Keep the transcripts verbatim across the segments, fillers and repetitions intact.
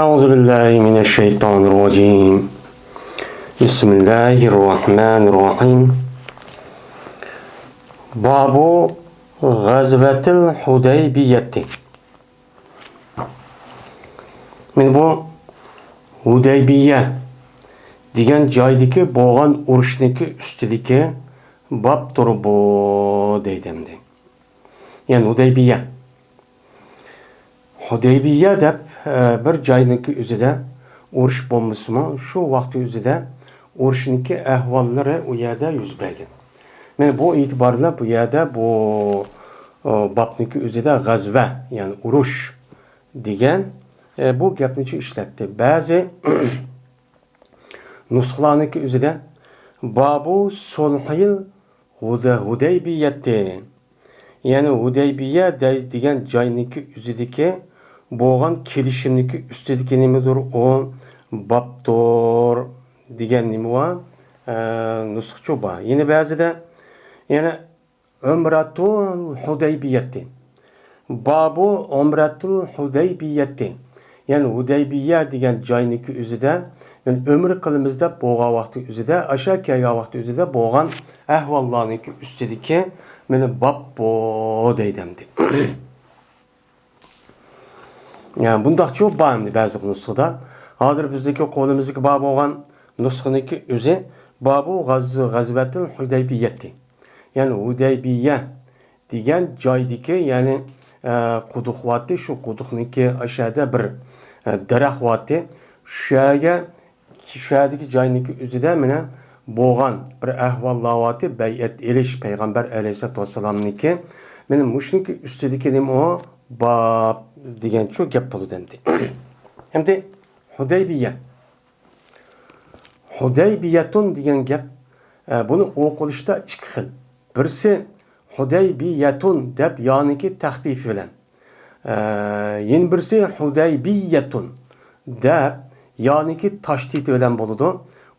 أعوذ بالله من الشيطان الرجيم. بسم الله الرحمن الرحيم. باب غزوة الحديبية. مانا بۇ ھۇدەيبىيە دېگەن جايدىكى بولغان ئۇرۇشنىڭكى ئۈستىدىكى بابتۇر بۇ دەيدۇ ئەمدى. يەنى ھۇدەيبىيە. ھۇدەيبىيە دەپ، ئە، بىر جاينىڭكى ئۆزىدە ئۇرۇش بولمىسىمۇ، شۇ ۋاقىت ئۆزىدە ئۇرۇشنىڭكى ئەھۋاللىرى ئۇ يەردە يۈز بەرگەن. مانا بۇ ئېتىبار بىلەن بۇ يەردە بۇ، ئۇ، بابنىڭكى ئۆزىدە غەزۋە، يەنى ئۇرۇش دېگەن، ئە، بۇ گەپنىچۇ ئىشلەتتى. بەزى نۇسخىلارنىڭكى ئۆزىدە بابۇ سۇلھىل ھۇدە-، ھۇدەيبىيەتى. يەنى ھۇدەيبىيە دەي-، دېگەن جاينىڭكى ئۆزىدىكى بولغان كېلىشىمنىڭكى ئۈستىدىكى نېمىدۇر ئۇ؟ بابتۇر دېگەن نېمە بار؟ ئە، نۇسخىچۇ بار. يەنە بەزىدە، يەنە ئۇمرەتۇل ھۇدەيبىيەتى. بابۇ ئۇمرەتۇل ھۇدەيبىيەتى. يەنى ھۇدەيبىيە دېگەن جاينىڭكى ئۆزىدە، يەنى ئۆمرە قىلىمىز دەپ بولغان ۋاقتى ئۆزىدە، ئاشا كەلگەن ۋاقتى ئۆزىدە بولغان ئەھۋاللارنىڭكى ئۈستىدىكى مانا باب بۇ دەيدۇ ئەمدى. يەنى بۇنداقچۇ بار ئەمدى بەزى نۇسخىدا. ھازىر بىزنىڭكى قولىمىزدىكى بار بولغان نۇسخىنىڭكى ئۆزى بابۇ غەز-، غەزۋەتىل ھۇدەيبىيەتى. يەنى ھۇدەيبىيە دېگەن جايدىكى، يەنى، ئە، قۇدۇق بارتى، شۇ قۇدۇقنىڭكى ئاشەدە بىر، ئە، دەرەخ بارتى. شۇ يەرگە، شۇ يەردىكى جاينىڭكى ئۆزىدە مانا بولغان بىر ئەھۋاللار بارتى، بەيئەت ئېلىش پەيغەمبەر ئەلەيھىسسالاتۇ ۋەسسالامنىڭكى. مانا مۇشۇنىڭكى ئۈستىدىكى نېمە ئۇ؟ باب دېگەنچۇ گەپ بولىدۇ ئەمدى. ئەمدى ھۇدەيبىيە. ھۇدەيبىيەتۇن دېگەن گەپ، ئە، بۇنى ئوقۇلۇشتا ئىككى خىل. بىرسى ھۇدەيبىيەتۇن دەپ يانىكى تەخپىفى بىلەن. ئە، يەنە بىرسى ھۇدەيبىيەتۇن دەپ يانىكى تاشدىدى بىلەن بولىدۇ.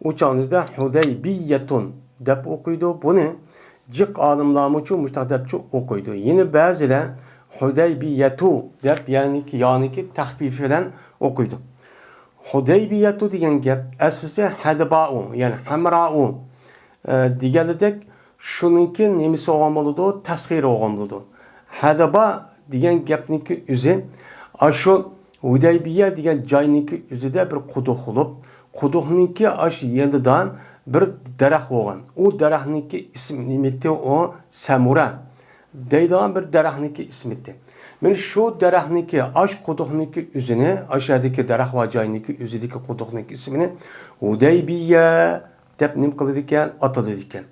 ئۇ چاغدا ھۇدەيبىيەتۇن دەپ ئوقۇيدۇ. بۇنى جىق ئالىملارمۇچۇ مۇشتاق دەپچۇ ئوقۇيدۇ. يەنە بەزىلەر ھۇدەيبىيەتۇ دەپ يانىكى، يانىكى تەخپىفى بىلەن ئوقۇيدۇ. ھۇدەيبىيەتۇ دېگەن گەپ ئەسلىسى ھەدبائۇ، يەنى ھەمراۇ، ئە، دېگەنلىدەك شۇنىڭكى نېمىسى بولغان بولىدۇ؟ تەسخىرى بولغان بولىدۇ. ھەدبا دېگەن گەپنىڭكى ئۆزى ئاشۇ ھۇدەيبىيە دېگەن جاينىڭكى ئۆزىدە بىر قۇدۇق بولۇپ، قۇدۇقنىڭكى ئاشۇ يېنىدا بىر دەرەخ بولغان. ئۇ دەرەخنىڭكى ئىسمى نېمىتى؟ ئۇ سەمۇرە دەيدىغان بىر دەرەخنىڭكى ئىسمىتى. مانا شۇ دەرەخنىڭكى، ئاش قۇدۇقنىڭكى ئۆزىنى، ئاشەدىكى دەرەخ بار جاينىڭكى ئۆزىدىكى قۇدۇقنىڭكى ئىسمىنى ھۇدەيبىيە دەپ نېمە قىلىدىكەن؟ ئاتىلىدىكەن.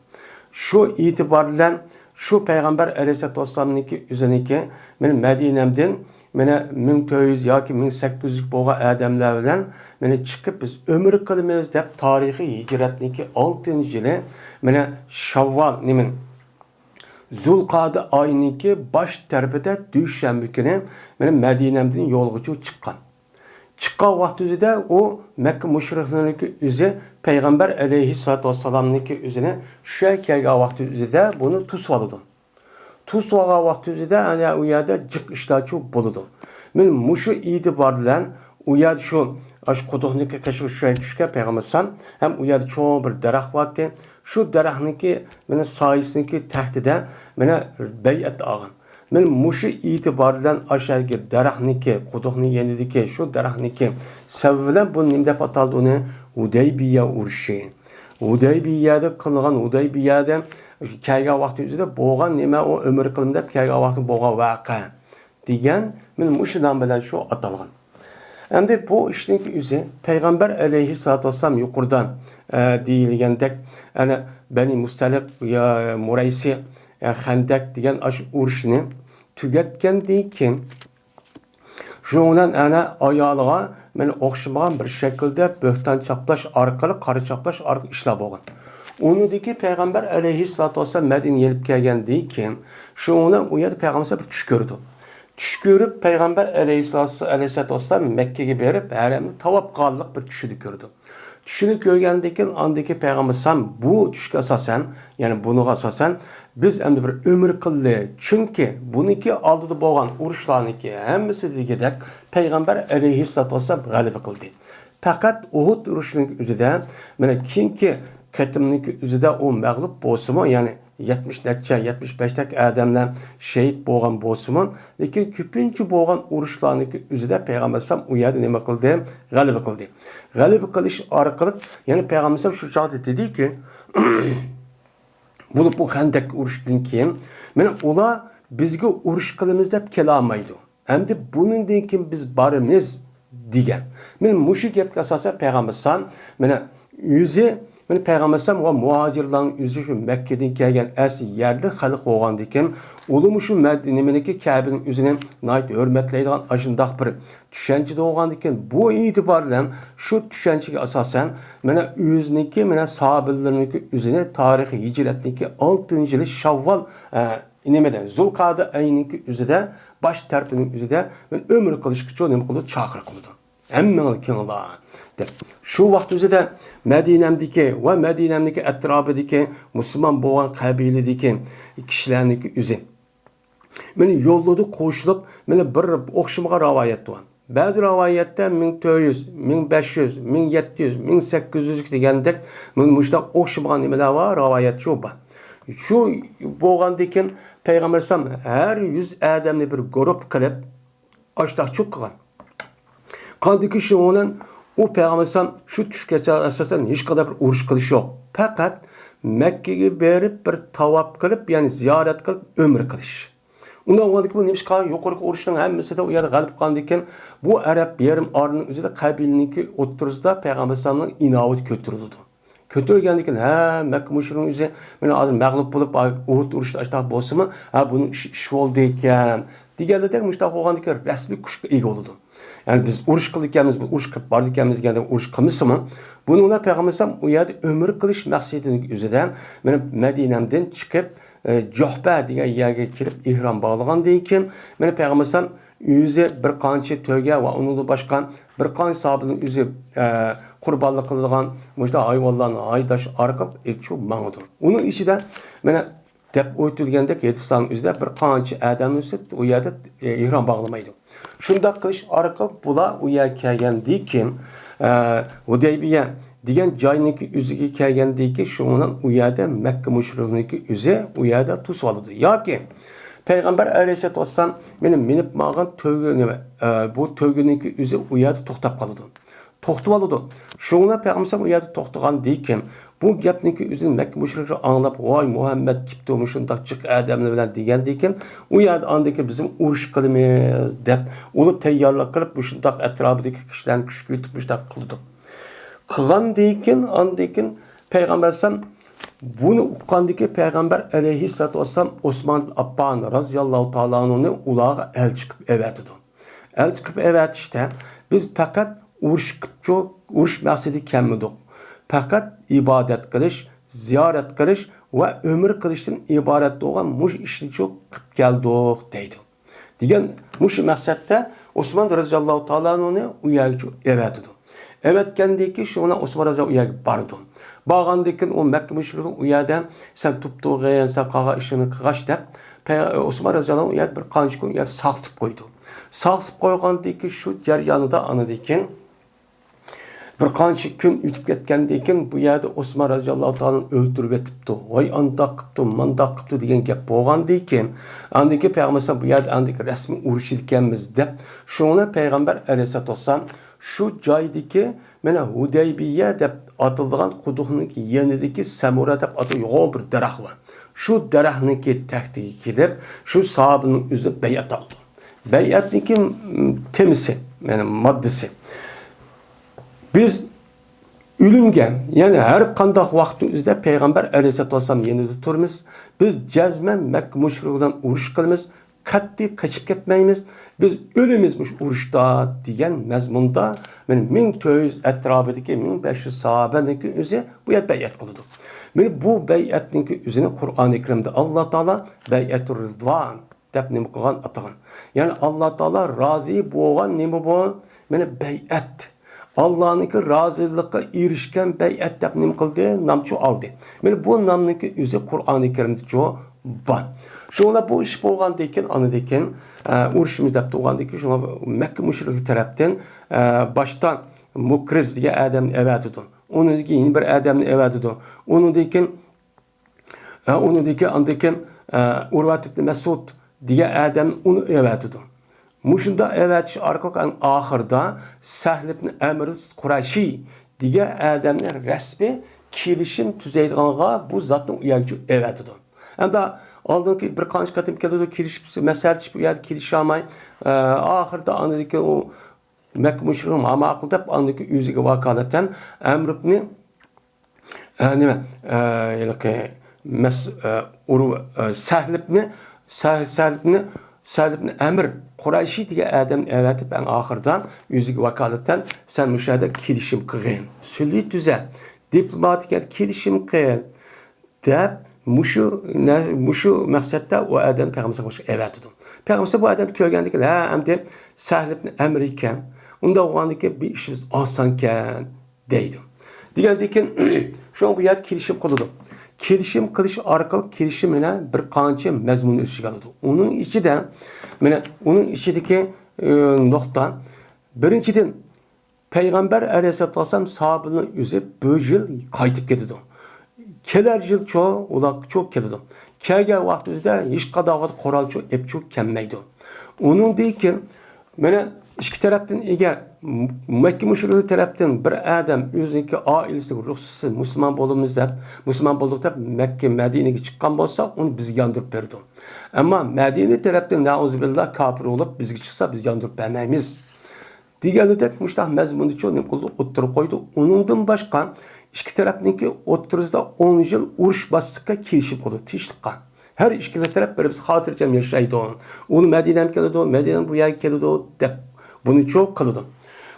شۇ ئېتىبار بىلەن شۇ پەيغەمبەر ئەلەيھىسسالاتۇ ۋەسسالامنىڭكى ئۆزىنىڭكى، مانا مەدىنەمدىن مانا مىڭ تۆت يۈز ياكى مىڭ سەككىز يۈز بولغان ئادەملەر بىلەن مانا چىقىپ بىز ئۆمرە قىلىمىز دەپ تارىخىي ھىجرەتنىڭكى ئالتىنچى يىلى مانا شاۋۋال، نېمە، زۇلقەدە ئايىنىڭكى باش تەرىپىدە دۈشەنبە كۈنى مانا مەدىنەمدىن يولغىچۇ چىققان. چىققان ۋاقتى ئۆزىدە ئۇ مەككە مۇشرىكلىرىنىڭكى ئۆزى پەيغەمبەر ئەلەيھىسسالاتۇ ۋەسسالامنىڭكى ئۆزىنى شۇ يەرگە كەلگەن ۋاقتى ئۆزىدە بۇنى توسۇۋالىدۇ. توسۇۋالغان ۋاقتى ئۆزىدە ئەنە ئۇ يەردە جىق ئىشلارچۇ بولىدۇ. مانا مۇشۇ ئېتىبار بىلەن ئۇ يەردە شۇ، ئاشۇ قۇدۇقنىڭكى قېشىغا شۇ يەرگە چۈشكەن پەيغەمبەر ئەلەيھىسسالام ھەم ئۇ يەردە چوڭ بىر دەرەخ بارتى. شۇ دەرەخنىڭكى مانا سايىسىنىڭكى تەھتىدە مانا بەيئەت ئالغان. مانا مۇشۇ ئېتىبار بىلەن ئاشۇ يەردىكى دەرەخنىڭكى، قۇدۇقنىڭ يېنىدىكى شۇ دەرەخنىڭكى سەۋەبى بىلەن بۇ نېمە دەپ ئاتالدى ئۇنى؟ ھۇدەيبىيە ئۇرۇشى. ھۇدەيبىيەدە قىلغان، ھۇدەيبىيەدە كەلگەن ۋاقتى ئۆزىدە بولغان نېمە ئۇ ئۆمرە قىلىمەن دەپ كەلگەن ۋاقتى بولغان ۋەقە دېگەن، مانا مۇشۇ نام بىلەن شۇ ئاتالغان. ئەمدى بۇ ئىشنىڭكى ئۆزى پەيغەمبەر ئەلەيھىسسالاتۇ ۋەسسالام يۇقىرىدا، ئە، دېيىلگەندەك، ئەنە بەنى مۇستەلىق يا مۇرەيسى، ئە، خەندەك دېگەن ئاشۇ ئۇرۇشنى تۈگەتكەندىن كېيىن، شۇنىڭ بىلەن ئەنە ئايالىغا مانا ئوخشىمىغان بىر شەكىلدە بۆھتان چاپلاش ئارقىلىق، قارا چاپلاش ئارقىلىق ئىشلار بولغان. ئۇنىڭدىن كېيىن پەيغەمبەر ئەلەيھىسسالاتۇ ۋەسسالام مەدىنىگە يېنىپ كەلگەندىن كېيىن، شۇنىڭ بىلەن ئۇ يەردە پەيغەمبەر بىر چۈش كۆرىدۇ. چۈش كۆرۈپ، پەيغەمبەر ئەلەيھىسسالاتۇ، ئەلەيھىسسالاتۇ ۋەسسالام مەككىگە بېرىپ، ھەرەمنى تاۋاپ قىلغانلىق بىر چۈشىدە كۆرىدۇ. چۈشىنى كۆرگەندىن كېيىن، ئاندىن كېيىن پەيغەمبەر ئەلەيھىسسالام بۇ چۈشكە ئاساسەن، يەنى بۇنىڭغا ئاساسەن، بىز ئەمدى بىر ئۆمۈر قىلدى. چۈنكى بۇنىڭكى ئالدىدا بولغان ئۇرۇشلارنىڭكى ھەممىسى دېگۈدەك پەيغەمبەر ئەلەيھىسسالاتۇ ۋەسسالام غەلىبە قىلدى. پەقەت ئۇھۇد ئۇرۇشىنىڭ ئۆزىدە، مانا، كېيىنكى قېتىمنىڭكى ئۆزىدە ئۇ مەغلۇپ بولسىمۇ، يەنى يەتمىش نەچچە، يەتمىش بەشتەك ئادەملەر شېھىت بولغان بولسىمۇ، لېكىن كۆپىنچە بولغان ئۇرۇشلارنىڭكى ئۆزىدە پەيغەمبەر ئەلەيھىسسالام ئۇ يەردە نېمە قىلدى؟ غەلىبە قىلدى. غەلىبە قىلىش ئارقىلىق، يەنى پەيغەمبەر ئەلەيھىسسالام شۇ چاغدا دېدىكى، بولۇپ بۇ خەندەك ئۇرۇشتىن كېيىن، مانا، ئۇلار بىزگە ئۇرۇش قىلىمىز دەپ كېلەلمەيدۇ. ئەمدى بۇنىڭدىن كېيىن بىز بارىمىز دېگەن. مانا مۇشۇ گەپكە ئاساسەن پەيغەمبەر ئەلەيھىسسالام، مانا، ئۆزى، مانا، پەيغەمبەر ئەلەيھىسسالام ۋە مۇھاجىرلارنىڭ ئۆزى شۇ مەككىدىن كەلگەن ئەسلى يەرلىك خەلق بولغاندىكىن، ئۇلارمۇ شۇ مەد-، نېمىنىڭكى، كەبىنىڭ ئۆزىنى ناھايىتى ھۆرمەتلەيدىغان ئاشۇنداق بىر چۈشەنچىدە بولغاندىكىن، بۇ ئېتىبار بىلەن شۇ چۈشەنچىگە ئاساسەن، مانا، ئۆزىنىڭكى، مانا، ساھابىلىرىنىڭكى ئۆزىنى تارىخىي ھىجرەتنىڭكى ئالتىنچى يىلى شاۋۋال، ئە، نېمىدە، زۇلقەدە ئايىنىڭكى ئۆزىدە، باش تەرىپىنىڭ ئۆزىدە مەن ئۆمرە قىلىشقىچۇ نېمە قىلىدۇ؟ چاقىرىق قىلىدۇ. ھەممىڭلار كېلىڭلار دەپ. شۇ ۋاقىت ئۆزىدە مەدىنەمدىكى ۋە مەدىنەمدىكى ئەتراپىدىكى مۇسۇلمان بولغان قەبىلىدىكى كىشىلەرنىڭكى ئۆزى مانا يوللىدى قوشۇلۇپ، مانا بىر ئوخشىمىغان رىۋايەت بار. بەزى رىۋايەتتە مىڭ تۆت يۈز، مىڭ بەش يۈز، مىڭ يەتتە يۈز، مىڭ سەككىز يۈز دېگەندەك، مانا مۇشۇنداق ئوخشىمىغان نېمىلەر بار، رىۋايەت شۇ بار. شۇ بولغاندىكىن پەيغەمبەر ئەلەيھىسسالام ھەر يۈز ئادەمنى بىر گۇرۇپپا قىلىپ، ئاشتاق چۇق قىلغان. قاندىكى شۇنىڭ بىلەن ئۇ پەيغەمبەر ئەلەيھىسسالام شۇ چۈشكىچە ئاساسەن ھېچقانداق بىر ئۇرۇش قىلىشى يوق. پەقەت مەككىگە بېرىپ بىر تاۋاپ قىلىپ، يەنى زىيارەت قىلىپ ئۆمرە قىلىش. ئۇنداق بولغاندىكىن بۇ نېمىشقا يۇقىرىقى ئۇرۇشنىڭ ھەممىسىدە ئۇ يەردە غەلىبە قىلغاندىكىن بۇ ئەرەب يېرىم ئارىلىنىڭ ئۆزىدە قەبىلىنىڭكى ئوتتۇرىسىدا پەيغەمبەر ئەلەيھىسسالامنىڭ ئىناۋىتى كۆتۈرۈلىدۇ. كۆتۈرگەندىكىن، ھە، مەككە مۇشرىكىنىڭ ئۆزى، مانا ھازىر مەغلۇپ بولۇپ، ئۇھۇد ئۇرۇشىدا ئاشتاق بولسىمۇ، ھە، بۇنىڭ ئىشى ئىش بولدى ئىكەن. دېگەنلىرىدەك مۇشتاق بولغاندىكىن رەسمىي كۈچكە ئىگە بولىدۇ. يەنى بىز ئۇرۇش قىلىدىكەنمىز، بىز ئۇرۇش قىلىپ بارىدىكەنمىز دېگەندەك ئۇرۇش قىلمىسىمۇ، بۇنىڭ بىلەن پەيغەمبەر ئەلەيھىسسالام ئۇ يەردە ئۆمرە قىلىش مەقسىتىنىڭ ئۆزىدە، مانا مەدىنەمدىن چىقىپ، ئە، جۇھپە دېگەن يەرگە كېلىپ ئېھرام باغلىغاندىن كېيىن، مانا پەيغەمبەر ئەلەيھىسسالام ئۆزى بىر قانچە تۆگە ۋە ئۇنىڭدىن باشقا بىر قانچە ساھابىنىڭ ئۆزى، ئە، قۇربانلىق قىلىدىغان مۇشۇنداق ھايۋانلارنى ھايداش ئارقىلىق ئېلىپ چىقىپ ماڭىدۇ. ئۇنىڭ ئىچىدە مانا دەپ ئۆتۈلگەندەك ھەدىسلەرنىڭ ئۆزىدە بىر قانچە ئادەمنى ئۇ يەردە، ئە، ئېھرام باغلىمايدۇ. شۇنداق قىلىش ئارقىلىق بۇلار ئۇ يەرگە كەلگەندىن كېيىن، ئە، ھۇدەيبىيە دېگەن جاينىڭكى ئۆزىگە كەلگەندىن كېيىن، شۇنىڭ بىلەن ئۇ يەردە مەككە مۇشرىكىنىڭكى ئۆزى ئۇ يەردە توسۇۋالىدۇ. ياكى پەيغەمبەر ئەلەيھىسسالاتۇ ۋەسسالام مېنى مىنىپ ماڭغان تۆگە، نېمە، ئە، بۇ تۆگىنىڭكى ئۆزى ئۇ يەردە توختاپ قالىدۇ. توختىۋالىدۇ. شۇڭا پەيغەمبەر ئەلەيھىسسالام ئۇ يەردە توختىغاندىن كېيىن، بۇ گەپنىكى ئۆزىنى مەككە مۇشرىكلىرى ئاڭلاپ، ۋاي مۇھەممەد كېپتۇ مۇشۇنداق جىق ئادەملەر بىلەن دېگەندىن كېيىن، ئۇ يەردە ئاندىن كېيىن بىزمۇ ئۇرۇش قىلىمىز دەپ، ئۇلار تەييارلىق قىلىپ، مۇشۇنداق ئەتراپىدىكى كىشىلەرنى كۈچكە يېتىپ مۇشۇنداق قىلىدۇ. قىلغاندىن كېيىن، ئاندىن كېيىن پەيغەمبەر ئەلەيھىسسالام بۇنى ئۇققاندىكى پەيغەمبەر ئەلەيھىسسالاتۇ ۋەسسالام ئوسمان ئابدۇللاھ رازىياللاھۇ تائالا ئەنھۇنى ئۇلارغا ئەلچى قىلىپ ئەۋەتىدۇ. ئەلچى قىلىپ ئەۋەتىشتە، بىز پەقەت ئۇرۇش قىپچۇ، ئۇرۇش مەقسىتىگە كەلمىدۇق. پەقەت ئىبادەت قىلىش، زىيارەت قىلىش ۋە ئۆمرە قىلىشتىن ئىبارەت بولغان مۇشۇ ئىشنىچۇ قىپ كەلدۇق، دەيدۇ. دېگەن مۇشۇ مەقسەتتە ئوسمان رازىياللاھۇ تائالا ئەنھۇنى ئۇ يەرگىچۇ ئەۋەتىدۇ. ئەۋەتكەندىن كېيىن شۇ بىلەن ئوسمان رازىياللاھۇ ئۇ يەرگە بارىدۇ. بارغاندىن كېيىن ئۇ مەككە مۇشرىكى ئۇ يەردە، سەن تۇرۇپ تۇرغىن، سەن قالغان ئىشىڭنى قىلغاچ دەپ، پەي-، ئوسمان رازىياللاھۇ ئۇ يەردە بىر قانچە كۈن ئۇ يەردە ساقىتىپ قويىدۇ. ساقىتىپ قويغاندىن كېيىن شۇ جەريانىدا ئاندىن كېيىن بىر قانچە كۈن ئۆتۈپ كەتكەندىن كېيىن بۇ يەردە ئوسمان رازىياللاھۇ تائالانى ئۆلتۈرۈۋېتىپتۇ. ۋاي ئانداق قىپتۇ، مانداق قىپتۇ دېگەن گەپ بولغاندىن كېيىن، ئاندىن كېيىن پەيغەمبەر ئەلەيھىسسالام بۇ يەردە ئاندىن كېيىن رەسمىي ئۇرۇشىدىكەنمىز دەپ، شۇڭا پەيغەمبەر ئەلەيھىسسالاتۇ ۋەسسالام شۇ جايدىكى، مانا، ھۇدەيبىيە دەپ ئاتىلىدىغان قۇدۇقنىڭ يېنىدىكى سەمۇرە دەپ ئاتىلىدىغان بىر دەرەخ بار. شۇ دەرەخنىڭكى تەكتىگە كېلىپ، شۇ ساھابىنىڭ ئۆزى بەيئەت ئالىدۇ. بەيئەتنىڭكى، م، تېمىسى، يەنى ماددىسى. بىز ئۆلۈمگە، يەنى ھەر قانداق ۋاقىتنىڭ ئۆزىدە پەيغەمبەر ئەلەيھىسسالاتۇ ۋەسسالام يېنىدا تۇرىمىز. بىز جەزمەن مەككە مۇشرىكى بىلەن ئۇرۇش قىلىمىز. قەتئىي قېچىپ كەتمەيمىز. بىز ئۆلىمىز مۇشۇ ئۇرۇشتا دېگەن مەزمۇندا، مانا، مىڭ تۆت يۈز ئەتراپىدىكى مىڭ بەش يۈز ساھابەنىڭكى ئۆزى بۇ يەردە بەيئەت قىلىدۇ. مانا بۇ بەيئەتنىڭكى ئۆزىنى قۇرئانى كەرىمدە ئاللا تائالا بەيئەتۇر رىزۋان دەپ نېمە قىلغان، ئاتىغان. يەنى ئاللا تائالا رازى بولغان نېمە بۇ؟ مانا بەيئەت. ئاللانىڭكى رازىلىقىغا ئېرىشكەن بەيئەت دەپ نېمە قىلدى؟ نامچۇ ئالدى. مانا بۇ نامنىڭكى ئۆزى قۇرئانى كەرىمدىچۇ بار. شۇڭا بۇ ئىش بولغاندىن كېيىن، ئاندىن كېيىن، ئە، ئۇرۇشىمىز دەپ تۇرغاندىن كېيىن، شۇڭا مەككە مۇشرىكى تەرەپتىن، ئە، باشتا مۇكرىز دېگەن ئادەمنى ئەۋەتىدۇ. ئۇنىڭدىن كېيىن يەنە بىر ئادەمنى ئەۋەتىدۇ. ئۇنىڭدىن كېيىن ئە، ئۇنىڭدىن كېيىن، ئاندىن كېيىن، ئە، ئۇرۋەت ئىبن مەسئۇد دېگەن ئادەمنى ئۇنى ئەۋەتىدۇ. مۇشۇنداق ئەۋەتىش ئارقىلىق ئەڭ ئاخىرىدا سەھل ئىبن ئەمر قۇرەيشى دېگەن ئادەمنى رەسمىي كېلىشىم تۈزەيدىغانغا بۇ زاتنى ئۇ يەرگە ئەۋەتىدۇ. ئەمدى ئالدىنقى بىر قانچە قېتىم كېلىدۇ، كېلىشىپ، مەسلىھەتلىشىپ، ئۇ يەردە كېلىشەلمەي، ئە، ئاخىرىدا ئاندىن كېيىن ئۇ مەككە مۇشرىكى ماقۇل دەپ، ئاندىن كېيىن ئۆزىگە ۋاكالىتەن ئەمر ئىبنى ئە، نېمە، ئە، ھېلىقى مەس-، ئە، ئۇرۇ-، ئە، سەھلىبنى، سەھ-، سەھلىبنى، سەھلىبنى ئەمىر قۇرەيشى دېگەن ئادەمنى ئەۋەتىپ، ئەڭ ئاخىرىدا ئۆزىگە ۋاكالىتەن، «سەن مۇشۇ يەردە كېلىشىم قىلغىن، سۈلھى تۈزە، دىپلوماتىك كېلىشىم قىل» دەپ، مۇشۇ نە-، مۇشۇ مەقسەتتە ئۇ ئادەم پەيغەمبەر ئەلەيھىسسالامغا ئەۋەتىدۇ. پەيغەمبەر بۇ ئادەمنى كۆرگەندىن كېيىن، «ھە، ئەمدى سەھلىبنى ئەمىر ئىكەن، ئۇنداق بولغاندىن كېيىن بىر ئىشىمىز ئاسانكەن» دەيدۇ. دېگەندىن كېيىن، شۇڭا بۇ يەردە كېلىشىم قىلىدۇ. كېلىشىم قىلىش ئارقىلىق كېلىشىم يەنە بىر قانچە مەزمۇن ئۆز ئىچىگە ئالىدۇ. ئۇنىڭ ئىچىدە، مانا، ئۇنىڭ ئىچىدىكى، ئى، نۇقتا، بىرىنچىدىن، پەيغەمبەر ئەلەيھىسسالاتۇ ۋەسسالام ساھابىلىرىنى ئۈزۈپ، بۇ يىل قايتىپ كېتىدۇ. كېلەر يىلچۇ ئۇلارچۇ كېلىدۇ. كەلگەن ۋاقتىمىزدا ھېچقانداق قورالچۇ ئېپچۇ كەلمەيدۇ. ئۇنىڭدىن كېيىن، مانا، ئىككى تەرەپتىن، ئەگەر مەككە مۇشرىكى تەرەپتىن بىر ئادەم ئۆزىنىڭكى ئائىلىسىگە رۇخسەتسىز مۇسۇلمان بولىمىز دەپ، مۇسۇلمان بولدۇق دەپ مەككە، مەدىنىگە چىققان بولسا، ئۇنى بىزگە ياندۇرۇپ بېرىدۇ. ئەمما مەدىنە تەرەپتىن، نەئۇزۇبىللا، كاپىر بولۇپ بىزگە چىقسا، بىز ياندۇرۇپ بەرمەيمىز. دېگەنلىدەك مۇشۇنداق مەزمۇننىچۇ نېمە قىلدى؟ ئوتتۇرىغا قويدى. ئۇنىڭدىن باشقا ئىككى تەرەپنىڭكى ئوتتۇرىسىدا ئون يىل ئۇرۇش باسلىققا كېلىشىپ قالدى، تىنچلىققا. ھەر ئىككىلا تەرەپ بىر-بىرسى خاتىرجەم ياشايدۇ. ئۇنى مەدىنەم كېلىدۇ، مەدىنەم بۇ يەرگە كېلىدۇ دەپ بۇنىچۇ قىلىدۇ.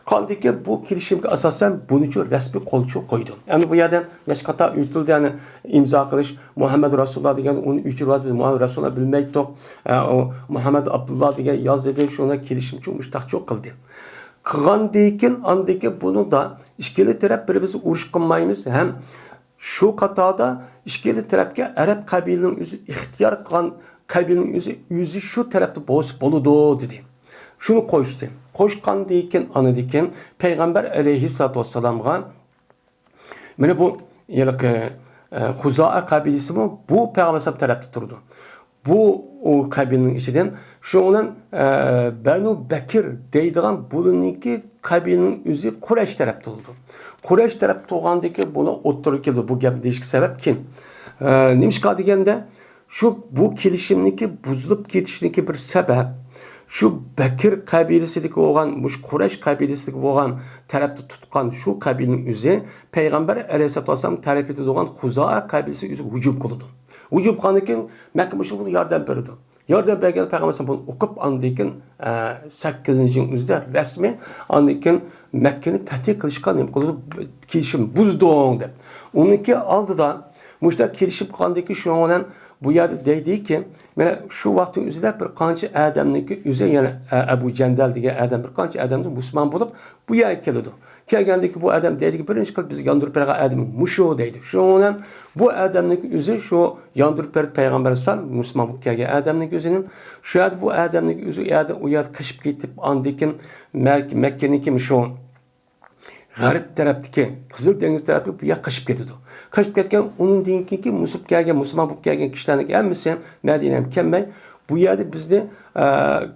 قاندىكى بۇ كېلىشىمگە ئاساسەن بۇنىچۇ رەسمىي قولچۇ قويدى. ئەمدى بۇ يەردە نەچچە قاتار ئېيتىلدى، يەنى ئىمزا قىلىش، مۇھەممەد رەسۇلۇللا دېگەن ئۇنى ئۆچۈرۈۋەتتى، بىز مۇھەممەد رەسۇلۇللا بىلمەيتتۇق. ئە، ئۇ مۇھەممەد ئابدۇللا دېگەن ياز دېدى، شۇنى كېلىشىمچۇ مۇشتاقچۇ قىلدى. قىلغاندىن كېيىن، ئاندىن كېيىن بۇنىڭدا ئىككىلا تەرەپ بىر-بىرسى ئۇرۇش قىلمايمىز ھەم شۇ قاتاردا ئىككىلا تەرەپكە ئەرەب قەبىلىنىڭ ئۆزى ئىختىيار قىلغان قەبىلىنىڭ ئۆزى، ئۆزى شۇ تەرەپتە بولسا بولىدۇ، دېدى. شۇنى قوشتى. قوشقاندىن كېيىن، ئاندىن كېيىن پەيغەمبەر ئەلەيھىسسالاتۇ ۋەسسالامغا مانا بۇ ھېلىقى، ئە، خۇزائە قەبىلىسىمۇ بۇ پەيغەمبەر ئەلەيھىسسالام تەرەپتە تۇرىدۇ. بۇ، ئۇ قەبىلىنىڭ ئىچىدىن، شۇنىڭ بىلەن، ئە، بەنۇ بەكىر دەيدىغان بۇنىڭكى قەبىلىنىڭ ئۆزى قۇرەيش تەرەپتە تۇرىدۇ. قۇرەيش تەرەپتە تۇرغاندىكى بۇنىڭ ئوتتۇرىغا كېلىدۇ. بۇ گەپنى دېيىشكە سەۋەب كېيىن. ئە، نېمىشقا دېگەندە، شۇ، بۇ كېلىشىمنىڭكى بۇزۇلۇپ كېتىشىنىڭكى بىر سەۋەب، شۇ بەكىر قەبىلىسىدىكى بولغان، مۇشۇ قۇرەيش قەبىلىسىدىكى بولغان تەرەپتە تۇتقان شۇ قەبىلىنىڭ ئۆزى پەيغەمبەر ئەلەيھىسسالاتۇ ۋەسسالام تەرىپىدە تۇرغان خۇزائە قەبىلىسىگە ئۆزى ھۇجۇم قىلىدۇ. ھۇجۇم قىلغاندىن كېيىن مەككە مۇشرىكى بۇنى ياردەم بېرىدۇ. ياردەم بەرگەن پەيغەمبەر بۇنى ئوقۇپ، ئاندىن كېيىن، ئە، سەككىزىنچى يىلنىڭ ئۆزىدە رەسمىي، ئاندىن كېيىن مەككىنى پەتھى قىلىشقا نېمە قىلىدۇ؟ كېلىشىم بۇزدۇڭ دەپ. ئۇنىڭكى ئالدىدا مۇشۇنداق كېلىشىپ قالغاندىن كېيىن شۇنىڭ بىلەن بۇ يەردە دەيدىكى، مانا شۇ ۋاقىتنىڭ ئۆزىدە بىر قانچە ئادەمنىڭكى ئۆزى، يەنى ئە-، ئەبۇ جەندەل دېگەن ئادەم بىر قانچە ئادەم مۇسۇلمان بولۇپ بۇ يەرگە كېلىدۇ. كەلگەندىكى بۇ ئادەم دەيدىكى، بىرىنچى قىلىپ بىزگە ياندۇرۇپ بەرگەن ئادىمى مۇشۇ دەيدۇ. شۇنىڭ بىلەن بۇ ئادەمنىڭكى ئۆزى شۇ ياندۇرۇپ بەردى پەيغەمبەر ئەلەيھىسسالام مۇسۇلمان بولۇپ كەلگەن ئادەمنىڭكى ئۆزىنى. شۇ يەردە بۇ ئادەمنىڭكى ئۆزى ئۇ يەردە، ئۇ يەردە قېچىپ كېتىپ، ئاندىن كېيىن مەك-، مەككىنىڭكى شۇ غەرب تەرەپتىكى، قىزىل دېڭىز تەرەپتىكى بۇ يەرگە قېچىپ كېتىدۇ. قېچىپ كەتكەن، ئۇنىڭدىن كېيىنكى مۇسۇلمان بولۇپ كەلگەن، مۇسۇلمان بولۇپ كەلگەن كىشىلەرنىڭ ھەممىسى مەدىنەگە كەلمەي، بۇ يەردە بىزنى، ئە،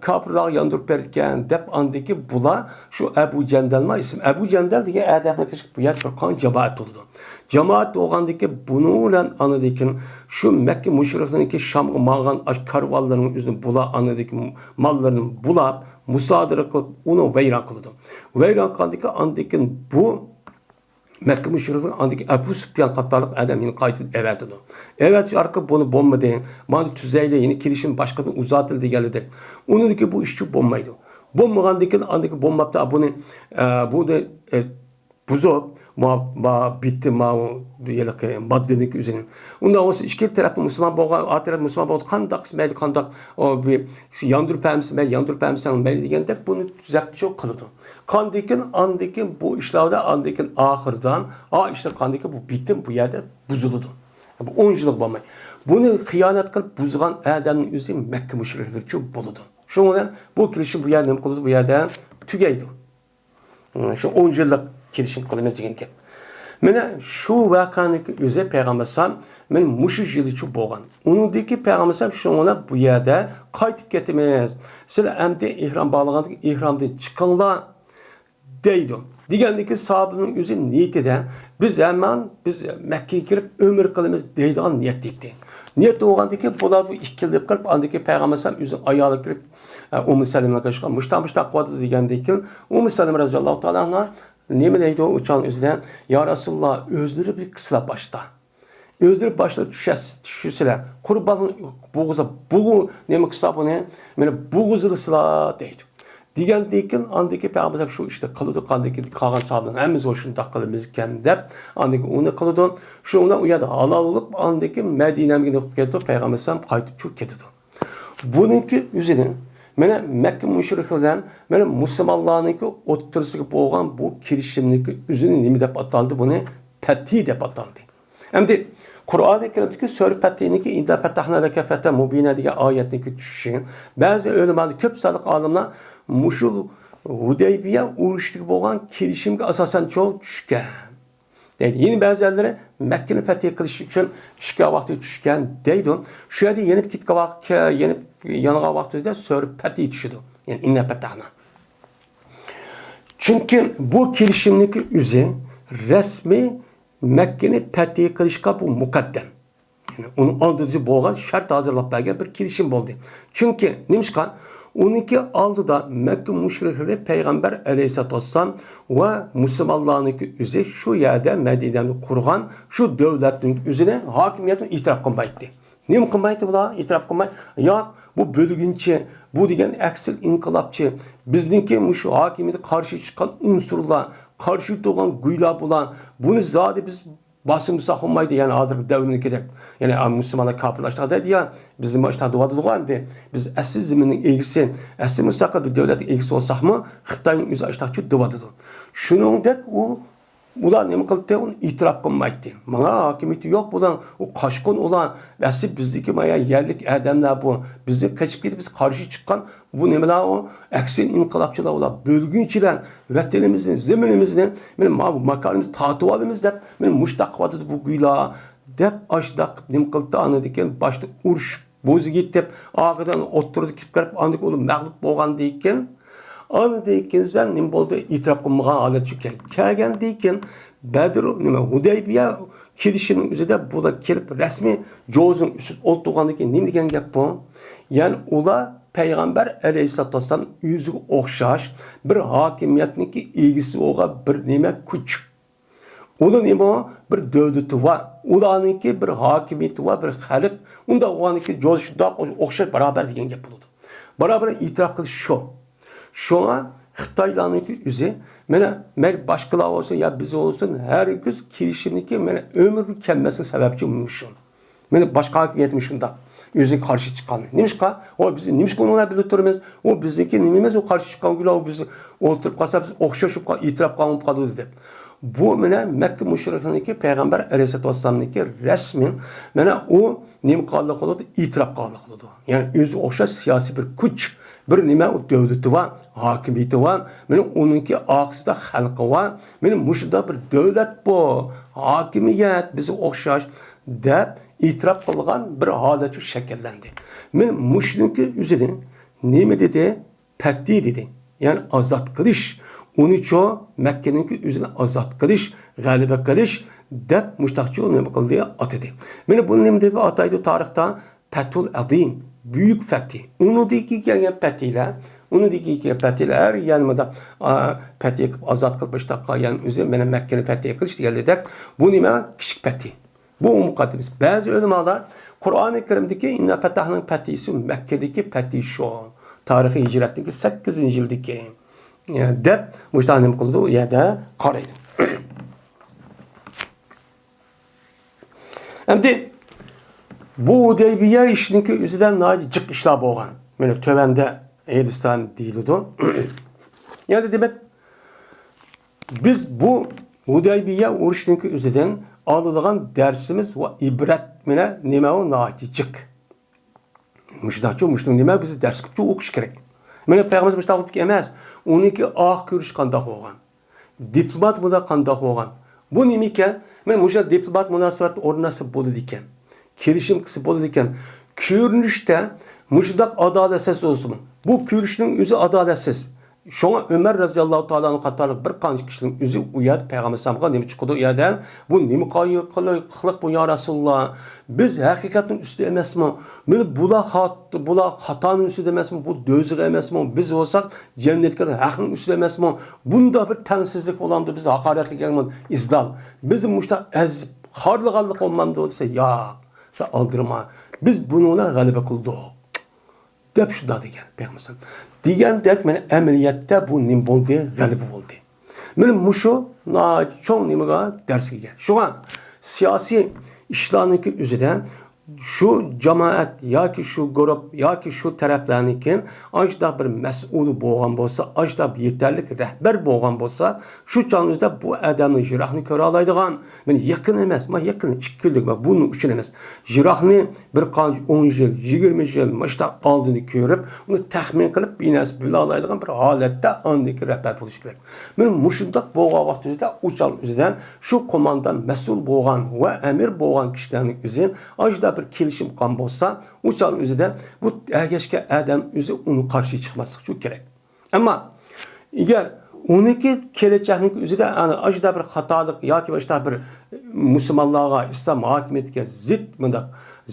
كاپىرلارغا ياندۇرۇپ بېرىدىكەن دەپ، ئاندىكى بۇلار شۇ ئەبۇ جەندەلمۇ ئىسمى، ئەبۇ جەندەل دېگەن ئادەمنى قېچىپ بۇ يەردە بىر قانچە جامائەت بولىدۇ. جامائەت بولغاندىكى بۇنىڭ بىلەن ئاندىن كېيىن شۇ مەككە مۇشرىكلىرىنىڭكى شامغا ماڭغان ئاشۇ كارۋانلىرىنىڭ ئۆزىنى بۇلار، ئاندىن كېيىن ماللىرىنى بۇلاپ، مۇسادىرە قىلىپ، ئۇنى ۋەيران قىلىدۇ. ۋەيران قىلغاندىكى ئاندىن كېيىن بۇ مەككە مۇشرىكلىرى ئاندىن كېيىن ئەبۇ سۇپيان قاتارلىق ئادەم يەنە قايتىدىن ئەۋەتىدۇ. ئەۋەتىش ئارقىلىق بۇنى بولمىدى، مانا تۈزەيلى، يەنە كېلىشىم باشقىدىن ئۇزارتىلدى دېگەنلىدەك. ئۇنىڭدىن كېيىن بۇ ئىشچۇ بولمايدۇ. بولمىغاندىن كېيىن ئاندىن كېيىن بولماپتۇ، بۇنى، ئە، بۇنى، ئە، بۇزۇپ، ما، ما، بىتتى، ماۋۇ ھېلىقى ماددىنىڭكى ئۆزىنى. ئۇنداق بولسا ئىككى تەرەپمۇ مۇسۇلمان بولغان، ئا تەرەپ مۇسۇلمان بولغان، قانداق قىلسا مەيلى، قانداق، ئۇ، بىر ياندۇرۇپ بەرمىسە مەيلى، ياندۇرۇپ بەرمىسەڭ مەيلى دېگەندەك بۇنى تۈزەپچۇ قىلىدۇ. قاندىكىن، ئاندىكىن بۇ ئىشلاردا، ئاندىكىن ئاخىردا، ئا ئىشلار قاندىكىن بۇ بىتىم بۇ يەردە بۇزۇلىدۇ. بۇ ئون يىللىق بولماي. بۇنى خىيانەت قىلىپ بۇزغان ئادەمنىڭ ئۆزى مەككە مۇشرىكلىرىچۇ بولىدۇ. شۇنىڭ بىلەن بۇ كېلىشىم بۇ يەردە نېمە قىلىدۇ؟ بۇ يەردە تۈگەيدۇ. شۇ ئون يىللىق كېلىشىم قىلىمىز دېگەن گەپ. مانا شۇ ۋەقەنىڭ ئۆزى پەيغەمبەر ئەلەيھىسسالام مانا مۇشۇ يىلىچۇ بولغان. ئۇنىڭدىكى پەيغەمبەر ئەلەيھىسسالام شۇڭا بۇ يەردە قايتىپ كېتىمىز. سىلەر ئەمدى ئېھرام باغلىغاندىن كېيىن ئېھرامدىن چىقىڭلار دەيدۇ. دېگەندىكى ساھابىنىڭ ئۆزى نىيىتىدە بىز ھەمان بىز مەككىگە كىرىپ ئۆمرە قىلىمىز دەيدىغان نىيەتتە ئىدى. نىيەت بولغاندىكى بۇلار بۇ ئىككىلىنىپ قېلىپ، ئاندىن كېيىن پەيغەمبەر ئەلەيھىسسالام ئۆزىنىڭ ئايالىغا كىرىپ، ئە، ئۇممۇ سەلىمە قىلىشقا مۇشتا مۇشتا قىلىۋاتىدۇ دېگەندىن كېيىن ئۇممۇ سەلىمە رەزىياللاھۇ تائالا ئەنھا نېمە دەيدۇ ئۇ چاغنىڭ ئۆزىدە؟ يا رەسۇلاللا، ئۆزلىرى بىر قىسلا باشتا. ئۆزلىرى باشلىرى چۈشەس-، چۈشۈرسىلە، قۇربان بوغۇزا، بوغۇ-، نېمە قىلسا بۇنى، مانا بوغۇزلىسىلا دەيدۇ. دېگەندىن كېيىن، ئاندىن كېيىن پەيغەمبەر شۇ ئىشنى قىلىدۇ، ئاندىن كېيىن قالغان ساھابىلەر ھەممىمىز شۇنداق قىلىمىز ئىكەن دەپ، ئاندىن كېيىن ئۇنى قىلىدۇ. شۇنىڭ بىلەن ئۇ يەردە ھالال بولۇپ، ئاندىن كېيىن مەدىنەگە كېلىپ كېتىدۇ، پەيغەمبەر ئەلەيھىسسالام قايتىپ چۈشۈپ كېتىدۇ. بۇنىڭكى ئۆزىنى، مانا مەككە مۇشرىكى بىلەن مانا مۇسۇلمانلارنىڭكى ئوتتۇرىسىغا بولغان بۇ كېلىشىمنىڭكى ئۆزىنى نېمە دەپ ئاتالدى؟ بۇنى پەتھى دەپ ئاتالدى. ئەمدى قۇرئانى كەرىمدىكى سۈرە پەتھىنىڭكى ئىننا پەتەھنا لەكە فەتەن مۇبىنا دېگەن ئايەتنىڭكى چۈشۈشى، بەزى ئۆلىمالار، كۆپ سانلىق ئالىملار مۇشۇ ھۇدەيبىيە ئۇرۇشىدىكى بولغان كېلىشىمگە ئاساسەن چوڭ چۈشكەن دەيدۇ. يەنە بەزىلەرلىرى مەككىنى پەتھى قىلىش ئۈچۈن چۈشكەن ۋاقتى چۈشكەن دەيدۇ. شۇ يەردە يېنىپ كەتكەن ۋاقىت، يېنىپ، يانغان ۋاقتىدا سۈرە پەتھى چۈشىدۇ. يەنى ئىننا پەتەھنا. چۈنكى بۇ كېلىشىمنىڭكى ئۆزى رەسمىي مەككىنى پەتھى قىلىشقا بۇ مۇقەددەم. يەنى ئۇنىڭ ئالدىدا بولغان شەرت ھازىرلاپ بەرگەن بىر كېلىشىم بولدى. چۈنكى نېمىشقا؟ ئۇنىڭكى ئالدىدا مەككە مۇشرىكلىرى پەيغەمبەر ئەلەيھىسسالاتۇ ۋەسسالام ۋە مۇسۇلمانلارنىڭكى ئۆزى شۇ يەردە مەدىنەنى قۇرغان شۇ دۆلەتنىڭ ئۆزىنى ھاكىمىيەتنى ئېتىراپ قىلمايتتى. نېمە قىلمايتتى بۇلار؟ ئېتىراپ قىلماي، ياق، بۇ بۆلگۈنچى، بۇ دېگەن ئەكسىل ئىنقىلابچى، بىزنىڭكى مۇشۇ ھاكىمىيەتكە قارشى چىققان ئۇنسۇرلار، قارشى تۇرغان گۇيلار بۇلار، بۇنى زادى بىز باسمىساق بولمايدۇ، يەنى ھازىرقى دەۋرنىڭكىدەك. يەنى، ئا، مۇسۇلمانلار كاپىرلار ئاشتاق دەيدۇ يا، بىزمۇ ئاشتاق دەۋاتىدىغۇ ئەمدى. بىز ئەسلى زېمىننىڭ ئىگىسى، ئەسلى مۇستەقىل بىر دۆلەتنىڭ ئىگىسى بولساقمۇ، خىتاينىڭ ئۆزى ئاشتاقچۇ دەۋاتىدۇ. شۇنىڭدەك ئۇ، ئۇلار نېمە قىلدى؟ ئۇنى ئېتىراپ قىلمايتتى. ماڭا ھاكىمىيىتى يوق بۇلار، ئۇ قاچقۇن ئۇلار. ئەسلى بىزدىكى مايا يەرلىك ئادەملەر بۇ. بىزدىن قېچىپ كېتىپ، بىز قارشى چىققان بۇ نېمىلەر ئۇ؟ ئەكسىل ئىنقىلابچىلار ئۇلار، بۆلگۈنچىلەر، ۋەتىنىمىزنى، زېمىنىمىزنى، مانا ماكانىمىزنى تارتىۋالىمىز دەپ، مانا مۇشۇنداق قىلىۋاتىدۇ بۇ گۇيلار، دەپ ئاشۇنداق نېمە قىلدى. ئاندىن كېيىن باشتا ئۇرۇش بوزۇپ كېتىپ، ئاخىرىدا ئوتتۇرىدا كېلىپ قېلىپ، ئاندىن كېيىن ئۇلار مەغلۇپ بولغاندىن كېيىن، ئاندىن كېيىن نېمە بولدى؟ ئېتىراپ قىلمىغان ھالەتكە كەل-، كەلگەندىن كېيىن، بەدر، نېمە، ھۇدەيبىيە كېلىشىمنىڭ ئۆزىدە بۇلار كېلىپ رەسمىي جوزىنىڭ ئۈستىدە ئولتۇرغاندىن كېيىن نېمە دېگەن گەپ بۇ؟ يەنى ئۇلار پەيغەمبەر ئەلەيھىسسالاتۇ ۋەسسالام ئۆزىگە ئوخشاش بىر ھاكىمىيەتنىڭكى ئىگىسى بولغان بىر نېمە كۈچ. ئۇلار نېمە؟ بىر دۆلىتى بار، ئۇلارنىڭكى بىر ھاكىمىيىتى بار، بىر خەلق. ئۇنداق بولغاندىن كېيىن جوزى شۇنداق ئوخشاش بارابەر دېگەن گەپ بولىدۇ. بارابەر ئېتىراپ قىلىش شۇ. شۇڭا خىتايلارنىڭكى ئۆزى، مانا، مەيلى باشقىلار بولسۇن يا بىز بولسۇن، ھەرگىز كېلىشىمنىكى، مانا، ئۆمرى كەلمەسلىك سەۋەبچى مۇشۇ. مانا، باشقا ھاكىمىيەتمۇ شۇنداق. ئۆزىگە قارشى چىققان. نېمىشقا؟ ئۇ بىز نېمىشقا ئۇنىڭ بىللە تۇرىمىز؟ ئۇ بىزنىڭكى نېمىمىز، ئۇ قارشى چىققان گۇيلا، ئۇ بىز ئولتۇرۇپ قالسا، بىز ئوخشاش بولۇپ قال-، ئېتىراپ قىلغان بولۇپ قالىدۇ دەپ. بۇ مانا مەككە مۇشرىكلىرىنىڭكى پەيغەمبەر ئەلەيھىسسالاتۇ ۋەسسالامنىڭكى رەسمىي، مانا ئۇ نېمە قىلغانلىق بولىدۇ؟ ئېتىراپ قىلغانلىق بولىدۇ. يەنى ئۆزىگە ئوخشاش سىياسىي بىر كۈچ، بىر نېمە، ئۇ دۆلىتى بار، ھاكىمىيىتى بار. مانا ئۇنىڭكى ئارقىسىدا خەلقى بار. مانا مۇشۇنداق بىر دۆلەت بۇ، ھاكىمىيەت بىزگە ئوخشاش دەپ ئېتىراپ قىلغان بىر ھالەت شەكىللەندى. مانا مۇشۇنىڭكى ئۆزىنى نېمە دېدى؟ پەتھى دېدى. يەنى ئازاد قىلىش. ئۇنىچۇ مەككىنىڭكى ئۆزىنى ئازاد قىلىش، غەلىبە قىلىش دەپ مۇشتاقچۇ نېمە قىلدى؟ ئاتىدى. مانا بۇنى نېمە دەپ ئاتايدۇ تارىختا؟ پەتھۇل ئەزىم، بۈيۈك پەتھى. ئۇنىڭدىن كېيىن كەلگەن پەتھىلەر، ئۇنىڭدىن كېيىن كەلگەن پەتھىلەر، يەنى مۇنداق، ئا، پەتھى قىلىپ، ئازاد قىلىپ، مۇشتاققا، يەنى ئۆزى مانا مەككىنى پەتھى قىلىش دېگەندەك، بۇ نېمە؟ كىچىك پەتھى. بۇ مۇقەددىمىسى. بەزى ئۆلىمالار قۇرئانى كەرىمدىكى ئىننا پەتەھنىڭ پەتھىسى مەككىدىكى پەتھى شۇ. تارىخى ھىجرەتنىڭكى سەككىزىنچى يىلدىكى، ئە، دەپ مۇشۇنداق نېمە قىلىدۇ، ئۇ يەردە قارايدۇ. ئەمدى بۇ ھۇدەيبىيە ئىشىنىڭكى ئۆزىدە ناھايىتى جىق ئىشلار بولغان. مانا تۆۋەندە ھېلىسان دېيىلىدۇ. يەنى دېمەك، بىز بۇ ھۇدەيبىيە ئۇرۇشنىڭكى ئۆزىدىن ئالىدىغان دەرسىمىز ۋە ئىبرەت مانا نېمە ئۇ ناھايىتى جىق. مۇشۇنداقچۇ، مۇشۇنىڭ نېمە بىز دەرس قىلىپچۇ ئوقۇش كېرەك. مانا پەيغەمبەرمىز مۇشۇنداق بولۇپ ئەمەس، ئۇنىڭكى ئاخىرى كۆرۈش قانداق بولغان؟ دىپلومات بۇنداق قانداق بولغان؟ بۇ نېمىكەن؟ مانا مۇشۇ دىپلومات مۇناسىۋەتنى ئورناتسا بولىدىكەن. كېلىشىم قىلسا بولىدىكەن. كۆرۈنۈشتە مۇشۇنداق ئادالەتسىز بولسىمۇ، بۇ كۆرۈشنىڭ ئۆزى ئادالەتسىز. شۇڭا ئۆمەر رەزىياللاھۇ تائالا ئەنھۇ قاتارلىق بىر قانچە كىشىنىڭ ئۆزى ئۇ يەردە پەيغەمبەر ئەلەيھىسسالامغا نېمە چىقىدۇ ئۇ يەردە؟ بۇ نېمە قىلىق بۇ يا رەسۇلۇللا؟ بىز ھەقىقەتنىڭ ئۈستىدە ئەمەسمۇ؟ مانا بۇلار خات-، بۇلار خاتانىڭ ئۈستىدە ئەمەسمۇ؟ بۇ دوزاخ ئەمەسمۇ؟ بىز بولساق جەننەتكە ھەقنىڭ ئۈستىدە ئەمەسمۇ؟ بۇنداق بىر تەڭسىزلىك بولامدۇ؟ بىز ھاقارەتلىك ئىزدال. بىزنى مۇشۇنداق ئەزىپ خارلىغانلىق بولمامدۇ دېسە، ياق. سەن ئالدىرىما. بىز بۇنىڭ بىلەن غەلىبە قىلدۇق. دەپ شۇنداق دېگەن پەيغەمبەر. دېگەندەك، مانا ئەمەلىيەتتە بۇ نېمە بولدى؟ غەلىبە بولدى. مانا مۇشۇ ناھايىتى چوڭ نېمىگە دەرسكە ئىگە. شۇڭا سىياسىي ئىشلارنىڭكى ئۆزىدە شۇ جامائەت ياكى شۇ گۇرۇپ ياكى شۇ تەرەپلەرنىڭكى ئاشۇنداق بىر مەسئۇلى بولغان بولسا، ئاشۇنداق بىر يېتەرلىك رەھبەر بولغان بولسا، شۇ چاغنىڭ ئۆزىدە بۇ ئادەمنى يىراقنى كۆرەلەيدىغان، مانا يېقىن ئەمەس، مانا يېقىن ئىككى كۈنلۈك، مانا بۇنىڭ ئۈچۈن ئەمەس. يىراقنى بىر قانچە ئون يىل، يىگىرمە يىل مۇشۇنداق ئالدىنى كۆرۈپ، ئۇنى تەخمىن قىلىپ، بىر نەرسە بىلالايدىغان بىر ھالەتتە ئاندىكى رەھبەر بولۇش كېرەك. مانا مۇشۇنداق بولغان ۋاقتىدا ئۇ چاغ ئۆزىدە شۇ قوماندان مەسئۇل بولغان ۋە ئەمىر بولغان كىشىلەرنىڭ ئۆزى ئاشۇنداق بىر كېلىشىم قىلغان بولسا، ئۇ چاغ ئۆزىدە بۇ ئەگەشكەن ئادەم ئۆزى ئۇنىڭ قارشى چىقماسلىقى كېرەك. ئەمما ئەگەر ئۇنىڭكى كېلەچەكنىڭ ئۆزىدە ئەنە ئاشۇنداق بىر خاتالىق ياكى باشقا بىر مۇسۇلمانلارغا، ئىسلام ھاكىمىيىتىگە زىت مۇنداق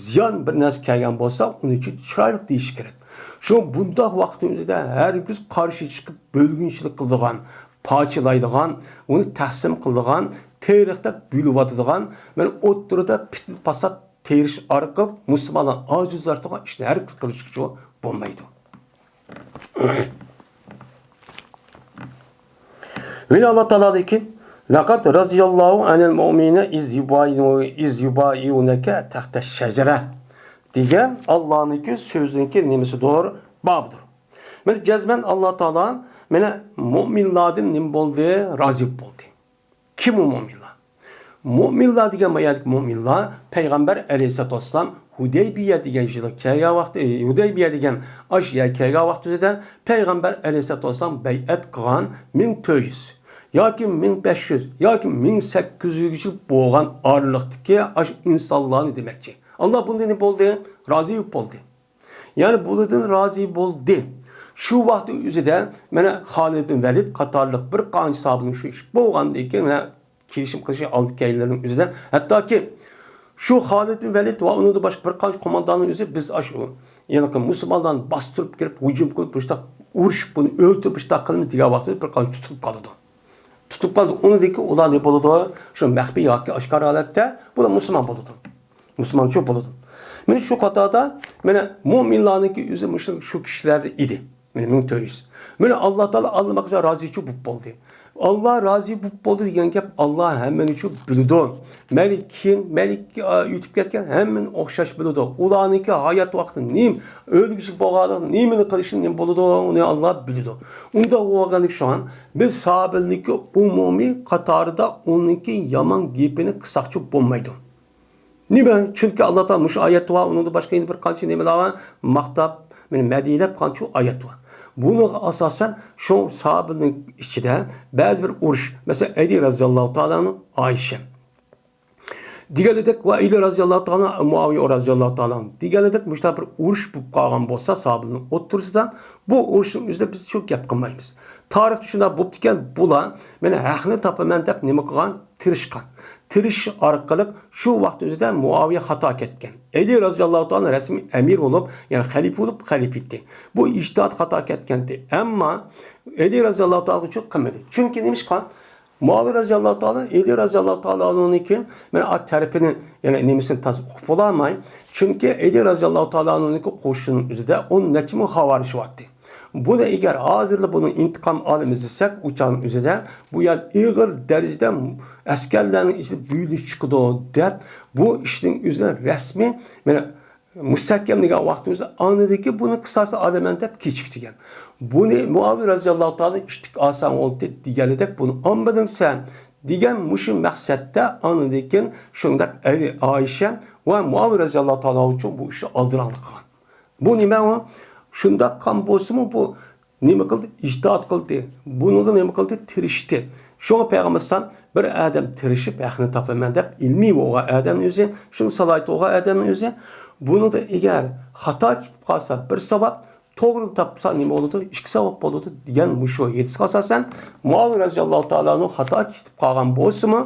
زىيان بىر نەرسە كەلگەن بولسا، ئۇنى چىرايلىق دېيىش كېرەك. شۇ بۇنداق ۋاقىتنىڭ ئۆزىدە ھەرگىز قارشى چىقىپ بۆلگۈنچىلىك قىلىدىغان، پارچىلايدىغان، ئۇنى تەقسىم قىلىدىغان، تېرىقتەك بۆلۈۋاتىدىغان، مانا ئوتتۇرىدا پىتنە پاسات تېرىش ئارقىلىق مۇسۇلمانلار ئاجىزلاشتۇرغان ئىشنى ھەرگىز قىلىشقا بولمايدۇ. ۋەلى ئاللا تائالادىكى، لەقەد رەزىيەللاھۇ ئەنىل مۇئمىنىنە ئىز يۇبايىئۇ-، ئىز يۇبايىئۇنەكە تەھتە شەجەرە دېگەن ئاللانىڭكى سۆزىنىڭكى نېمىسىدۇر؟ بابىدۇر. مانا جەزمەن ئاللا تائالا مانا مۇئمىنلاردىن نېمە بولدى؟ رازى بولدى. كىم ئۇ مۆمىنلار؟ مۆمىنلار دېگەن ما يەردىكى مۆمىنلار پەيغەمبەر ئەلەيھىسسالاتۇ ۋەسسالام ھۇدەيبىيە دېگەن يىلى كەلگەن ۋاقتى، ئى، ھۇدەيبىيە دېگەن ئاشۇ يەرگە كەلگەن ۋاقتىدا پەيغەمبەر ئەلەيھىسسالاتۇ ۋەسسالام بەيئەت قىلغان مىڭ تۆت يۈز ياكى مىڭ بەش يۈز ياكى مىڭ سەككىز يۈزگىچە بولغان ئارىلىقتىكى ئاشۇ ئىنسانلارنى دېمەكچى. ئاللا بۇندىن بولدى، رازى بولدى. يەنى بۇلاردىن رازى بولدى. شۇ ۋاقىت ئۆزىدە مانا خالىد بىن ۋەلىد قاتارلىق بىر قانچە ساھابىنىڭ شۇ ئىش بولغاندىن كېيىن مانا كېلىشىم قىلىشى ئالدى كەينىلەرنىڭ ئۆزىدە. ھەتتاكى شۇ خالىد بىن ۋەلىد ۋە ئۇنىڭدىن باشقا بىر قانچە قومانداننىڭ ئۆزى بىز ئاشۇ يەنى مۇسۇلمانلارنى باستۇرۇپ كىرىپ، ھۇجۇم قىلىپ، مۇشۇنداق ئۇرۇشۇپ، بۇنى ئۆلتۈرۈپ، مۇشۇنداق قىلىمىز دېگەن ۋاقتىدا بىر قانچە تۇتۇلۇپ قالىدۇ. تۇتۇپ قالدى. ئۇنىڭدىن كېيىن ئۇلار نېمە بولىدۇ؟ شۇ مەخپىي ياكى ئاشكارا ھالەتتە بۇلار مۇسۇلمان بولىدۇ. مۇسۇلمانچۇ بولىدۇ. مانا شۇ قاتاردا مانا مۆمىنلارنىڭكى ئۆزى مۇشۇ، شۇ كىشىلەردە ئىدى. مانا مىڭ تۆت يۈز. مانا ئاللا تائالا ئاللىماقچە رازىچۇ بولۇپ بولدى. ئاللا رازى بولۇپ بولدى دېگەن گەپ، ئاللا ھەممىنىچۇ بىلىدۇ. مەيلى كېيىن، مەيلى، ئا، ئۆتۈپ كەتكەن ھەممىنى ئوخشاش بىلىدۇ. ئۇلارنىڭكى ھايات ۋاقتى نېمە، ئۆلگۈسى بولغانلىقى، نېمىنى قىلىشى نېمە بولىدۇ، ئۇنى ئاللا بىلىدۇ. ئۇنداق بولغاندىكىن شۇڭا بىز ساھابىلىكى ئومۇمىي قاتارىدا ئۇنىڭكى يامان گېپىنى قىلساقچۇ بولمايدۇ. نېمە؟ چۈنكى ئاللا تائالا مۇشۇ ئايەت بار، ئۇنىڭدىن باشقا يەنە بىر قانچە نېمىلەر بار، ماختاپ، مەدھىيەلەپ قانچە ئايەت بار. بۇنىڭغا ئاساسەن شۇ ساھابىنىڭ ئىچىدە بەزى بىر ئۇرۇش، مەسىلەن، ئەلى رەزىياللاھۇ تائالا ئانھۇ، ئائىشە دېگەنلىدەك ۋە ئەلى رەزىياللاھۇ تائالا ئانھۇ، مۇئاۋىيە رەزىياللاھۇ تائالا ئانھۇ دېگەنلىدەك مۇشۇنداق بىر ئۇرۇش بولۇپ قالغان بولسا ساھابىنىڭ ئوتتۇرىسىدا، بۇ ئۇرۇشنىڭ ئۆزىدە بىز شۇ گەپ قىلمايمىز. تارىختا شۇنداق بوپتىكەن، بۇلار مانا ھەقنى تاپىمەن دەپ نېمە قىلغان؟ تىرىشقان. تىرىشىش ئارقىلىق شۇ ۋاقىت ئۆزىدە مۇئاۋىيە خاتا كەتكەن. ئەلى رەزىياللاھۇ تائالا رەسمىي ئەمىر بولۇپ، يەنى خەلىپە بولۇپ، خەلىپە ئىدى. بۇ ئىجتىھاد خاتا كەتكەنتى. ئەمما ئەلى رەزىياللاھۇ تائالا ئۈچۈن قىلمىدى. چۈنكى نېمىشقا؟ مۇئاۋىيە رەزىياللاھۇ تائالا، ئەلى رەزىياللاھۇ تائالا ئانھۇنىڭكى مانا ئا تەرىپىنى، يەنى نېمىسىنى تاز ئۇقۇپ بولالماي. چۈنكى ئەلى رەزىياللاھۇ تائالا ئانھۇنىڭكى قوشۇنىنىڭ ئۆزىدە ئون نەچچە مىڭ خاۋارىج بارتى. بۇنى ئەگەر ھازىرلا بۇنىڭ ئىنتىقام ئالىمىز دېسەك، ئۇ چاغنىڭ ئۆزىدە بۇ يەر ئېغىر دەرىجىدە ئەسكەرلەرنىڭ ئىچىدە بۆلۈنۈش چىقىدۇ دەپ، بۇ ئىشنىڭ ئۆزىدە رەسمىي مانا مۇستەھكەملىگەن ۋاقتىمىزدا ئاندىكى بۇنى قىساسنى ئالىمەن دەپ كېچىكتۈرگەن. بۇنى مۇئاۋىيە رەزىياللاھۇ تائالا ئىشتىك ئالساڭ بولدى دېگەنىدەك بۇنى ئالمىدىڭ سەن دېگەن مۇشۇ مەقسەتتە ئاندىن كېيىن شۇنداق ئەلى ئائىشە ۋە مۇئاۋىيە رەزىياللاھۇ تائالا ئۈچۈن بۇ ئىشنى ئالدىراڭلىق قىلغان. بۇ نېمە ئۇ؟ شۇنداق قىلغان بولسىمۇ بۇ نېمە قىلدى؟ ئىجتىھات قىلدى. بۇنىڭغا نېمە قىلدى؟ تىرىشتى. شۇڭا پەيغەمبەر ئەلەيھىسسالام بىر ئادەم تىرىشىپ ھەقنى تاپىمەن دەپ ئىلمىي بولغان ئادەمنىڭ ئۆزى، شۇنىڭ سالاھىيىتى بولغان ئادەمنىڭ ئۆزى بۇنىڭدا ئەگەر خاتا كېتىپ قالسا بىر ساۋاب، توغرا تاپسا نېمە بولىدۇ؟ ئىككى ساۋاب بولىدۇ دېگەن مۇشۇ ھەدىسكە ئاساسەن مۇئاۋىيە رەزىياللاھۇ تائالا ئانھۇ خاتا كېتىپ قالغان بولسىمۇ،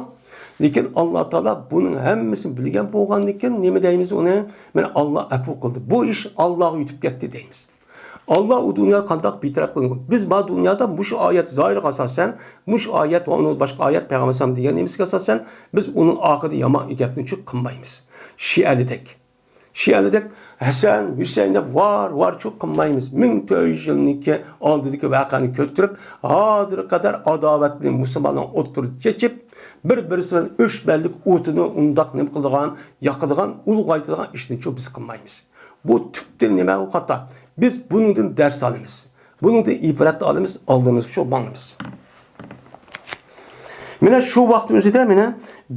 لېكىن ئاللا تائالا بۇنىڭ ھەممىسىنى بىلگەن بولغاندىن كېيىن نېمە دەيمىز ئۇنى؟ مانا ئاللا ئەپۇ قىلدى. بۇ ئىش ئاللاغا ئۆتۈپ كەتتى دەيمىز. ئاللا ئۇ دۇنياغا قانداق بىتەرەپ قىلغان؟ بىز بار دۇنيادا مۇشۇ ئايەت زاھىرىغا ئاساسەن، مۇشۇ ئايەت ۋە ئۇنىڭ باشقا ئايەت پەيغەمبەر ئەلەيھىسسالام دېگەن نېمىسىگە ئاساسەن، بىز ئۇنىڭ ئارقىدا يامان گەپنى چۈ قىلمايمىز. شىئەلىدەك. شىئەلىدەك ھەسەن، ھۈسەيىن دەپ ۋار ۋار چۈ قىلمايمىز. مىڭ تۆت يۈز يىلنىڭكى ئالدىدىكى ۋەقەنى كۆتۈرۈپ، ھازىرغا قەدەر ئاداۋەتنى مۇسۇلمانلارنىڭ ئوتتۇرىدا چېچىپ، بىر-بىرسى بىلەن ئۆچمەنلىك ئوتىنى ئۇنداق نېمە قىلىدىغان، ياقىدىغان، ئۇلغايتىدىغان ئىشنى چۇ بىز قىلمايمىز. بۇ تۈپتىن نېمە ئۇ خاتا؟ بىز بۇنىڭدىن دەرس ئالىمىز. بۇنىڭدىن ئىبرەت ئالىمىز، ئالدىمىزغا شۇ ماڭىمىز. مانا شۇ ۋاقىتنىڭ ئۆزىدە مانا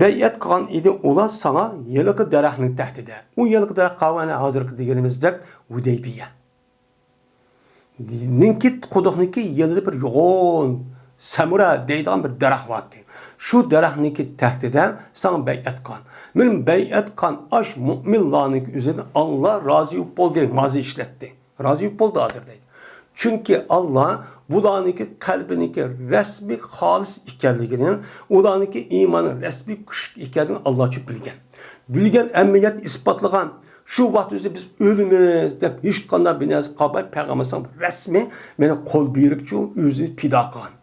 بەيئەت قىلغان ئىدى ئۇلار ساڭا ھېلىقى دەرەخنىڭ تەھتىدە. ئۇ ھېلىقى دەرەخ قاۋانى ھازىرقى دېگىنىمىزدەك ھۇدەيبىيە. نىڭكى قۇدۇقنىڭكى يېنىدا بىر يوغان سەمۇرە دەيدىغان بىر دەرەخ بارتى. شۇ دەرەخنىڭكى تەھتىدە ساڭا بەيئەت قىلغان. مېنىڭ بەيئەت قىلغان ئاش مۇئمىنلارنىڭكى ئۆزىدىن ئاللا رازى بولۇپ بولدى، مازى ئىشلەتتى. رازى بولۇپ بولدى ھازىر دەيدۇ. چۈنكى ئاللا بۇلارنىڭكى قەلبىنىڭكى رەسمىي خالىس ئىكەنلىكىنى، ئۇلارنىڭكى ئىمانى رەسمىي كۈچلۈك ئىكەنلىكىنى ئاللا چۈ بىلگەن. بىلگەن ئەمەلىيەت ئىسپاتلىغان. شۇ ۋاقىت ئۆزى بىز ئۆلىمىز دەپ ھېچقانداق بىر نەرسە قالماي پەيغەمبەر ئەلەيھىسسالام رەسمىي مېنى قول بېرىپ شۇ ئۆزىنى پىدا قىلغان.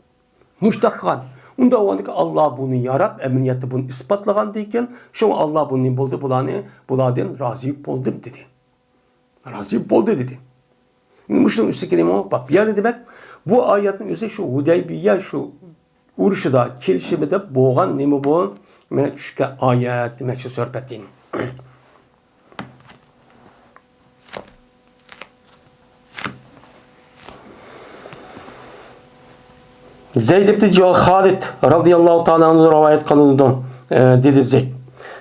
مۇشتاق قىلغان. ئۇنداق بولغاندىكىن ئاللا بۇنى ياراپ، ئەمەلىيەتتە بۇنى ئىسپاتلىغاندىن كېيىن، شۇڭا ئاللا بۇ نېمە بولدى؟ بۇلارنى، بۇلاردىن رازى بولدۇم دېدى. رازى بولدى دېدى. مۇشۇنىڭ ئۈستىگە نېمە بار؟ يەنى دېمەك، بۇ ئايەتنىڭ ئۆزى شۇ ھۇدەيبىيە شۇ ئۇرۇشىدا، كېلىشىمىدە بولغان نېمە بۇ؟ مانا چۈشكەن ئايەت دېمەكچى سۆھبەتتىن. زەيد ئىبن جۇ-، خالىد رازىياللاھۇ تائالا ئەنھۇ رىۋايەت قىلىنىدۇ، ئە، دېدى زەيد.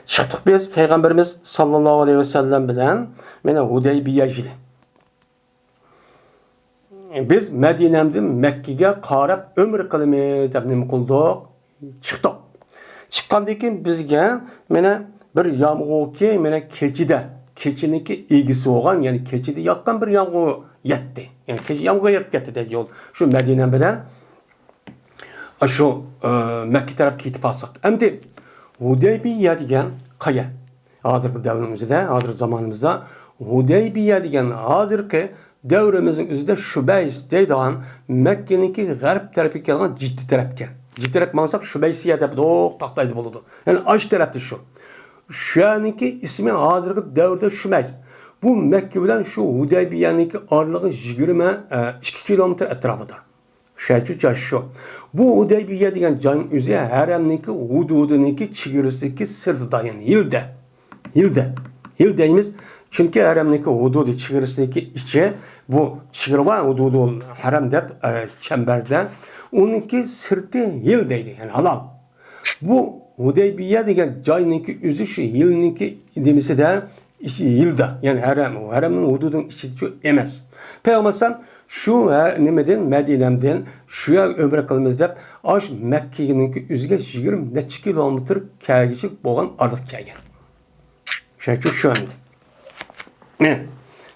چىقتۇق بىز پەيغەمبىرىمىز ساللاللاھۇ ئەلەيھى ۋەسەللەم بىلەن مانا ھۇدەيبىيە يىلى. بىز مەدىنەمدىن مەككىگە قاراپ ئۆمرە قىلىمىز دەپ نېمە قىلدۇق؟ چىقتۇق. چىققاندىن كېيىن بىزگە مانا بىر يامغۇركى، مانا كېچىدە، كېچىنىڭكى ئىگىسى بولغان، يەنى كېچىدە ياغقان بىر يامغۇر يەتتى. يەنى كېچە يامغۇر يېغىپ كەتتى دەيدۇ يول. شۇ مەدىنە بىلەن شۇ، ئە، مەككە تەرەپ كېتىپ قالساق. ئەمدى ھۇدەيبىيە دېگەن قايە؟ ھازىرقى دەۋرنىڭ ئۆزىدە، ھازىرقى زامانىمىزدا ھۇدەيبىيە دېگەن ھازىرقى دەۋرىمىزنىڭ ئۆزىدە شۇبەيس دەيدىغان مەككىنىڭكى غەرب تەرىپىگە كەلگەن جىددە تەرەپكە. جىددە تەرەپ ماڭساق شۇبەيسىيە دەپ دوق تاختايدا بولىدۇ. يەنى ئاشۇ تەرەپتە شۇ. شۇنىڭكى ئىسمى ھازىرقى دەۋردە شۇبەيس. بۇ مەككە بىلەن شۇ ھۇدەيبىيەنىڭكى ئارىلىقى يىگىرمە ئىككى كىلومېتىر ئەتراپىدا. شۇنچە جاي شۇ. بۇ ھۇدەيبىيە دېگەن جاينىڭ ئۆزى ھەرەمنىڭكى ھۇدۇدىنىڭكى چېگرىسىدىكى سىرتىدا، يەنى ھىلدە. ھىلدە. ھىل دەيمىز. چۈنكى ھەرەمنىڭكى ھۇدۇدى چېگرىسىدىكى ئىچى، بۇ چېگرا بار، ھۇدۇدۇل ھەرەم دەپ، ئە، چەمبەردە. ئۇنىڭكى سىرتى ھىل دەيدۇ، يەنى ھالال. بۇ ھۇدەيبىيە دېگەن جاينىڭكى ئۆزى شۇ ھىلنىڭكى نېمىسىدە، ئىچى ھىلدا، يەنى ھەرەم، ھەرەمنىڭ ھۇدۇدىنىڭ ئىچىدىچۇ ئەمەس. پەيغەمبەر ئەلەيھىسسالام شۇ ھە-، نېمىدىن، مەدىنەمدىن شۇ يەرگە ئۆمرە قىلىمىز دەپ، ئاشۇ مەككىنىڭكى ئۆزىگە يىگىرمە نەچچە كىلومېتىر كەلگۈسى بولغان ئارىلىق كەلگەن. شۇنىڭ ئۈچۈن شۇ ئەمدى. مىنە،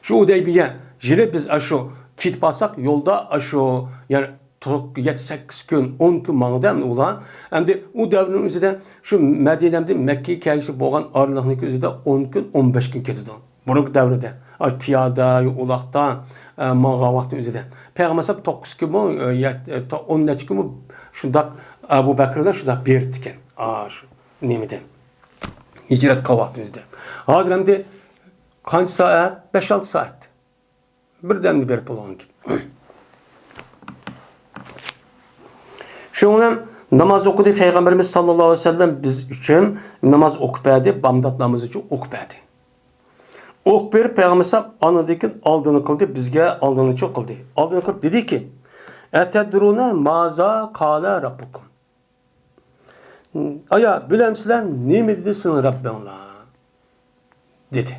شۇ ھۇدەيبىيە يىلى بىز ئاشۇ كېتىپ قالساق، يولدا ئاشۇ، يەنى توق-، يەتتە، سەككىز كۈن، ئون كۈن ماڭدى ئەمدى ئۇلار. ئەمدى ئۇ دەۋرنىڭ ئۆزىدە شۇ مەدىنەمدىن مەككىگە كەلگۈسى بولغان ئارىلىقنىڭكى ئۆزىدە ئون كۈن، ئون بەش كۈن كېتىدۇ. بۇرۇنقى دەۋردە، ئاي، پىيادە، ئۇلاقتا، ئە، ماڭغان ۋاقتى ئۆزىدە. پەيغەمبەر ئەلەيھىسسالام توققۇز كۈنمۇ، ئە، يەت-، ئە، تو-، ئون نەچچە كۈنمۇ شۇنداق ئەبۇ بەكرىدە شۇنداق بېرىپتىكەن. ئاشۇ نېمىدە. ھىجرەت قىلغان ۋاقتى ئۆزىدە. ھازىر ئەمدى قانچە سائەت؟ بەش-ئالتە سائەت. بىردەمدە بېرىپ بولغان گەپ. شۇنىڭ بىلەن ناماز ئوقۇدى پەيغەمبىرىمىز ساللاللاھۇ ئەلەيھى ۋەسەللەم بىز ئۈچۈن ناماز ئوقۇپ بەردى، بامدات نامىزى ئۈچۈن ئوقۇپ بەردى. ئوق بېرىپ پەيغەمبەر ئەلەيھىسسالام ئاندىن كېيىن ئالدىنى قىلدى، بىزگە ئالدىنىچۇ قىلدى. ئالدىنى قىلىپ دېدىكى، ئەتەدرۇنە مازا قالە رەببۇكۇم. ئايا، بىلەمسىلەر نېمە دېدى سىلىڭ رەببىڭلار؟ دېدى.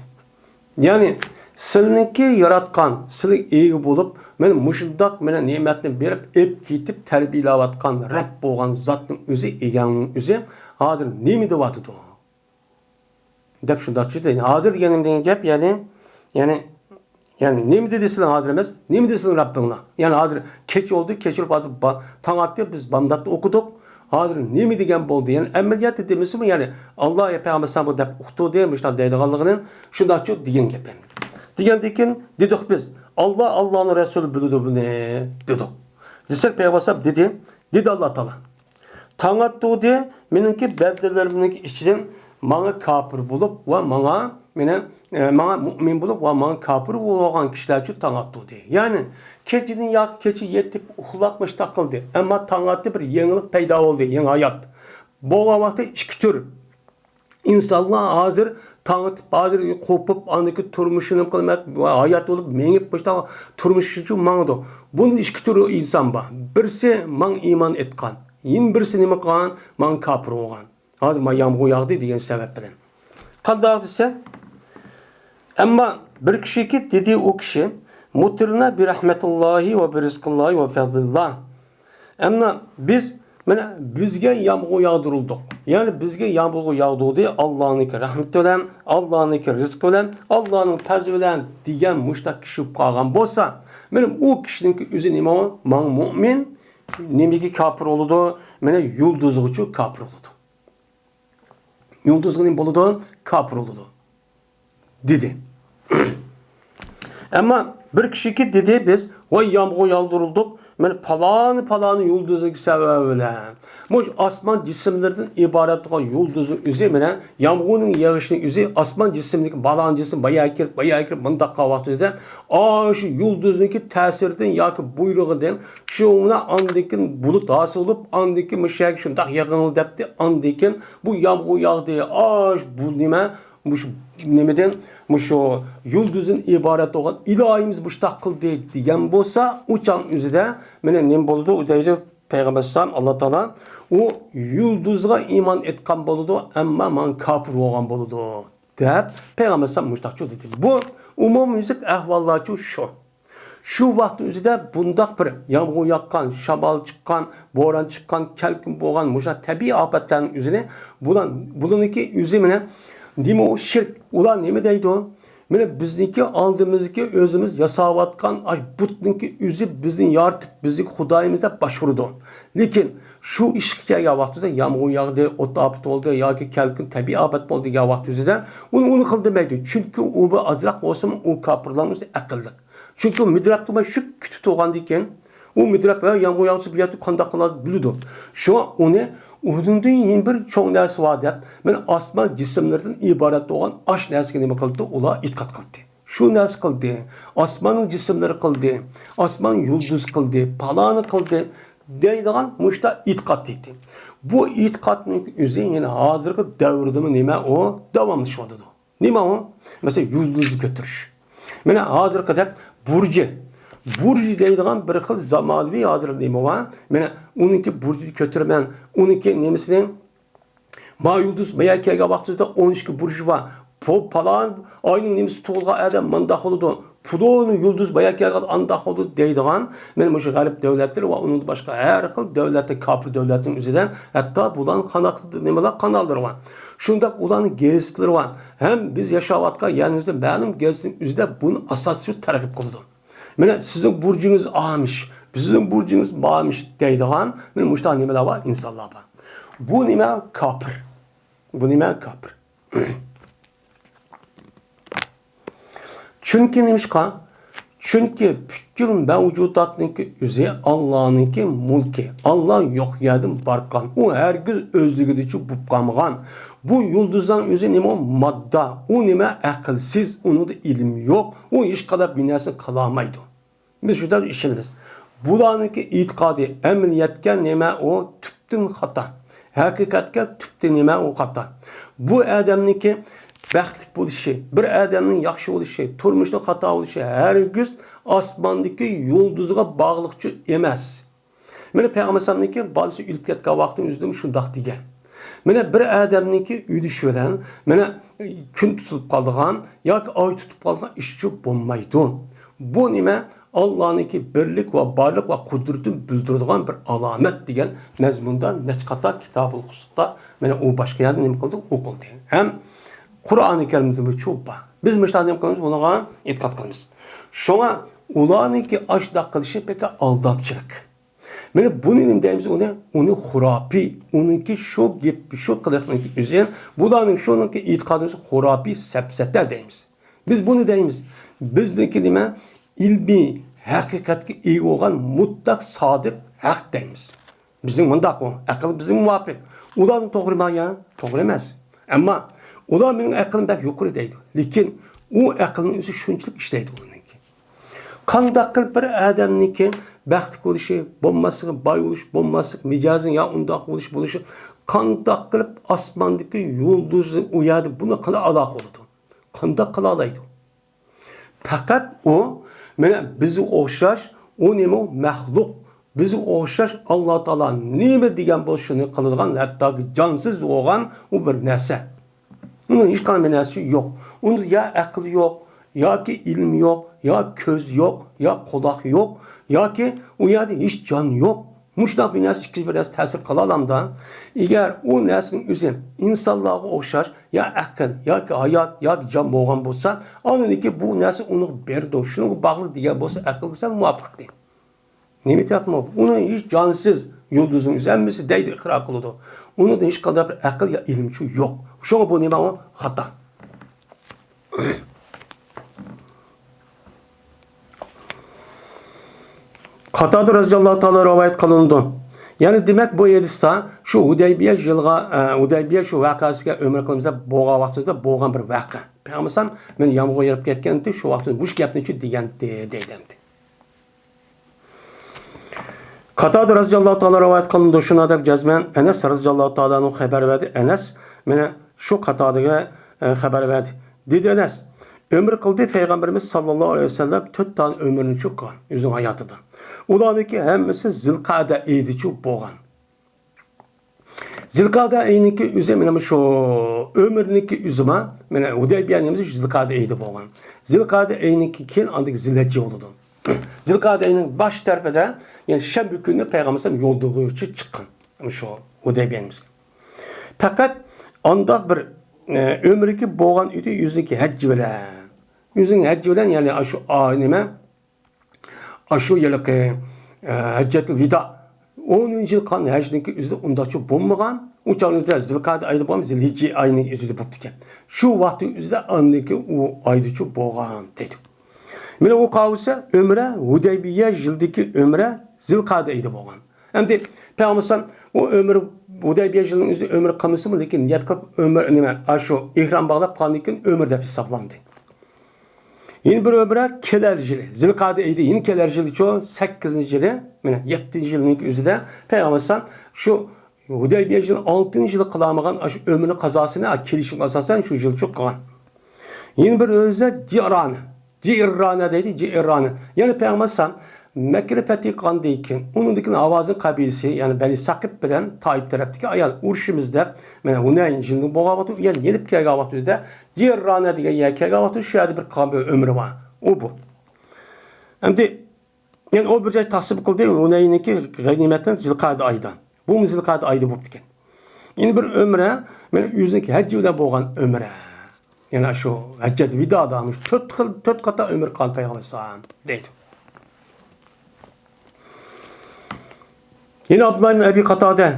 يەنى سىلىنىڭكى ياراتقان، سىلىگە ئىگە بولۇپ، مانا مۇشۇنداق مانا نېمەتنى بېرىپ، ئېلىپ كېتىپ تەربىيەلەۋاتقان رەب بولغان زاتنىڭ ئۆزى، ئىگەڭنىڭ ئۆزى ھازىر نېمە دەۋاتىدۇ؟ دەپ شۇنداق چۈشىدى. ھازىر دېگىنىم دېگەن گەپ، يەنى، يەنى، يەنى نېمە دېدى سىلەر ھازىر ئەمەس؟ نېمە دېدى سىلەر رەببىڭلار؟ يەنى ھازىر كېچە بولدى، كېچە بولۇپ ھازىر با-، تاڭ ئاتتى، بىز بامداتنى ئوقۇدۇق. ھازىر نېمە دېگەن بولدى؟ يەنى ئەمەلىيەتتە دېمىسىمۇ، يەنى ئاللا يا پەيغەمبەر سەن بۇ دەپ ئۇقتۇردى، مۇشۇنداق دەيدىغانلىقىنى شۇنداقچۇ دېگەن گەپ يەنى. دېگەندىن كېيىن دېدۇق بىز، ئاللا، ئاللانىڭ رەسۇلى بىلىدۇ بۇنى، دېدۇق. دېسەك پەيغەمبەر ئەلەيھىسسالام دېدى، دېدى ئاللا تائالا. تاڭ ئاتتۇردى، مېنىڭكى بەندىلىرىمنىڭ ئىچىدىن ماڭا كاپىر بولۇپ ۋە ماڭا، مېنى، ئە، ماڭا مۇئمىن بولۇپ ۋە ماڭا كاپىر بولغان كىشىلەرچۇ تاڭ ئاتتۇردى. يەنى كېچىدىن ياكى كېچە يېتىپ ئۇخلاپ مۇشتاق قىلدى. ئەمما تاڭ ئاتتى، بىر يېڭىلىق پەيدا بولدى، يېڭى ھايات. بولغان ۋاقتى ئىككى تۈر. ئىنسانلار ھازىر تاڭ ئېتىپ، ھازىر قوپۇپ، ئاندىكى تۇرمۇشىنى قىلماق، ھايات بولۇپ، مېڭىپ، مۇشۇنداق تۇرمۇش ئۈچۈن ماڭىدۇ. بۇنىڭ ئىككى تۈرى ئىنسان بار. بىرسى ماڭا ئىمان ئېيتقان، يەنە بىرسى نېمە قىلغان؟ ماڭا كاپىر بولغان. ھازىر مانا يامغۇر ياغدى دېگەن سەۋەب بىلەن. قانداق دېسە، ئەمما بىر كىشىكى دېدى ئۇ كىشى، مۇتىرنا بىرەھمەتىللاھى ۋە بىرىزقىللاھى ۋە فەزلىللاھ. ئەمما بىز، مانا، بىزگە يامغۇر ياغدۇرۇلدۇق. يەنى بىزگە يامغۇر ياغدۇردى ئاللانىڭكى رەھمىتى بىلەن، ئاللانىڭكى رىزقى بىلەن، ئاللانىڭ پەزلى بىلەن دېگەن مۇشتاق كىشى بولۇپ قالغان بولسا، مانا ئۇ كىشىنىڭكى ئۆزى نېمە؟ ماڭا مۇئمىن، نېمىگە كاپىر بولىدۇ؟ مانا يۇلدۇزغىچۇ كاپىر بولىدۇ. يۇلدۇزغا نېمە بولىدۇ؟ كاپىر بولىدۇ. دېدى. ئەمما بىر كىشىكى دېدى، بىز، ۋاي، يامغۇر ياغدۇرۇلدۇق، مانا پالانى، پالانى يۇلدۇزنىڭكى سەۋەبى بىلەن. مۇشۇ ئاسمان جىسىملىرىدىن ئىبارەت بولغان يۇلدۇزنىڭ ئۆزى، مانا يامغۇرنىڭ يېغىشىنىڭ ئۆزى، ئاسمان جىسمىدىكى پالان جىسىم بايا كىرىپ، بايا كىرىپ، مۇنداق قىلغان ۋاقتىدا، ئاشۇ يۇلدۇزنىڭكى تەسىرىدىن ياكى بۇيرۇقىدىن، شۇ بىلەن ئاندىن كېيىن بۇلۇت ھاسىل بولۇپ، ئاندىن كېيىن مۇشۇ يەرگە شۇنداق يېغىڭ دەپتۇ، ئاندىن كېيىن بۇ يامغۇر ياغدى، ئاش، بۇ نېمە، مۇشۇ نېمىدىن، مۇشۇ يۇلدۇزدىن ئىبارەت بولغان ئىلاھىمىز مۇشۇنداق قىلدى دېگەن بولسا، ئۇ چاغ ئۆزىدە مانا نېمە بولىدۇ، ئۇ دەيدۇ پەيغەمبەر ئەلەيھىسسالام، ئاللا تائالا، ئۇ يۇلدۇزغا ئىمان ئېيتقان بولىدۇ، ئەمما ماڭا كاپىر بولغان بولىدۇ، دەپ پەيغەمبەر ئەلەيھىسسالام مۇشۇنداقچۇ دېدى. بۇ ئومۇميۈزلۈك ئەھۋاللارچۇ شۇ. شۇ ۋاقىت ئۆزىدە بۇنداق بىر يامغۇر ياغقان، شامال چىققان، بوران چىققان، كەلكۈن بولغان مۇشۇ تەبىئىي ئاپەتلەرنىڭ ئۆزىنى بۇلار، بۇلارنىڭكى ئۆزى مانا نېمە ئۇ شىرك؟ ئۇلار نېمە دەيدۇ؟ مانا بىزنىڭكى ئالدىمىزدىكى ئۆزىمىز ياساۋاتقان ئاش بۇتنىڭكى ئۆزى بىزنى يارىتىپ، بىزنىڭكى خۇدايىمىز دەپ باشقۇرىدۇ. لېكىن شۇ ئىشقا كەلگەن ۋاقتىدا يامغۇر ياغدى، ئوت ئاپىتى بولدى ياكى كەلكۈن تەبىئىي ئاپەت بولدى دېگەن ۋاقىت ئۆزىدە ئۇنى، ئۇنى قىل دېمەيدۇ. چۈنكى ئۇ بىر ئازراق بولسىمۇ ئۇ كاپىرلارنىڭ ئۆزى ئەقىللىق. چۈنكى ئۇ مىدىرلاپ تۇرماي شۇ كۈتۈپ تۇرغاندىكىن، ئۇ مىدىرلاپ، ھە، يامغۇر ياغسا بۇ يەردە قانداق قىلار بىلىدۇ. شۇڭا ئۇنى ئۇنىڭدىن يەنە بىر چوڭ نەرسە بار دەپ، مانا ئاسمان جىسىملىرىدىن ئىبارەت بولغان ئاش نەرسىگە نېمە قىلدى؟ ئۇلار ئېتىقاد قىلدى. شۇ نەرسە قىلدى، ئاسماننىڭ جىسىملىرى قىلدى، ئاسمان يۇلدۇز قىلدى، پالانى قىلدى دەيدىغان مۇشتا ئېتىقاد دېدى. بۇ ئېتىقادنىڭ ئۆزى يەنە ھازىرقى دەۋردىمۇ نېمە ئۇ داۋاملىشىۋاتىدۇ. نېمە ئۇ؟ مەسىلەن، يۇلدۇزنى كۆتۈرۈش. مانا ھازىرقىدەك بۇرجى. بۇرجى دەيدىغان بىر خىل زامانىۋى ھازىر نېمە بار؟ مانا ئۇنىڭكى بۇرجىنى كۆتۈرىمەن، ئۇنىڭكى نېمىسىنى، ما يۇلدۇز ما يەرگە كەلگەن ۋاقتىدا ئون ئىككى بۇرجى بار. پو-، پالان ئاينىڭ نېمىسى تۇغۇلغان ئادەم مانداق بولىدۇ. پۇلان يۇلدۇز ما يەرگە كەلگەن ئانداق بولىدۇ دەيدىغان، مانا مۇشۇ غەرب دۆلەتلىرى ۋە ئۇنىڭدىن باشقا ھەر خىل دۆلەتتە، كاپىر دۆلەتنىڭ ئۆزىدە ھەتتا بۇلارنىڭ قانات، نېمىلەر، قاناللىرى بار. شۇنداق ئۇلارنىڭ گېزىتلىرى بار. ھەم بىز ياشاۋاتقان يەرىمىزدە مەلۇم گېزىتنىڭ ئۆزىدە بۇنى ئاساسىي تەرغىب قىلىدۇ. مانا سىزنىڭ بۇرجىڭىز ئامىش، بىزنىڭ بۇرجىمىز مامىش دەيدىغان مانا مۇشۇنداق نېمىلەر بار، ئىنسانلار بار. بۇ نېمە؟ كاپىر. بۇ نېمە؟ كاپىر. چۈنكى نېمىشقا؟ چۈنكى پۈتكۈل مەۋجۇداتنىڭكى ئۆزى ئاللانىڭكى مۈلكى. ئاللا يوق يەردىن بارقان. ئۇ ھەرگىز ئۆزلۈكىدىچۇ بولۇپ قالمىغان. بۇ يۇلدۇزنىڭ ئۆزى نېمە؟ ماددا. ئۇ نېمە؟ ئەقىلسىز، ئۇنىڭدا ئىلىم يوق. ئۇ ھېچقانداق بىر نەرسە قىلالمايدۇ. بىز شۇنداق ئىشىنىمىز. بۇلارنىڭكى ئېتىقادى ئەمەلىيەتكە نېمە؟ ئۇ تۈپتىن خاتا. ھەقىقەتكە تۈپتىن نېمە؟ ئۇ خاتا. بۇ ئادەمنىڭكى بەختلىك بولۇشى، بىر ئادەمنىڭ ياخشى بولۇشى، تۇرمۇشنىڭ خاتا بولۇشى ھەرگىز ئاسماندىكى يۇلدۇزغا باغلىقچۇ ئەمەس. مانا پەيغەمبەر ئەلەيھىسسالامنىڭكى بالىسى ئۆلۈپ كەتكەن ۋاقتىنىڭ ئۆزىدىمۇ شۇنداق دېگەن. مانا بىر ئادەمنىڭكى ئۆلۈشى بىلەن مانا كۈن تۇتۇلۇپ قالىدىغان ياكى ئاي تۇتۇپ قالىدىغان ئىشچۇ بولمايدۇ. بۇ نېمە؟ ئاللانىڭكى بىرلىك ۋە بارلىق ۋە قۇدرىتىنى بىلدۈرىدىغان بىر ئالامەت دېگەن مەزمۇندا نەچچە قاتا كىتابۇل قۇدسىدا مانا ئۇ باشقا يەردە نېمە قىلدى؟ ئوقۇلدى. ھەم قۇرئانى كەرىمدىمۇ شۇ بار. بىز مۇشۇنداق نېمە قىلىمىز؟ بۇنىڭغا ئېتىقاد قىلىمىز. شۇڭا ئۇلارنىڭكى ئاشۇنداق قىلىشى بەك ئالدامچىلىق. مانا بۇنى نېمە دەيمىز؟ ئۇنى، ئۇنى خۇراپىي، ئۇنىڭكى شۇ گېپى، شۇ قىلىقنىڭكى ئۆزى، بۇلارنىڭ شۇنىڭكى ئېتىقادى خۇراپىي، سەپسەتە دەيمىز. بىز بۇنى دەيمىز. بىزنىڭكى نېمە؟ ئىلمىي ھەقىقەتكە ئىگە بولغان مۇتلەق سادىق ھەق دەيمىز. بىزنىڭ مۇنداق ئۇ، ئەقىل بىزگە مۇۋاپىق. ئۇلارنىڭ توغرىمۇ يا؟ توغرا ئەمەس. ئەمما ئۇلار مېنىڭ ئەقلىم بەك يۇقىرى دەيدۇ. لېكىن ئۇ ئەقىلنىڭ ئۆزى شۇنچىلىك ئىشلەيدۇ ئۇنىڭكى. قانداق قىلىپ بىر ئادەمنىڭكى بەختلىك بولۇشى، بولماسلىقى، باي بولۇش، بولماسلىق، مىجەزىنىڭ يا ئۇنداق بولۇش، بولۇشى، قانداق قىلىپ ئاسماندىكى يۇلدۇزى ئۇ يەردە بۇنى قىلىپ ئالاقە بولىدۇ؟ قانداق قىلالايدۇ؟ پەقەت ئۇ، مانا بىزگە ئوخشاش، ئۇ نېمە؟ مەخلۇق. بىزگە ئوخشاش ئاللا تائالا نېمە دېگەن بولسا شۇنى قىلىدىغان، ھەتتاكى جانسىز بولغان ئۇ بىر نەرسە. ئۇنىڭ ھېچقانداق بىر نەرسىسى يوق. ئۇنىڭ يا ئەقلى يوق، ياكى ئىلمى يوق، يا كۆز يوق، يا قۇلاق يوق، ياكى ئۇ يەردە ھېچ جان يوق. مۇشۇنداق بىر نەرسە، ئىككىنچى بىر نەرسە تەسىر قىلالامدا؟ ئەگەر ئۇ نەرسىنىڭ ئۆزى ئىنسانلارغا ئوخشاش يا ئەقىل، ياكى ھايات، ياكى جان بولغان بولسا، ئاندىن كېيىن بۇ نەرسە ئۇنىڭغا بېرىدۇ، شۇنىڭغا باغلىق دېگەن بولسا، ئەقىلگە سەل مۇۋاپىقتى. نېمە تېخىمۇ؟ ئۇنى ھېچ جانسىز يۇلدۇزنىڭ ئۆزى ھەممىسى دەيدۇ، ئىقرار قىلىدۇ. ئۇنىڭدا ھېچقانداق بىر ئەقىل يا ئىلىمچۇ يوق. شۇڭا بۇ نېمە ئۇ؟ خاتا. قاتادە رەزىياللاھۇ تائالا رىۋايەت قىلىنىدۇ. يەنى دېمەك، بۇ ھەدىستە شۇ ھۇدەيبىيە يىلىغا، ئە، ھۇدەيبىيە شۇ ۋەقەسىگە ئۆمرە قىلىمىز دەپ بولغان ۋاقتىدا بولغان بىر ۋەقە. پەيغەمبەر مەن يامغۇر يېغىپ كەتكەنتى، شۇ ۋاقىتتا مۇشۇ گەپنى دېگەنتى، دەيدۇ ئەمدى. قاتادە رەزىياللاھۇ تائالا رىۋايەت قىلىنىدۇ، شۇنداق دەپ جەزمەن ئەنەس رەزىياللاھۇ تائالا ئەنھۇ خەۋەر بەردى. ئەنەس مانا شۇ قاتادىگە، ئە، خەۋەر بەردى. دېدى ئەنەس، ئۆمرە قىلدى پەيغەمبىرىمىز ساللاللاھۇ ئەلەيھى ۋەسەللەم تۆت دانە ئۆمرىنى چۇققان ئۆزىنىڭ ھاياتىدا. ئۇلارنىڭكى ھەممىسى زىلقەدە ئېيىدىچۇ بولغان. زىلقەدە ئېيىنىڭكى ئۆزى مانا شۇ ئۆمرىنىڭكى ئۆزىما، مانا ھۇدەيبىيەنىڭ ئۆزى زىلقەدە ئېيىدا بولغان. زىلقەدە ئېيىنىڭكى كېيىن ئاندىن زىلھەججە بولىدۇ. زىلقەدە ئېيىنىڭ باش تەرىپىدە، يەنى شەنبە كۈنى پەيغەمبەر يولدىغۇچى چىققان. مانا شۇ ھۇدەيبىيەنىڭ ئۆزى. پەقەت ئانداق بىر، ئە، ئۆمرىكى بولغان ئىدى ئۆزىنىڭكى ھەججى بىلەن. ئۆزىنىڭ ھەججى بىلەن، يەنى ئاشۇ، ئا، نېمە؟ ئاشۇ يىلقى، ئە، ھەججەتۇل ۋىدا، ئونىنچى يىل قىلغان ھەجنىڭكى ئۆزىدە ئۇنداقچە بولمىغان. ئۇ چاغدا زىلقەدە ئايدا بولغان، زىلھىججە ئاينىڭ ئۆزىدە بوپتىكەن. شۇ ۋاقىتنىڭ ئۆزىدە ئاندىكى ئۇ ئايدىچۇ بولغان دەيدۇ. مانا ئۇ قالسا ئۆمرە، ھۇدەيبىيە يىلىدىكى ئۆمرە زىلقەدە ئايدا بولغان. ئەمدى پەيغەمبەر ئۇ ئۆمرە، ھۇدەيبىيە يىلىنىڭ ئۆزىدە ئۆمرە قىلمىسىمۇ، لېكىن نىيەت قىلىپ ئۆمرە، نېمە، ئاشۇ ئېھرام باغلاپ قالغاندىن كېيىن ئۆمرە دەپ ھېسابلاندى. يەنە بىر ئۆمرە كېلەر يىلى، زىلقەدە ئېيىدە يەنە كېلەر يىلىچۇ، سەككىزىنچى يىلى، مانا يەتتىنچى يىلنىڭ ئۆزىدە پەيغەمبەر ئەلەيھىسسالام شۇ ھۇدەيبىيە يىلى ئالتىنچى يىلى قىلالمىغان ئاشۇ ئۆمرىنىڭ قازاسىنى، ھە، كېلىشىمگە ئاساسەن شۇ يىلچۇ قىلغان. يەنە بىر ئۆزى جىرانە، جىرانە دەيدۇ، جىرانە. يەنى پەيغەمبەر ئەلەيھىسسالام مەككىنى پەتھى قىلغاندىن كېيىن، ئۇنىڭدىن كېيىن ھاۋازىن قەبىلىسى، يەنى بەنى سەقىپ بىلەن تائىپ تەرەپتىكى ئايال ئۇرۇشىمىز دەپ، مانا ھۇنەين يىلىنىڭ بولغان ۋاقتى، يەنە يېنىپ كەلگەن ۋاقتىدا جىرانە دېگەن يەرگە كەلگەن ۋاقتى شۇ يەردە بىر قىلغان بىر ئۆمرى بار. ئۇ بۇ. ئەمدى، يەنى ئۇ بىر جاي تەقسىم قىلدى، ھۇنەيننىڭكى غەنىيمەتنى زىلقەدە ئايدا. بۇمۇ زىلقەدە ئايدا بوپتىكەن. يەنە بىر ئۆمرە، مانا ئۆزىنىڭكى ھەججى بىلەن بولغان ئۆمرە. يەنى شۇ ھەججەت ۋىدادا مۇشۇ تۆت خىل، تۆت قاتا ئۆمرە قىلغان پەيغەمبەر ئەلەيھىسسالام دەيدۇ. يەنە ئابدۇللا ئىبن ئەبى قاتادە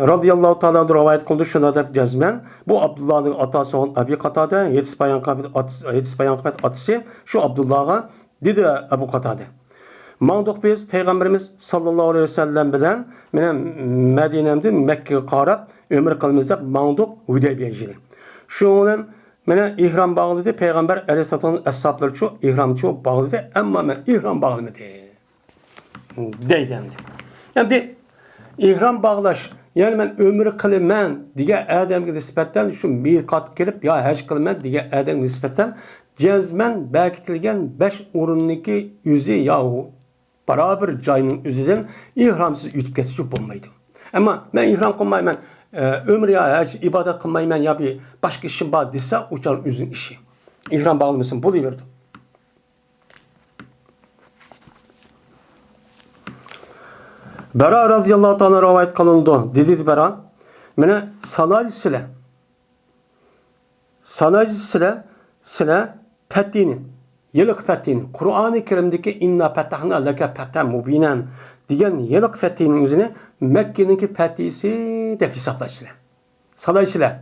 رازىياللاھۇ تائالا ئەنھۇ رىۋايەت قىلدى، شۇنداق دەپ جەزمەن. بۇ ئابدۇللانىڭ ئاتاسى بولغان ئەبى قاتادە، ھەدىس بايان قىلغان ئاتىسى، ھەدىس بايان قىلغان ئاتىسى شۇ ئابدۇللاغا دېدى ئەبۇ قاتادە. ماڭدۇق بىز پەيغەمبىرىمىز ساللاللاھۇ ئەلەيھى ۋەسەللەم بىلەن مانا مەدىنەدىن مەككىگە قاراپ ئۆمرە قىلىمىز دەپ ماڭدۇق ھۇدەيبىيە يىلى. شۇنىڭ بىلەن مانا ئېھرام باغلىدى پەيغەمبەر ئەلەيھىسسالاتۇ ۋەسسالام، ئەسھابلىرىچۇ ئېھرامچۇ باغلىدى، ئەمما مەن ئېھرام باغلىمىدىم. دەيدۇ ئەمدى. ئەمدى ئېھرام باغلاش، يەنى مەن ئۆمرە قىلىمەن دېگەن ئادەمگە نىسبەتەن، شۇ مىقاتقا كېلىپ يا ھەج قىلىمەن دېگەن ئادەمگە نىسبەتەن جەزمەن بەكىتىلگەن بەش ئورۇننىڭكى ئۆزى يا بارابىر جاينىڭ ئۆزىدىن ئېھرامسىز ئۆتۈپ كەتسىچۇ بولمايدۇ. ئەمما مەن ئېھرام قىلمايمەن، ئە، ئۆمرە يا ھەج ئىبادەت قىلمايمەن يا بىر باشقا ئىشىم بار دېسە، ئۇ چاغ ئۆزىنىڭ ئىشى. ئېھرام باغلىمىسىمۇ بولۇۋېرىدۇ. بەرا رەزىياللاھۇ تائالا رىۋايەت قىلىنىدۇ. دېدى بەرا، مانا سالايسىلەر، سالايسىلەر، سىلەر پەتھىنى، ھېلىقى پەتھىنى، قۇرئانى كەرىمدىكى «ئىننا پەتەھنا لەكە پەتھەن مۇبىنەن» دېگەن ھېلىقى پەتھىنىڭ ئۆزىنى مەككىنىڭكى پەتھىسى دەپ ھېسابلايسىلەر. سالايسىلەر.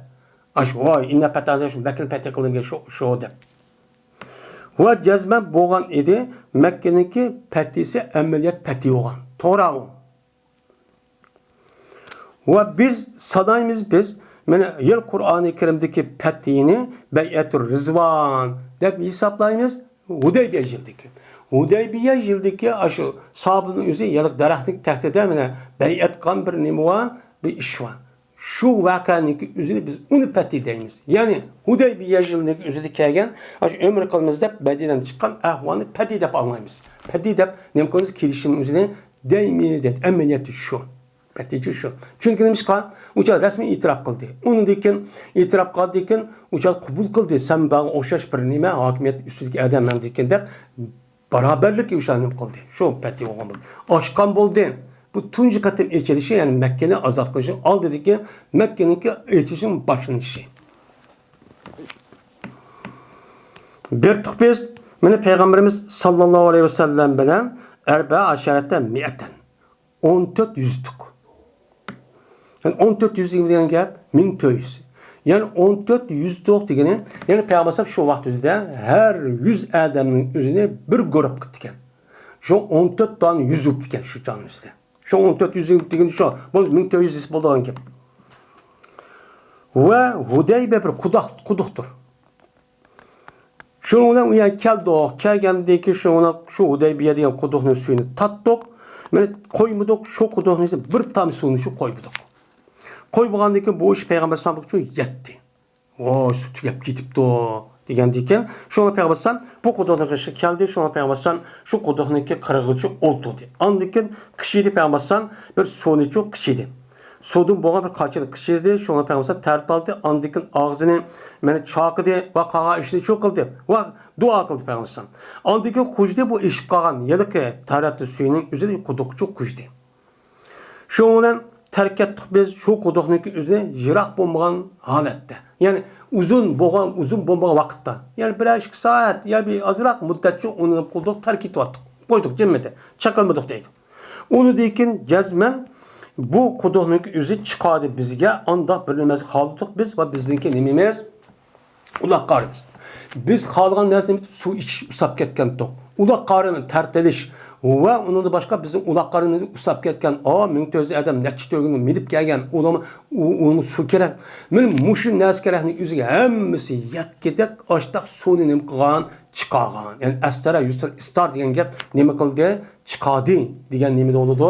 ئاشۇ، ۋاي، ئىننا پەتەھنا، شۇ مەككىنى پەتھى قىلىنغان شۇ، شۇ دەپ. ۋە جەزمەن بولغان ئىدى، مەككىنىڭكى پەتھىسى ئەمەلىيەت پەتھى بولغان. توغرا ئۇ. ۋە بىز سانايمىز، بىز، مانا، يىل قۇرئانى كەرىمدىكى پەتھىنى بەيئەتۇر رىزۋان دەپ ھېسابلايمىز. ھۇدەيبىيە يىلىدىكى. ھۇدەيبىيە يىلىدىكى ئاشۇ ساھابىنىڭ ئۆزى يىلىق دەرەخنىڭ تەكتىدە، مانا، بەيئەت قىلغان بىر نېمە بار، بىر ئىش بار. شۇ ۋەقەنىڭكى ئۆزىنى بىز ئۇنى پەتھى دەيمىز. يەنى ھۇدەيبىيە يىلىنىڭكى ئۆزىدە كەلگەن، ئاشۇ ئۆمرە قىلىمىز دەپ مەدىنىدىن چىققان ئەھۋالنى پەتھى دەپ ئاڭلايمىز. پەتھى دەپ نېمە قىلىمىز؟ كېلىشىمنىڭ ئۆزىنى دەيمىز دەيدۇ. ئەمەلىيەتتە شۇ. پەتھى شۇ. چۈنكى نېمىشقا؟ ئۇ چاغ رەسمىي ئېتىراپ قىلدى. ئۇنىڭدىن كېيىن ئېتىراپ قىلغاندىن كېيىن ئۇ چاغ قوبۇل قىلدى. سەن ماڭا ئوخشاش بىر نېمە، ھاكىمىيەت ئۈستىدىكى ئادەم مەندىكىن دەپ. بارابەرلىك ئىشلارنى نېمە قىلدى؟ شۇ پەتھى بولغان بولدى. ئاچقان بولدى. بۇ تۇنجى قېتىم ئېچىلىشى، يەنى مەككىنى ئازاد قىلىشنىڭ ئالدىدىكى مەككىنىڭكى ئېچىلىشىنىڭ باشلىنىشى. بېرىتتۇق بىز، مانا پەيغەمبىرىمىز ساللاللاھۇ ئەلەيھى ۋەسەللەم بىلەن ئەربە ئەشەرەتە مىئەتەن. ئون تۆت يۈزدۇق. يەنى ئون تۆت يۈز دېگەن گەپ مىڭ تۆت يۈز. يەنى ئون تۆت يۈزدۇق دېگىنى، يەنى پەيغەمبەر ئەلەيھىسسالام شۇ ۋاقىت ئۆزىدە ھەر يۈز ئادەمنىڭ ئۆزىنى بىر گۇرۇپپا قىپتىكەن. شۇ ئون تۆت دانە يۈز بوپتىكەن شۇ چاغنىڭ ئۆزىدە. شۇ ئون تۆت يۈز دېگىنى شۇ. بۇ مىڭ تۆت يۈز دېسە بولىدىغان گەپ. ۋە ھۇدەيبە بىر قۇدۇق، قۇدۇقتۇر. شۇنىڭ بىلەن ئۇ يەرگە كەلدۇق. كەلگەندىن كېيىن شۇنىڭ بىلەن شۇ ھۇدەيبىيە دېگەن قۇدۇقنىڭ سۈيىنى تاتتۇق. مانا قويمىدۇق، شۇ قۇدۇقنىڭ ئىچىدە بىر تامچە سۇنى شۇ قويمىدۇق. قويمىغاندىن كېيىن بۇ ئىش پەيغەمبەر ئەلەيھىسسالامغا شۇ يەتتى. ۋاي، سۇ تۈگەپ كېتىپتۇ دېگەندىن كېيىن، شۇڭا پەيغەمبەر ئەلەيھىسسالام بۇ قۇدۇقنىڭ قېشىغا كەلدى. شۇڭا پەيغەمبەر ئەلەيھىسسالام شۇ قۇدۇقنىڭكى قىرغىغىچە ئولتۇردى. ئاندىن كېيىن قىچىدى پەيغەمبەر ئەلەيھىسسالام، بىر سۇنىچۇ قىچىدى. سۇدىن بولغان بىر قاچىنى قىچىدى. شۇڭا پەيغەمبەر ئەلەيھىسسالام تەرەت ئالدى. ئاندىن كېيىن ئاغزىنى مانا چاقىدى ۋە قالغان ئىشىنى شۇ قىلدى ۋە دۇئا قىلدى پەيغەمبەر ئەلەيھىسسالام. ئاندىن كېيىن قۇيدى بۇ ئېشىپ قالغان ھېلىقى تەرەتنىڭ سۈيىنىڭ ئۆزىنى قۇدۇققىچە قۇيدى. شۇنىڭ بىلەن تەرك ئەتتۇق بىز شۇ قۇدۇقنىڭكى ئۆزىنى يىراق بولمىغان ھالەتتە. يەنى ئۇزۇن بولغان، ئۇزۇن بولمىغان ۋاقىتتا. يەنى بىرەر ئىككى سائەت يا بىر ئازراق مۇددەتچە ئۇنى نېمە قىلدۇق، تەرك ئېتىۋەتتۇق. قويدۇق جىممىدە. چېقىلمىدۇق دەيدۇ. ئۇنىڭدىن كېيىن جەزمەن بۇ قۇدۇقنىڭكى ئۆزى چىقاردى بىزگە، ئانداق بىر نېمە خالىدۇق بىز ۋە بىزنىڭكى نېمىمىز؟ ئۇلاغ قارىمىز. بىز خالىغان نەرسىمىز سۇ ئىچىش ئۇسساپ كەتكەنتۇق. ئۇلاغ قارىنى تەرەت ئېلىش ۋە ئۇنىڭدىن باشقا بىزنىڭ ئۇلاغ قارىمىز ئۇسساپ كەتكەن. ئا، مىڭ تۆت يۈز ئادەم نەچچە تۆگىنى مىنىپ كەلگەن. ئۇلارمۇ، ئۇ، ئۇنىڭ سۇ كېرەك. مانا مۇشۇ نەرسە كېرەكنىڭ ئۆزىگە ھەممىسى يەتكۈدەك ئاشتاق سۇنى نېمە قىلغان؟ چىقارغان. يەنى ئەستەرە يۈستەر ئىستار دېگەن گەپ نېمە قىلدى؟ چىقاردى دېگەن نېمىدە بولىدۇ؟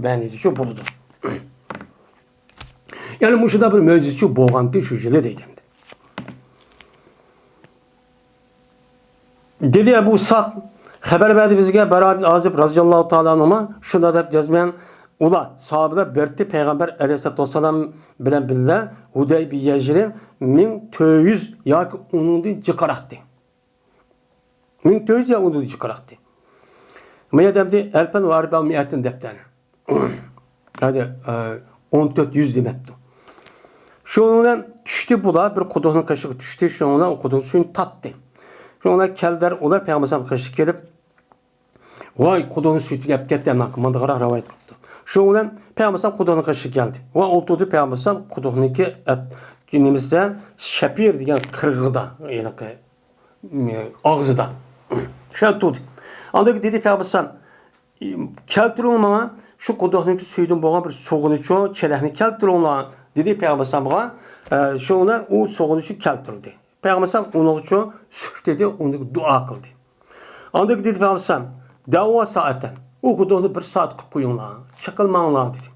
مەنىدىچۇ بولىدۇ. يەنى مۇشۇنداق بىر مۆجىزىچۇ بولغانتى شۇ يىلى دەيدۇ ئەمدى. دېدى ئەبۇ ئىسھاق، خەۋەر بەردى بىزگە بەرا ئىبن ئازىب رازىياللاھۇ تائالا ئەنھۇما، شۇنداق دەپ جەزمەن ئۇلار، ساھابىلەر بېرىتتى پەيغەمبەر ئەلەيھىسسالاتۇ ۋەسسالام بىلەن بىللە ھۇدەيبىيە يىلى مىڭ تۆت يۈز ياكى ئۇنىڭدىن جىقراقتى. مىڭ تۆت يۈز يا ئۇنىڭدىن جىقراقتى. ما يەردە ئەمدى ئەلفەن ۋە ئەربەئۇ مىئەتىن دەپتۇ. ھەدە، ئە، ئون تۆت يۈز دېمەپتۇ. شۇنىڭ بىلەن چۈشتى بۇلار، بىر قۇدۇقنىڭ قېشىغا چۈشتى. شۇنىڭ بىلەن ئۇ قۇدۇقنىڭ سۈيىنى تاتتى. شۇنىڭ بىلەن كەلدىلەر ئۇلار پەيغەمبەر ئەلەيھىسسالامغا قېشىغا كېلىپ، ۋاي، قۇدۇقنىڭ سۈيى تۈگەپ كەتتى، ماندىغىراق رىۋايەت قىلىپتۇ. شۇنىڭ بىلەن پەيغەمبەر ئەلەيھىسسالام قۇدۇقنىڭ قېشىغا كەلدى ۋە ئولتۇردى پەيغەمبەر ئەلەيھىسسالام قۇدۇقنىڭكى ئەت-، نېمىسىدە، شەپىر دېگەن قىرغىقىدا، ھېلىقى ئاغزىدا. شۇ يەردە تۇردى. ئاندىن كېيىن دېدى پەيغەمبەر ئەلەيھىسسالام، كەلتۈرۈڭ ماڭا شۇ قۇدۇقنىڭكى سۈيىدىن بولغان بىر سۇغۇنچۇ چېلەكنى كەلتۈرۈڭلار، دېدى پەيغەمبەر ئەلەيھىسسالامغا. ئە، شۇڭا ئۇ سۇغۇنچۇ كەلتۈردى. پەيغەمبەر ئەلەيھىسسالام ئۇنىڭغىچۇ سۈكۈت دېدى، ئۇنىڭغا دۇئا قىلدى. ئاندىن كېيىن دېدى پەيغەمبەر ئەلەيھىسسالام، دەۋا سائەتەن، ئۇ خۇددى بىر سائەت قىلىپ قويۇڭلار، چېقىلماڭلار، دېدى.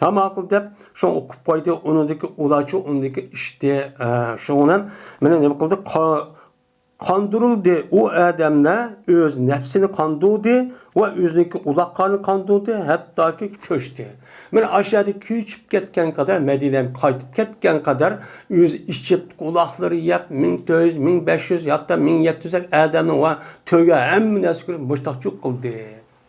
ئەمما ماقۇل دەپ، شۇڭا ئوقۇپ قويدى. ئۇنىڭدىكى ئۇلارچۇ، ئۇنىڭدىكى ئىشتى. ئە، شۇنىڭ بىلەن مېنى نېمە قىلدى؟ قا-، قاندۇرۇلدى. ئۇ ئادەملەر ئۆز نەپسىنى قاندۇردى ۋە ئۆزىنىڭكى ئۇلاقلارنى قاندۇردى، ھەتتاكى كۆچتى. مانا ئاشۇ يەردە كۆچۈپ كەتكەن قەدەر، مەدىنەگە قايتىپ كەتكەن قەدەر ئۆزى ئىچىپ، ئۇلاقلىرى يەپ، مىڭ تۆت يۈز، مىڭ بەش يۈز، ھەتتا مىڭ يەتتە يۈز ئادەمنى ۋە تۆگە ھەممە نەرسە كۆرۈپ مۇشتاق چۇ قىلدى.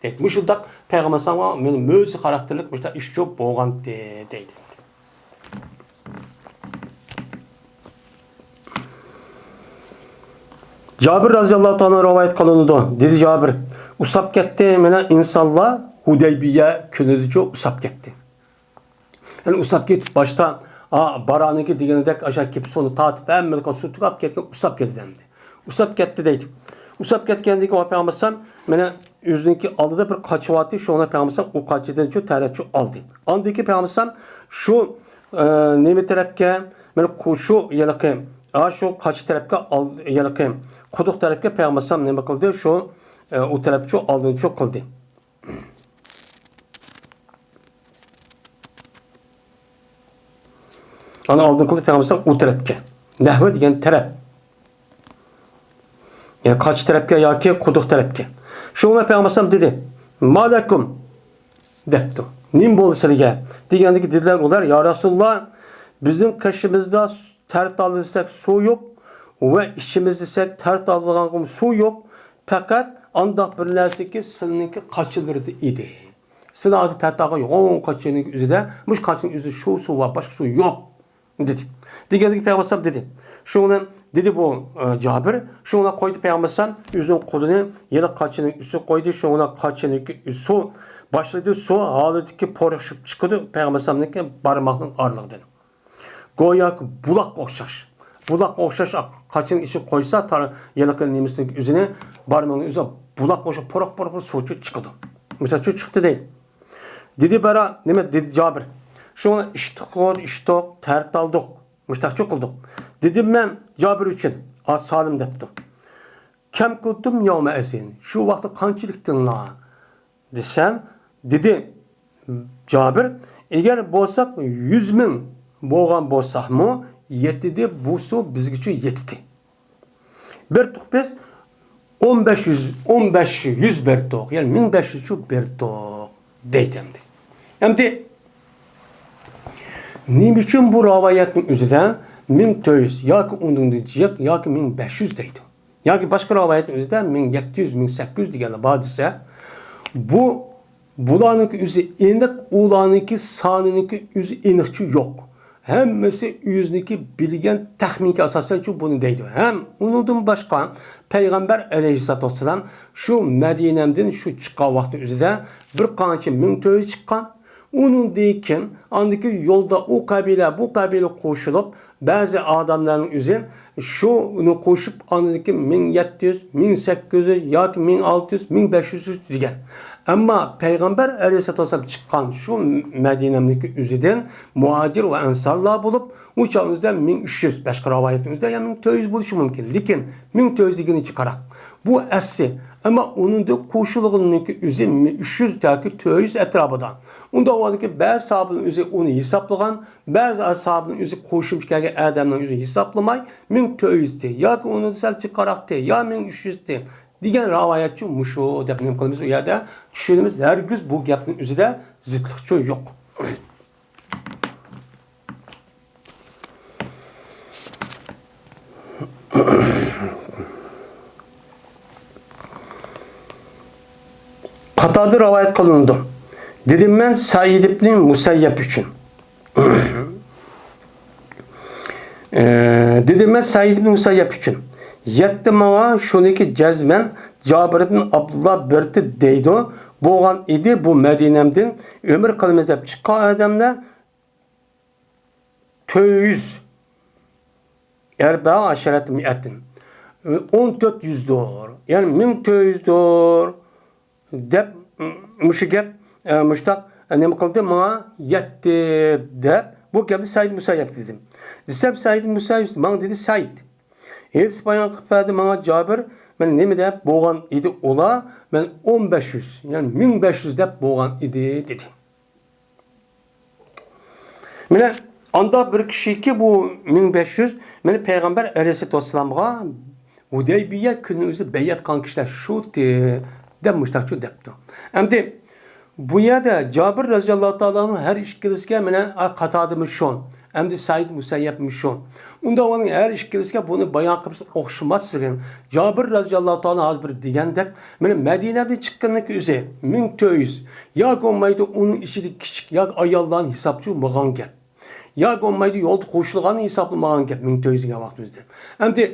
دەيدۇ. مۇشۇنداق پەيغەمبەر ئەلەيھىسسالامغا مۇشۇ مۆجىزە خاراكتېرلىك مۇشۇنداق ئىش بولغانتى دەيدۇ. جابىر رەزىياللاھۇ تائالا رىۋايەت قىلىنىدۇ. دېدى جابىر، ئۇسساپ كەتتى، مانا ئىنسانلار ھۇدەيبىيە كۈنىدىچۇ ئۇسساپ كەتتى. يەنى ئۇسساپ كېتىپ باشتا، ئا، بارانىكى دېگىنىدەك ئاشۇ كېپىپ سۇنى تارتىپ ھەممىنى سۇ تۇتۇپ كەتكەن، ئۇسساپ كەتتى ئەمدى. ئۇسساپ كەتتى دەيدۇ. ئۇسساپ كەتكەندىن كېيىن پەيغەمبەر ئەلەيھىسسالام مانا ئۆزىنىڭكى ئالدىدا بىر قاچا بارتى، شۇڭا پەيغەمبەر ئەلەيھىسسالام ئۇ قاچىدىنچۇ تەرەتچۇ ئالدى. ئاندىن كېيىن پەيغەمبەر ئەلەيھىسسالام شۇ، ئە، نېمە تەرەپكە، مانا قۇ-، شۇ ھېلىقى، ئا، شۇ قاچا تەرەپكە ئال-، ھېلىقى قۇدۇق تەرەپكە پەيغەمبەر ئەلەيھىسسالام نېمە قىلدى؟ شۇ، ئە، ئۇ تەرەپچۇ ئالدىنچۇ قىلدى. ئانا ئالدىن قىلدى پەيغەمبەر ئەلەيھىسسالام ئۇ تەرەپكە. نەھۋە دېگەن تەرەپ. يەنى قاچا تەرەپكە ياكى قۇدۇق تەرەپكە. شۇڭا پەيغەمبەر ئەلەيھىسسالام دېدى، «ما لەكۇم؟» دەپتۇ. «نېمە بولدى سىلىگە؟» دېگەندىكى دېدىلەر ئۇلار، «يا رەسۇلاللا، بىزنىڭ قېشىمىزدا تەرەت ئالدى دېسەك سۇ يوق ۋە ئىچىمىز دېسەك تەرەت ئالىدىغان سۇ يوق. پەقەت ئانداق بىر نەرسىكى سىلىنىڭكى قاچىلىرىدا ئىدى.» سىلى ھازىر تەرەت ئالغان يوغان قاچىنىڭ ئۆزىدە، مۇشۇ قاچىنىڭ ئۆزىدە شۇ سۇ بار، باشقا سۇ يوق، دېدى. دېگەندىكى پەيغەمبەر ئەلەيھىسسالام دېدى، شۇڭا دېدى بۇ، ئە، جابىر، شۇڭا قويدى پەيغەمبەر ئەلەيھىسسالام ئۆزىنىڭ قولىنى يەنە قاچىنىڭ ئۈستىگە قويدى، شۇڭا قاچىنىڭكى سۇ باشلىدى، سۇ ھالىتىدىكى پورشىپ چىقىدۇ پەيغەمبەر ئەلەيھىسسالامنىڭكى بارماقنىڭ ئارىلىقىدىن. گوياكى بۇلاققا ئوخشاش. بۇلاققا ئوخشاش قاچىنىڭ ئىچىگە قويسا، تار-، ھېلىقى نېمىسىنىڭ ئۆزىنى، بارمىقىنىڭ ئۆزى بۇلاققا ئوخشاش پۇرۇق-پۇرۇق بىر سۇچۇ چىقىدۇ. مۇشۇنداق سۇ چىقتى دەيدۇ. دېدى بارا، نېمە دېدى جابىر؟ شۇڭا ئىچتۇق، ئىچتۇق، تەرەت ئالدۇق. مۇشۇنداق چۇ قىلدۇق. دېدىم مەن جابىر ئۈچۈن، ئا سالىم دەپتۇ. كەم كۇنتۇم يەۋمەئىزىن. شۇ ۋاقىتتا قانچىلىكتىڭلار؟ دېسەم، دېدى جابىر، ئەگەر بولساق يۈز مىڭ بولغان بولساقمۇ يېتىدى، بۇ سۇ بىزگىچۇ يېتىدى. بەردۇق بىز ئون بەش يۈز، ئون بەش يۈز بەردۇق، يەنى مىڭ بەش يۈزچۇ بەردۇق دەيدۇ ئەمدى. ئەمدى نېمە ئۈچۈن بۇ رىۋايەتنىڭ ئۆزىدە مىڭ تۆت يۈز ياكى ئۇنىڭدىن جىق ياكى مىڭ بەش يۈز دەيدۇ؟ ياكى باشقا رىۋايەتنىڭ ئۆزىدە مىڭ يەتتە يۈز، مىڭ سەككىز يۈز دېگەنلەر بار دېسە، بۇ، بۇلارنىڭكى ئۆزى ئېنىق، ئۇلارنىڭكى سانىنىڭكى ئۆزى ئېنىقچە يوق. ھەممىسى ئۆزىنىڭكى بىلگەن تەخمىنگە ئاساسەنچۇ بۇنى دەيدۇ. ھەم ئۇنىڭدىن باشقا پەيغەمبەر ئەلەيھىسسالاتۇ ۋەسسالام شۇ مەدىنەدىن شۇ چىققان ۋاقتى ئۆزىدە بىر قانچە مىڭ تۆت يۈز چىققان. ئۇنىڭدىن كېيىن ئاندىكى يولدا ئۇ قەبىلە، بۇ قەبىلە قوشۇلۇپ، بەزى ئادەملەرنىڭ ئۆزى شۇنى قوشۇپ، ئاندىكى مىڭ يەتتە يۈز، مىڭ سەككىز يۈز ياكى مىڭ ئالتە يۈز، مىڭ بەش يۈز دېگەن. ئەمما پەيغەمبەر ئەلەيھىسسالاتۇ ۋەسسالام چىققان شۇ مەدىنەنىڭكى ئۆزىدىن مۇھاجىر ۋە ئەنسارلار بولۇپ، ئۇ چاغنىڭ ئۆزىدە مىڭ ئۈچ يۈز، باشقا رىۋايەتنىڭ ئۆزىدە يەنە مىڭ تۆت يۈز بولۇشى مۇمكىن. لېكىن مىڭ تۆت يۈز دېگىنىچە قاراڭ. بۇ ئەسلى. ئەمما ئۇنىڭدىن قوشۇلغىنىنىڭكى ئۆزى مىڭ ئۈچ يۈز ياكى تۆت يۈز ئەتراپىدا. ئۇنداق بولغاندىكىن بەزى ساھابىنىڭ ئۆزى ئۇنى ھېسابلىغان، بەزى ساھابىنىڭ ئۆزى قوشۇمچە كەلگەن ئادەمنىڭ ئۆزى ھېسابلىماي، مىڭ تۆت يۈز دېدى ياكى ئۇنىڭدىن سەل جىقراق دېدى يا مىڭ ئۈچ يۈز دېدى دېگەن رىۋايەتچۇ مۇشۇ دەپ نېمە قىلىمىز ئۇ يەردە؟ چۈشىنىمىز، ھەرگىز بۇ گەپنىڭ ئۆزىدە زىتلىقچۇ يوق. قاتادە رىۋايەت قىلىنىدۇ. دېدىم مەن سەئىد ئىبنى مۇسەييەب ئۈچۈن. ئە، دېدىم مەن سەئىد ئىبنى مۇسەييەب ئۈچۈن. يەتتى ماڭا شۇنىڭكى جەزمەن جابىر ئىبن ئابدۇللا بەردى دەيدۇ. بولغان ئىدى بۇ مەدىنەمدىن ئۆمرە قىلىمىز دەپ چىققان ئادەملەر تۆت يۈز، ئەربەئە ئەشەرەتە مىئەتىن، ئون تۆت يۈزدۇر، يەنى مىڭ تۆت يۈزدۇر دەپ، مۇشۇ گەپ، ئە، مۇشتاق، ئە، نېمە قىلدى، ماڭا يەتتى دەپ، بۇ گەپنى سەئىد مۇسەييەب دېدىم. دېسەم، سەئىد مۇسەييەب ماڭا دېدى، سەئىد، ھېدىس بايان قىلىپ بەردى ماڭا جابىر، مەن نېمە دەپ بولغان ئىدى ئۇلار، مەن ئون بەش يۈز، يەنى مىڭ بەش يۈز دەپ بولغان ئىدى، دېدى. مانا ئاندا بىر كىشىكى بۇ مىڭ بەش يۈز، مانا پەيغەمبەر ئەلەيھىسسالاتۇ ۋەسسالامغا ھۇدەيبىيە كۈنى ئۆزى بەيئەت قىلغان كىشىلەر شۇ دە-، دەپ مۇشتاقچۇ دەپتۇ. ئەمدى بۇ يەردە جابىر رەزىياللاھۇ تائالا ئەنھۇ ھەر ئىككىلىسىگە مانا قاتادىمۇ شۇ، ئەمدى سەئىد مۇسەييەبمۇ شۇ. ئۇنداق بولغان ھەر ئىككىلىسىگە بۇنى بايان قىلىپ ئوخشىماسلىقى. جابىر رەزىياللاھۇ تائالا ھازىر بىر دېگەندەك، مانا مەدىنەدىن چىققىنىدىكى ئۆزى مىڭ تۆت يۈز ياكى بولمايدۇ ئۇنىڭ ئىچىدىكى كىچىك ياكى ئاياللارنى ھېسابچۇ بولغان گەپ. ياكى بولمايدۇ يولدا قوشۇلغاننى ھېسابلىمىغان گەپ مىڭ تۆت يۈز دېگەن ۋاقىتنىڭ ئۆزىدە. ئەمدى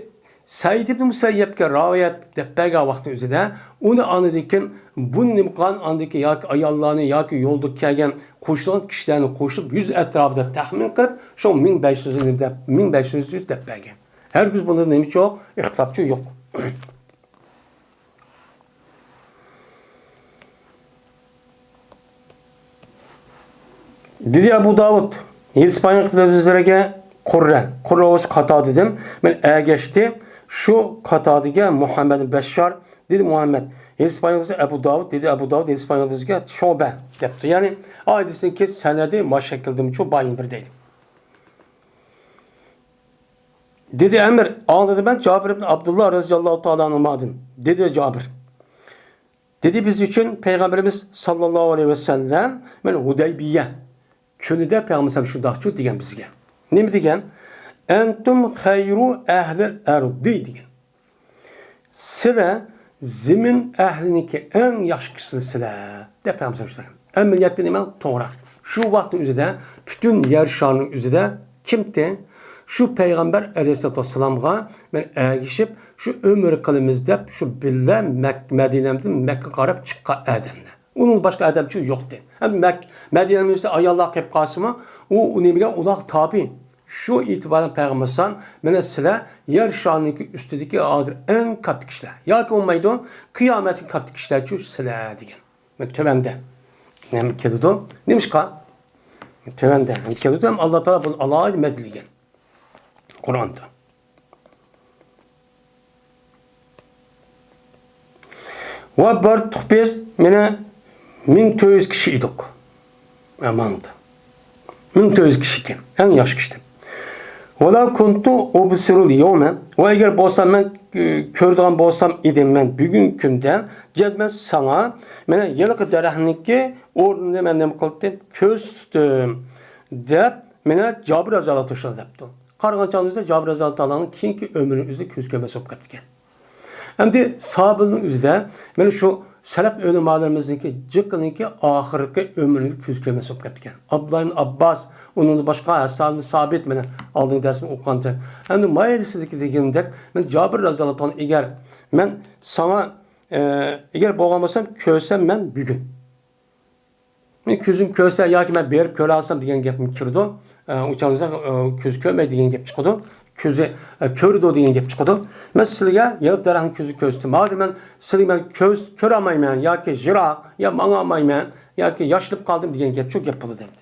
سەئىد ئىبن مۇسەييەبكە راۋىيەت دەپ بەرگەن ۋاقىتنىڭ ئۆزىدە، ئۇنى ئاندىن كېيىن بۇنى نېمە قىلغان، ئاندىن كېيىن ياكى ئاياللارنى ياكى يولدا كەلگەن قوشۇلغان كىشىلەرنى قوشۇپ يۈز ئەتراپىدا تەخمىن قىلىپ، شۇ مىڭ بەش يۈز دەپ، مىڭ بەش يۈز دەپ بەرگەن. ھەرگىز بۇنىڭدا نېمىچۇ، ئىختىلاپچۇ يوق. دېدى ئەبۇ داۋۇد، ھېدىس بايان قىلىپ بىزلەرگە قۇررە، قۇررە بولسا قاتادىدىن، مەن ئەگەشتى شۇ قاتادىگە مۇھەممەد بەششار، دېدى مۇھەممەد، ھېدىس بايان قىلسا ئەبۇ داۋۇد، دېدى ئەبۇ داۋۇد، ھېدىس بايان قىلسا شۇبە دەپتۇ. يەنى ئا ھېدىسنىڭكى سەنەدى ما شەكىلدىمۇ شۇ بايىن بىر دەيدۇ. دېدى ئەمىر، ئاڭلىدىم مەن جابىر ئىبن ئابدۇللا رەزىياللاھۇ تائالا ئەنھۇمادىن، دېدى جابىر. دېدى، بىز ئۈچۈن پەيغەمبىرىمىز ساللاللاھۇ ئەلەيھى ۋەسەللەم، مەن ھۇدەيبىيە كۈنىدە پەيغەمبەر شۇنداقچۇ دېگەن بىزگە. نېمە دېگەن؟ ئەنتۇم خەيرۇ ئەھلىل ئەرضى دېگەن. سىلە زېمىن ئەھلىنىڭكى ئەڭ ياخشى كىشىسىلەر دەپ پەيغەمبەر شۇنداق. ئەمەلىيەتتە نېمە؟ توغرا. شۇ ۋاقىتنىڭ ئۆزىدە پۈتۈن يەر شارىنىڭ ئۆزىدە كىمتى؟ شۇ پەيغەمبەر ئەلەيھىسسالاتۇ ۋەسسالامغا مەن ئەگىشىپ، شۇ ئۆمرە قىلىمىز دەپ، شۇ بىللە مەك-، مەدىنەمدىن مەككىگە قاراپ چىققان ئادەملەر. ئۇنىڭ باشقا ئادەمچۇ يوقتى. ئەمدى مەك-، مەدىنەنىڭ ئۆزىدە ئاياللار قېلىپ قالسىمۇ، ئۇ، ئۇ نېمىگە؟ ئۇلارغا تابىي. شۇ ئېتىبارەن پەيغەمبەر ئەلەيھىسسالام، مانا سىلەر يەر شارىنىڭكى ئۈستىدىكى ھازىر ئەڭ كاتتا كىشىلەر. ياكى بولمايدۇ، قىيامەتتىكى كاتتا كىشىلەرچۇ سىلەر دېگەن. تۆۋەندە نېمە كېلىدۇ؟ نېمىشقا؟ تۆۋەندە نېمە كېلىدۇ؟ ھەم ئاللا تائالا بۇنى ئالاھىدە مەدھىيلىگەن قۇرئاندا. ۋە باردۇق بىز، مانا، مىڭ تۆت يۈز كىشى ئىدۇق. ئاماندا. مىڭ تۆت يۈز كىشى ئىكەن. ئەڭ ياخشى كىشى. ۋەلەۋ كۇنتۇ ئۇبسىرۇل يەۋمە. ۋە ئەگەر بولسام مەن، ئى، كۆرىدىغان بولسام ئىدىم مەن بۈگۈن كۈندە، جەزمەن ساڭا، مانا، ھېلىقى دەرەخنىڭكى ئورنىنى مەن نېمە قىلدىم؟ كۆرسىتىم. دەپ، مانا، جابىر رەزىياللاھۇ تائالا دەپتۇ. قارىغان چاغىمىزدا جابىر رەزىياللاھۇ تائالانىڭ كېيىنكى ئۆمرىنى ئۆزىدە كۆز كۆرمەس بولۇپ كەپتىكەن. ئەمدى ساھابىلەرنىڭ ئۆزىدە مانا شۇ سەلەپ ئۆلىمالىرىمىزنىڭكى جىقىنىڭكى ئاخىرقى ئۆمرىنى كۆز كۆرمەس بولۇپ كەپتىكەن. ئابدۇللا ئىبن ئابباس، ئۇنىڭدىن باشقا ھەسسان ئىبن سابىت، مانا ئالدىنقى دەرسنى ئوقۇغانتى. ئەمدى ما ھەدىسىدىكى دېگىنىدەك، مانا جابىر رەزىياللاھۇ تائالا، ئەگەر مەن ساڭا، ئە، ئەگەر بولغان بولسام، كۆرسەم مەن بۈگۈن. مېنىڭ كۆزۈم كۆرسە ياكى مەن بېرىپ كۆرەلىسەم دېگەن گەپمۇ كىرىدۇ. ئە، ئۇ چاغدا، ئە، كۆزى كۆرمەيدۇ دېگەن گەپ چىقىدۇ. كۆزى، ئە، كۆرىدۇ دېگەن گەپ چىقىدۇ. مەن سىلىگە ھېلىقى دەرەخنىڭ كۆزىنى كۆرسىتىم. ھازىر مەن سىلىگە مەن كۆز كۆرەلمەيمەن ياكى يىراق، يا ماڭالمايمەن ياكى ياشىنىپ قالدىم دېگەن گەپ شۇ گەپ بولىدۇ ئەمدى.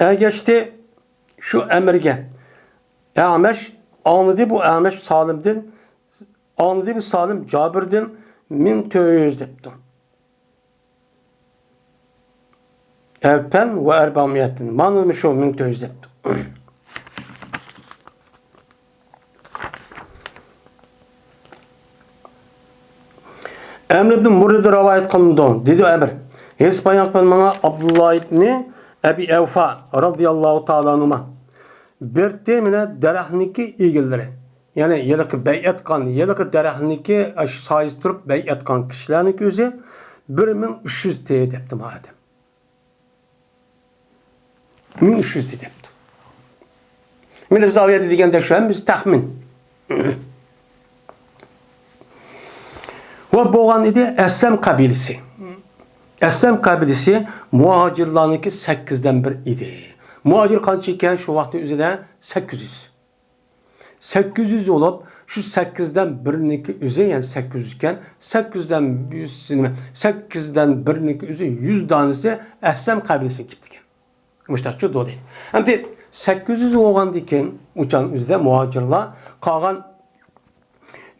ئەگەشتى شۇ ئەمىرگە. ئەمەش ئاڭلىدى، بۇ ئەمەش سالىمدىن ئاڭلىدى بۇ سالىم جابىردىن مىڭ تۆت يۈز دەپتۇ. ئەلپەن ۋە ئەربەئۇمىئەتتىن. مانا شۇ مىڭ تۆت يۈز دەپتۇ. ئەمر ئىبن مۇررىدىن رىۋايەت قىلىنىدۇ. دېدى ئەمر. ھەدىس بايان قىلغان ماڭا ئابدۇللا ئىبنى ئەبى ئەۋفا رەزىياللاھۇ تائالا ئەنھۇما. بىرتى مانا دەرەخنىڭكى ئىگىلىرى. يەنى ھېلىقى بەيئەت قىلغان، ھېلىقى دەرەخنىڭكى ئاشۇ سايىسىدا تۇرۇپ بەيئەت قىلغان كىشىلەرنىڭكى ئۆزى بىر مىڭ ئۈچ يۈز تى دەپتۇ ما ئادەم. مىڭ ئۈچ يۈز تى دەپتۇ. مانا بىز ئاۋۇ يەردە دېگەندەك شۇ ھەممىسى تەخمىن. ۋە بولغان ئىدى ئەسلەم قەبىلىسى. ئەسلەم قەبىلىسى مۇھاجىرلارنىڭكى سەككىزدىن بىر ئىدى. مۇھاجىر قانچە ئىكەن شۇ ۋاقىتنىڭ ئۆزىدە؟ سەككىز يۈز. سەككىز يۈز بولۇپ، شۇ سەككىزدىن بىرنىڭكى ئۆزى، يەنى سەككىز يۈز ئىكەن، سەككىزدىن يۈز، نېمە، سەككىزدىن بىرنىڭكى ئۆزى يۈز دانىسى ئەسلەم قەبىلىسىگە كېتىدىكەن. مۇشتاقچۇ دو دەيدۇ. ئەمدى سەككىز يۈز بولغاندىن كېيىن، ئۇچان ئۆزىدە مۇھاجىرلار قالغان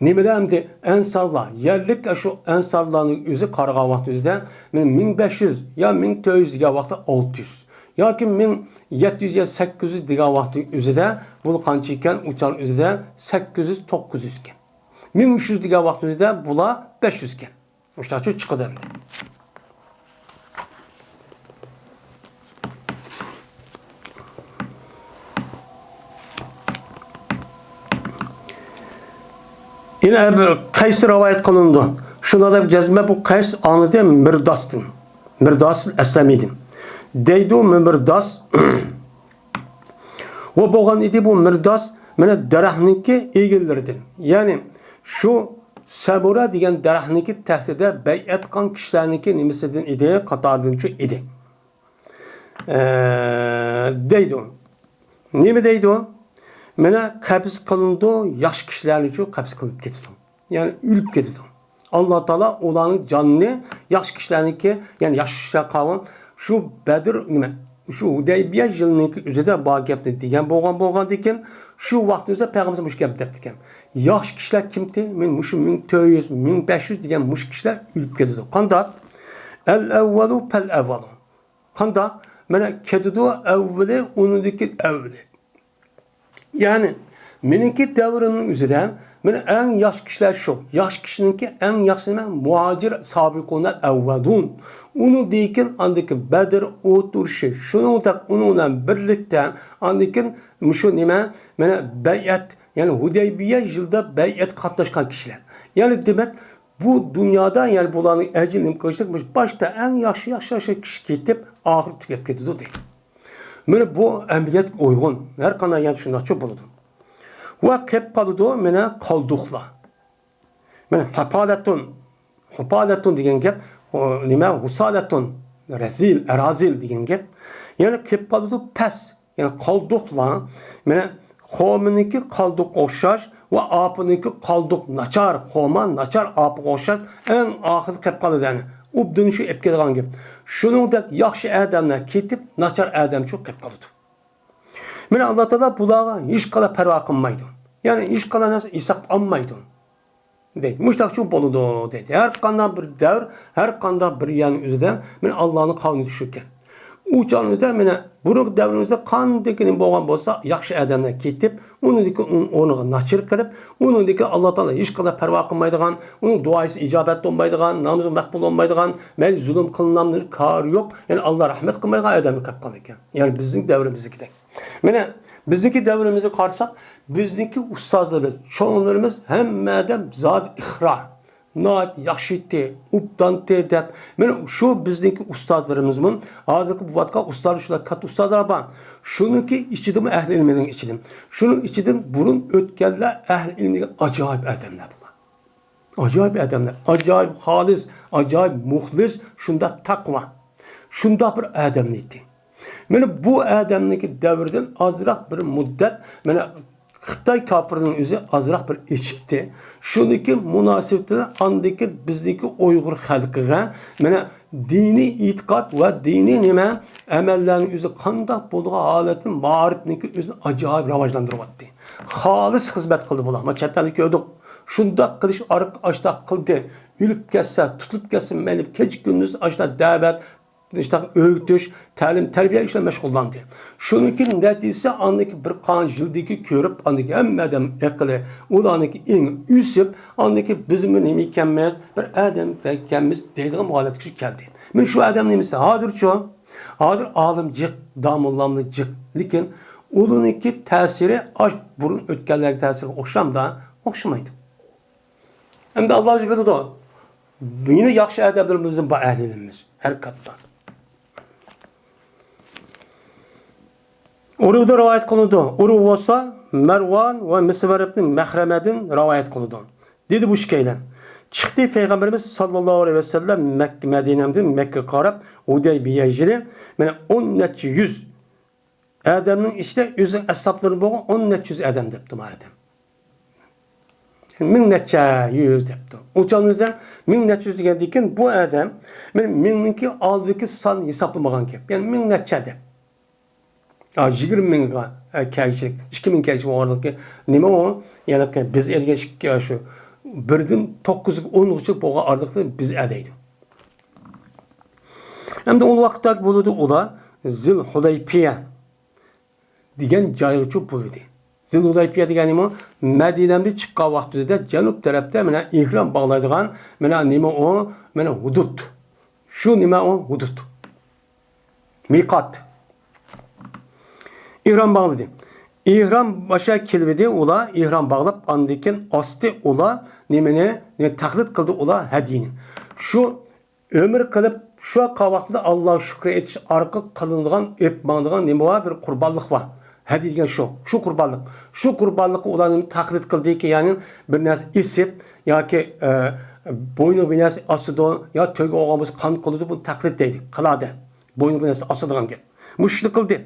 نېمىدە ئەمدى ئەنسارلار، يەرلىك شۇ ئەنسارلارنىڭ ئۆزى قارىغان ۋاقتى ئۆزىدە مىڭ بەش يۈز يا مىڭ تۆت يۈز دېگەن ۋاقىتتا ئالتە يۈز. ياكى مىڭ يەتتە يۈز يا سەككىز يۈز دېگەن ۋاقىتنىڭ ئۆزىدە بۇلار قانچە ئىكەن؟ ئۇ چاغنىڭ ئۆزىدە سەككىز يۈز، توققۇز يۈز ئىكەن. مىڭ ئۈچ يۈز دېگەن ۋاقىتنىڭ ئۆزىدە بۇلار بەش يۈز ئىكەن. مۇشۇنداقچە چىقىدۇ ئەمدى. يەنە بىر قەيس رىۋايەت قىلىنىدۇ. شۇنىڭ دەپ جەزمە بۇ قەيس ئاڭلىدى مىرداستىن. مىرداس ئەسلەمىدىن. دەيدۇ مىرداس. ۋە بولغان ئىدى بۇ مىرداس، مانا، دەرەخنىڭكى ئىگىلىرىدىن. يەنى شۇ سەمۇرە دېگەن دەرەخنىڭكى تەكتىدە بەيئەت قىلغان كىشىلەرنىڭكى نېمىسىدىن ئىدى، قاتارىدىنچۇ ئىدى. ئە، دەيدۇ. نېمە دەيدۇ؟ مانا، قەبز قىلىنىدۇ، ياخشى كىشىلەرنىچۇ قەبز قىلىنىپ كېتىدۇ. يەنى ئۆلۈپ كېتىدۇ. ئاللا تائالا ئۇلارنىڭ جانىنى ياخشى كىشىلەرنىڭكى، يەنى ياخشى كىشىلەر قالغان شۇ بەدر نېمە، شۇ ھۇدەيبىيە يىلىنىڭكى ئۆزىدە بار گەپنى دېگەن بولغان، بولغاندىكىن، شۇ ۋاقىتنىڭ ئۆزىدە پەيغەمبەر مۇشۇ گەپنى دەپتىكەن. ياخشى كىشىلەر كىمتى؟ مەن مۇشۇ مىڭ تۆت يۈز، مىڭ بەش يۈز دېگەن مۇشۇ كىشىلەر ئۆلۈپ كېتىدۇ. قانداق؟ ئەل ئەۋۋەلۇ پەل ئەۋۋەلۇ. قانداق؟ مانا كېتىدۇ ئەۋۋىلى، ئۇنىڭدىكى ئەۋۋىلى. يەنى، مېنىڭكى دەۋرىمنىڭ ئۆزىدە، مانا ئەڭ ياخشى كىشىلەر شۇ. ياخشى كىشىنىڭكى ئەڭ ياخشىسى نېمە؟ مۇھاجىر سابىقۇنەل ئەۋۋەلۇن. ئۇنىڭدىن كېيىن ئاندىكى بەدر، ئۇھۇد ئۇرۇشى، شۇنىڭدەك ئۇنىڭ بىلەن بىرلىكتە ئاندىن كېيىن مۇشۇ نېمە؟ مانا بەيئەت، يەنى ھۇدەيبىيە يىلىدا بەيئەتكە قاتناشقان كىشىلەر. يەنى دېمەك، بۇ دۇنيادا، يەنى بۇلارنىڭ ئەجىلى نېمە قىلىشلىق، مۇشۇ باشتا ئەڭ ياخشى، ياخشى، ياخشى كىشى كېتىپ، ئاخىرى تۈگەپ كېتىدۇ دەيدۇ. مانا بۇ ئەمەلىيەتكە ئۇيغۇن. ھەر قانداق يەردە شۇنداقچۇ بولىدۇ. ۋە قېلىپ قالىدۇ، مانا، قالدۇقلار. مانا، ھاپالەتۇن، ھۇپالەتۇن دېگەن گەپ، ئۇ نېمە، ھۇسالەتۇن، رەزىل، ئەرازىل دېگەن گەپ. يەنى قېلىپ قالىدۇ پەس. يەنى قالدۇقلار، مانا، خورمىنىڭكى قالدۇققا ئوخشاش ۋە ئاپىنىڭكى قالدۇق ناچار، خورما ناچار ئاپىغا ئوخشاش، ئەڭ ئاخىرىدا قېلىپ قالىدۇ، يەنى ئوبدان شۇ ئېلىپ كېلىدىغان گەپ. شۇنىڭدەك ياخشى ئادەملەر كېتىپ، ناچار ئادەم شۇ قېلىپ قالىدۇ. مانا، ئاللا تائالا بۇلارغا ھېچقانداق پەرۋا قىلمايدۇ. يەنى ھېچقانداق نەرسە ھېسابقا ئالمايدۇ. دەيدۇ. مۇشۇنداقچۇ بولىدۇ، دەيدۇ. ھەر قانداق بىر دەۋر، ھەر قانداق بىر يەرنىڭ ئۆزىدە، مانا، ئاللانىڭ قانۇنى شۇكەن. ئۇ چاغنىڭ ئۆزىدە، مانا، بۇرۇنقى دەۋرنىڭ ئۆزىدە قاندىكى نېمە بولغان بولسا، ياخشى ئادەملەر كېتىپ، ئۇنىڭدىكى ئۇنىڭ ئورنىغا ناچار كىرىپ، ئۇنىڭدىكى ئاللا تائالا ھېچقانداق پەرۋا قىلمايدىغان، ئۇنىڭ دۇئاسى ئىجابەت بولمايدىغان، نامىزى مەقبۇل بولمايدىغان، مەيلى زۇلۇم قىلىنامدۇ، كارى يوق، يەنى ئاللا رەھمەت قىلمايدىغان ئادەمگە كەپ قالىدىكەن. يەنى بىزنىڭ دەۋرىمىزدىكىدەك. مانا، بىزنىڭكى دەۋرىمىزگە قارىساق، بىزنىڭكى ئۇستازلىرىمىز، چوڭلىرىمىز ھەممە ئادەم زادى ئىقرار. ناھايىتى ياخشى ئىدى، ئوبدانتى دەپ. مانا شۇ بىزنىڭكى ئۇستازلىرىمىزمۇ، ھازىرقى بولۇۋاتقان ئۇستازلار، شۇنداق كاتتا ئۇستازلار بار. شۇنىڭكى ئىچىدىمۇ ئەھلى ئىلمىنىڭ ئىچىدىن. شۇنىڭ ئىچىدىن بۇرۇن ئۆتكەنلەر ئەھلى ئىلمىگە ئاجايىپ ئادەملەر بۇلار. ئاجايىپ ئادەملەر، ئاجايىپ خالىس، ئاجايىپ مۇخلىس، شۇنداق تەقۋا. شۇنداق بىر ئادەملەر ئىدى. مانا بۇ ئادەمنىڭكى دەۋرىدىن ئازراق بىر مۇددەت، مانا خىتاي كاپىرىنىڭ ئۆزى ئازراق بىر ئېچىپتى. شۇنىڭكى مۇناسىۋىتىدە ئاندىكى بىزنىڭكى ئۇيغۇر خەلقىگە، مانا دىنىي ئېتىقاد ۋە دىنىي نېمە ئەمەللەرنىڭ ئۆزى قانداق بولىدىغان ھالەتتىن مائارىپنىڭكى ئۆزىنى ئاجايىپ راۋاجلاندۇرۇۋاتتى. خالىس خىزمەت قىلدى بۇلار. مانا چەت ئەلدە كۆردۇق. شۇنداق قىلىش ئارقا ئاشتاق قىلدى. ئۆلۈپ كەتسە، تۇتۇلۇپ كەتسە، مەيلى كېچە كۈندۈز ئاشتاق دەۋەت، ئاشتاق ئۆگىتىش، تەلىم، تەربىيە ئىشلار مەشغۇللاندى. شۇنىڭكى نەتىجىسى ئاندىكى بىر قانچە يىلدىكى كۆرۈپ، ئاندىكى ھەممە ئادەم ئەقلى، ئۇلارنىڭكى ئېڭى ئۆسۈپ، ئاندىكى بىزمۇ نېمە ئىكەنمىز، بىر ئادەم ئىكەنمىز دەيدىغان ھالەتكە كەلدى. مانا شۇ ئادەم نېمىسى؟ ھازىرچۇ؟ ھازىر ئالىم جىق، داموللاملار جىق. لېكىن ئۇلارنىڭكى تەسىرى ئاش بۇرۇن ئۆتكەنلەرگە تەسىرىگە ئوخشامدا؟ ئوخشىمايدۇ. ئەمدى ئاللا ئۆزى بىلىدۇ. يەنە ياخشى ئادەملىرىمىز بار ئەھلىمىز. ھەر قاتتا. ئۇرۋىدىن رىۋايەت قىلىنىدۇ. ئۇرۋا بولسا مەرۋان ۋە مىسۋەر ئىبنى مەخرەمەدىن رىۋايەت قىلىنىدۇ. دېدى بۇ ئىككىيلەن. چىقتى پەيغەمبىرىمىز ساللاللاھۇ ئەلەيھى ۋەسەللەم مەك-، مەدىنەدىن مەككىگە قاراپ ھۇدەيبىيە يىلى، مانا ئون نەچچە يۈز ئادەمنىڭ ئىچىدە ئۆزىنىڭ ئەسھابلىرى بولغان ئون نەچچە يۈز ئادەم دەپتۇ ما ئادەم. مىڭ نەچچە يۈز دەپتۇ. ئۇ چاغنىڭ ئۆزىدە مىڭ نەچچە يۈز دېگەندىن كېيىن بۇ ئادەم مانا مىڭنىڭكى ئالدىدىكى سان ھېسابلىمىغان گەپ. يەنى مىڭ نەچچە دەپ. ھە، يىگىرمە مىڭغا، ھە، كەلگۈچىلىك، ئىككى مىڭ كەلگۈچىلىك ئارىلىقى نېمە ئۇ؟ يەنى بىز ئەدىگەن ئىككى، شۇ بىردىن توققۇزغا ئونغىچە بولغان ئارىلىقنى بىز ئەدەيدۇ. ئەمدى ئۇ ۋاقىتتا بولىدۇ ئۇلار، زىل ھۇلەيپىيە دېگەن جايغىچۇ بولىدۇ. زىل ھۇلەيپىيە دېگەنمۇ مەدىنەمدىن چىققان ۋاقتىدا جەنۇب تەرەپتە مانا ئېھرام باغلايدىغان مانا نېمە ئۇ؟ مانا ھۇدۇد. شۇ نېمە ئۇ؟ ھۇدۇد. مىقات. ئېھرام باغلىدى. ئېھرام باشا كېلىۋىدى ئۇلار، ئېھرام باغلاپ، ئاندىن كېيىن ئاستى ئۇلار نېمىنى، نېمە تەقلىد قىلدى ئۇلار؟ ھەديىنى. شۇ ئۆمرە قىلىپ، شۇ ۋاقىتتا ئاللاغا شۈكرى ئېيتىش ئارقىلىق قىلىنىدىغان، ئېلىپ ماڭىدىغان نېمە بار؟ بىر قۇربانلىق بار. ھەديە دېگەن شۇ. شۇ قۇربانلىق. شۇ قۇربانلىققا ئۇلار نېمە تەقلىد قىلدىكى، يەنى بىر نەرسە ئېسىپ ياكى، ئە، بوينىغا بىر نەرسە ئاسىدۇ، يا تۆگە ئوغان بولسا قان قىلىدۇ، بۇنى تەقلىد دەيدۇ. قىلادە. بوينىغا بىر نەرسە ئاسىدىغان گەپ. مۇشۇنى قىلدى.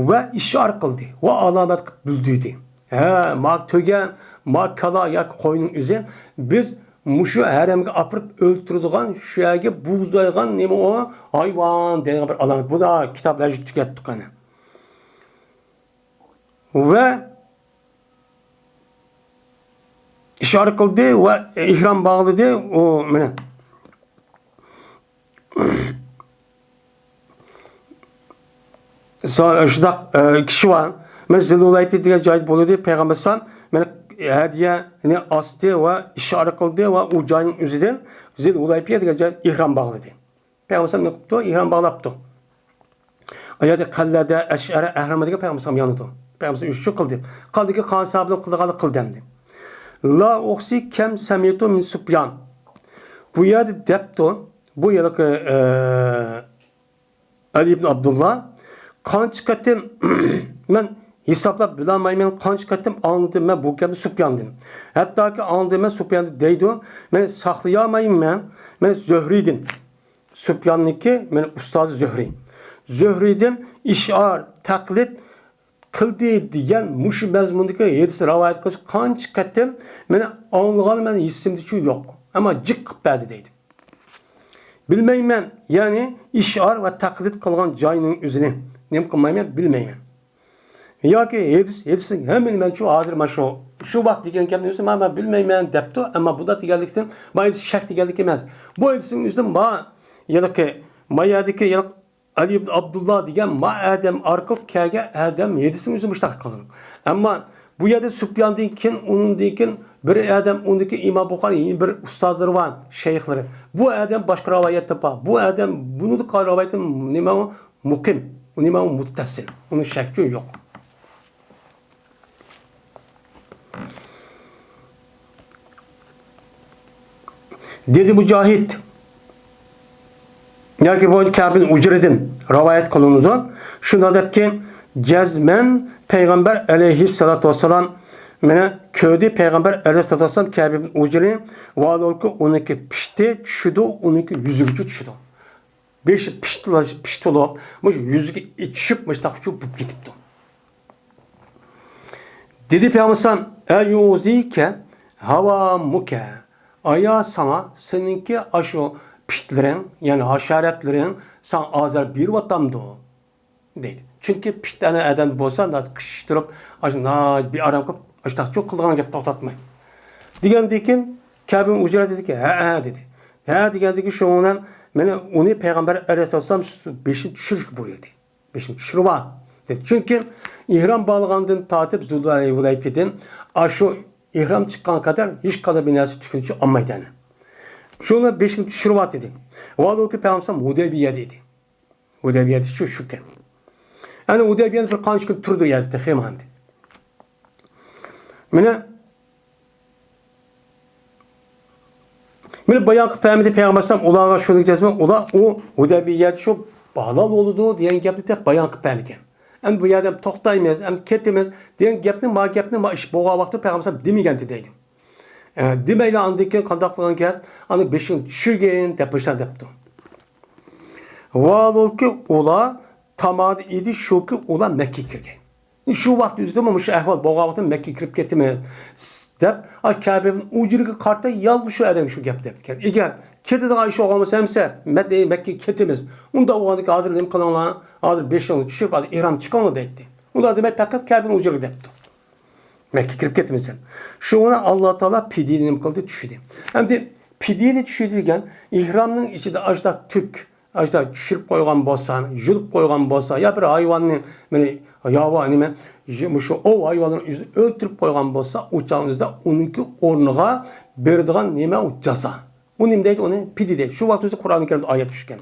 ۋە ئىشارە قىلدى. ۋە ئالامەت قىلىپ بىلدۈردى. ھە، ما تۆگە، ما كالا ياكى قوينىڭ ئۆزى بىز مۇشۇ ھەرەمگە ئاپىرىپ ئۆلتۈرىدىغان، شۇ يەرگە بۇغدايدىغان نېمە ئۇ؟ ھايۋان دەيدىغان بىر ئالامەت. بۇ دا كىتابلارنى تۈگەتتۇق ئەنە. ۋە ئىشارە قىلدى ۋە ئېھرام باغلىدى. ئۇ مانا سا-، شۇنداق، ئە، كىشى بار. مانا زىلۇلەيپى دېگەن جايدا بولىدۇ. پەيغەمبەر ئەلەيھىسسالام مانا ھەديەنى ئاستى ۋە ئىشارە قىلدى ۋە ئۇ جاينىڭ ئۆزىدىن زىلۇلەيپىيە دېگەن جايدا ئېھرام باغلىدى. پەيغەمبەر ئەلەيھىسسالام نېمە قىپتۇ؟ ئېھرام باغلاپتۇ. ئايەتتە قەللەدە ئەشئەرە ئەھرامى دېگەن پەيغەمبەر ئەلەيھىسسالام يانىدۇ. پەيغەمبەر ئەلەيھىسسالام ئۈچ قىلدى. قالدىكى قان ساھابىنىڭ قىلىدىغانلىقى قىلدى ئەمدى. لا ئۇھسى كەم سەمىئتۇ مىن سۇپيان. بۇ يەردە دەپتۇ. بۇ ھېلىقى، ئە، ئەلى ئىبن ئابدۇللا، قانچە قېتىم مەن ھېسابلاپ بىلالمايمەن، قانچە قېتىم ئاڭلىدىم مەن بۇ گەپنى سۇپياندىن. ھەتتاكى ئاڭلىدىم مەن سۇپياندىن دەيدۇ، مەن ساقلىيالمايمەن، مەن زۆھرىدىن. سۇپياننىڭكى مەن ئۇستازى زۆھرى. زۆھرىدىن ئىشئار، تەقلىد قىلدى دېگەن مۇشۇ مەزمۇندىكى ھەدىس رىۋايەت قىلىش قانچە قېتىم مەن ئاڭلىغان مەن ھېسىمدىچۇ يوق. ئەمما جىق قىلىپ بەردى دەيدۇ. بىلمەيمەن، يەنى ئىشئار ۋە تەقلىد قىلغان جاينىڭ ئۆزىنى نېمە قىلمايمەن، بىلمەيمەن. ياكى ھەدىس، ھەدىسنىڭ ھەممىنى مەنچۇ ھازىر مانا شۇ، شۇ ۋاقىت دېگەن گەپنى ئۆزى مانا مەن بىلمەيمەن دەپتۇ. ئەمما بۇنداق دېگەنلىكتىن، ما ھەدىس شەك دېگەنلىك ئەمەس. بۇ ھەدىسنىڭ ئۆزىدىن ما، ھېلىقى، ما يەردىكى، ھېلىقى ئەلى ئىبن ئابدۇللا دېگەن ما ئادەم ئارقىلىق كەلگەن ئادەم ھەدىسنىڭ ئۆزى مۇشۇنداق قىلغان. ئەمما بۇ يەردە سۇپياندىن كېيىن، ئۇنىڭدىن كېيىن بىر ئادەم، ئۇنىڭدىن كېيىن ئىمام بۇخارى يەنە بىر ئۇستازلىرى بار، شەيخلىرى. بۇ ئادەم باشقا رىۋايەتتە بار. بۇ ئادەم بۇنىڭدىن قالغان رىۋايەتتە نېمە ئۇ؟ مۇقىم. ئۇ نېمە ئۇ؟ مۇتتەسىل. ئۇنىڭ شەككى يوق. دېدى مۇجاھىد، ياكى بۇ كەبىن ئۇجرىدىن رىۋايەت قىلىنىدۇ. شۇنداق دەپكى، جەزمەن پەيغەمبەر ئەلەيھىسسالاتۇ ۋەسسالام مېنى كۆردى، پەيغەمبەر ئەلەيھىسسالاتۇ ۋەسسالام كەبىن ئۇجرى ۋالۇلكى ئۇنىڭكى پىشتى چۈشىدۇ، ئۇنىڭكى يۈزىگىچە چۈشىدۇ. بېشى پىشتىلا-، پىشتىلىپ، مۇشۇ يۈزىگە چۈشۈپ، مۇشۇنداق چۈشۈپ بولۇپ كېتىپتۇ. دېدى پەيغەمبەر ئەلەيھىسسالام، «ئەيۇزىكە ھاۋامۇكە؟ ئايا ساڭا سېنىڭكى ئاشۇ پىتلىرىڭ، يەنى ھاشاراتلىرىڭ ساڭا ئازار بېرىۋاتامدۇ؟» دەيدۇ. چۈنكى پىت ئەنە ئادەم بولسا، قىچىشتۇرۇپ، ئاشۇ ناھايىتى بىئارام قىلىپ، ئاشۇنداق چۇ قىلىدىغان گەپ توختاتماي. دېگەندىن كېيىن كەبىن ئۇجرە دېدىكى، «ھەئە» دېدى. «ھە» دېگەندىن كېيىن شۇنىڭ بىلەن مانا ئۇنى پەيغەمبەر ئەلەيھىسسالام بېشىنى چۈشۈرۈشكە بۇيرۇدى. بېشىنى چۈشۈرۈۋال دېدى. چۈنكى ئېھرام باغلىغاندىن تارتىپ زۇلھۇلەيپىدىن ئاشۇ ئېھرام چىققان قەدەر ھېچقانداق بىر نەرسە تۈكۈنچە ئالمايدۇ ئەنە. شۇنى بېشىنى چۈشۈرۈۋال دېدى. ۋالۇكى پەيغەمبەر ھۇدەيبىيەدە ئىدى. ھۇدەيبىيەدە شۇ، شۇكەن. ئەنە ھۇدەيبىيەدە بىر قانچە كۈن تۇردى ئۇ يەردە تېخى ماندى. مانا، مانا بايان قىلىپ بەرمىدى پەيغەمبەر ئەلەيھىسسالام، ئۇلارغا شۇنى دەيسىمۇ، ئۇلار ئۇ ھۇدەيبىيەدە شۇ ھالال بولىدۇ دېگەن گەپنى تېخى بايان قىلىپ بەرمىگەن. ئەمدى بۇ يەردە توختايمىز، ئەمدى كېتىمىز دېگەن گەپنى، ما گەپنى، ما ئىش بولغان ۋاقىتتا پەيغەمبەر ئەلەيھىسسالام دېمىگەنتى دەيدۇ. ئە، دېمەيلا ئاندىن كېيىن قانداق قىلغان گەپ؟ ئاندىن بېشىڭ چۈشۈرگىن دەپ مۇشۇنداق دەپتۇ. ۋالۇكى ئۇلار تامادى ئىدى، شۇكى ئۇلار مەككىگە كىرگەن. شۇ ۋاقىت ئۆزىدىمۇ مۇشۇ ئەھۋال بولغان ۋاقىتتا مەككىگە كىرىپ كېتىمىز دەپ، ئا، كەبە ئۇجرىگە قارىتا يالغۇز شۇ ئادەم شۇ گەپ دەپتىكەن. ئەگەر كېتىدىغان ئىش بولغان بولسا ئەمسە، مەككىگە كېتىمىز. ئۇنداق بولغاندىكىن ھازىر نېمە قىلىڭلار؟ ھازىر بېشىڭلار چۈشۈپ، ھازىر ئېھرام چىقىڭلار دەيتتى. ئۇنداق دېمەي پەقەت كەبە ئۇجرىغا دەپتۇ. مەككە كىرىپ كېتىمىز دەپ. شۇڭا ئاللا تائالا پىدىيىنى نېمە قىلدى؟ چۈشۈردى. ئەمدى پىدىيىنى چۈشۈردى دېگەن ئېھرامنىڭ ئىچىدە ئاشۇنداق تۈك، ئاشۇنداق چۈشۈرۈپ قويغان بولسا، يۇلۇپ قويغان بولسا، يا بىر ھايۋاننى، مانا، ياۋا، نېمە، مۇشۇ ئوۋ ھايۋانلىرىنى ئۆلتۈرۈپ قويغان بولسا، ئۇ چاغنىڭ ئۆزىدە ئۇنىڭكى ئورنىغا بېرىدىغان نېمە ئۇ؟ جازا. ئۇ نېمە دەيدۇ؟ ئۇنى پىدىيە دەيدۇ. شۇ ۋاقىت ئۆزى قۇرئانى كەرىمدە ئايەت چۈشكەن.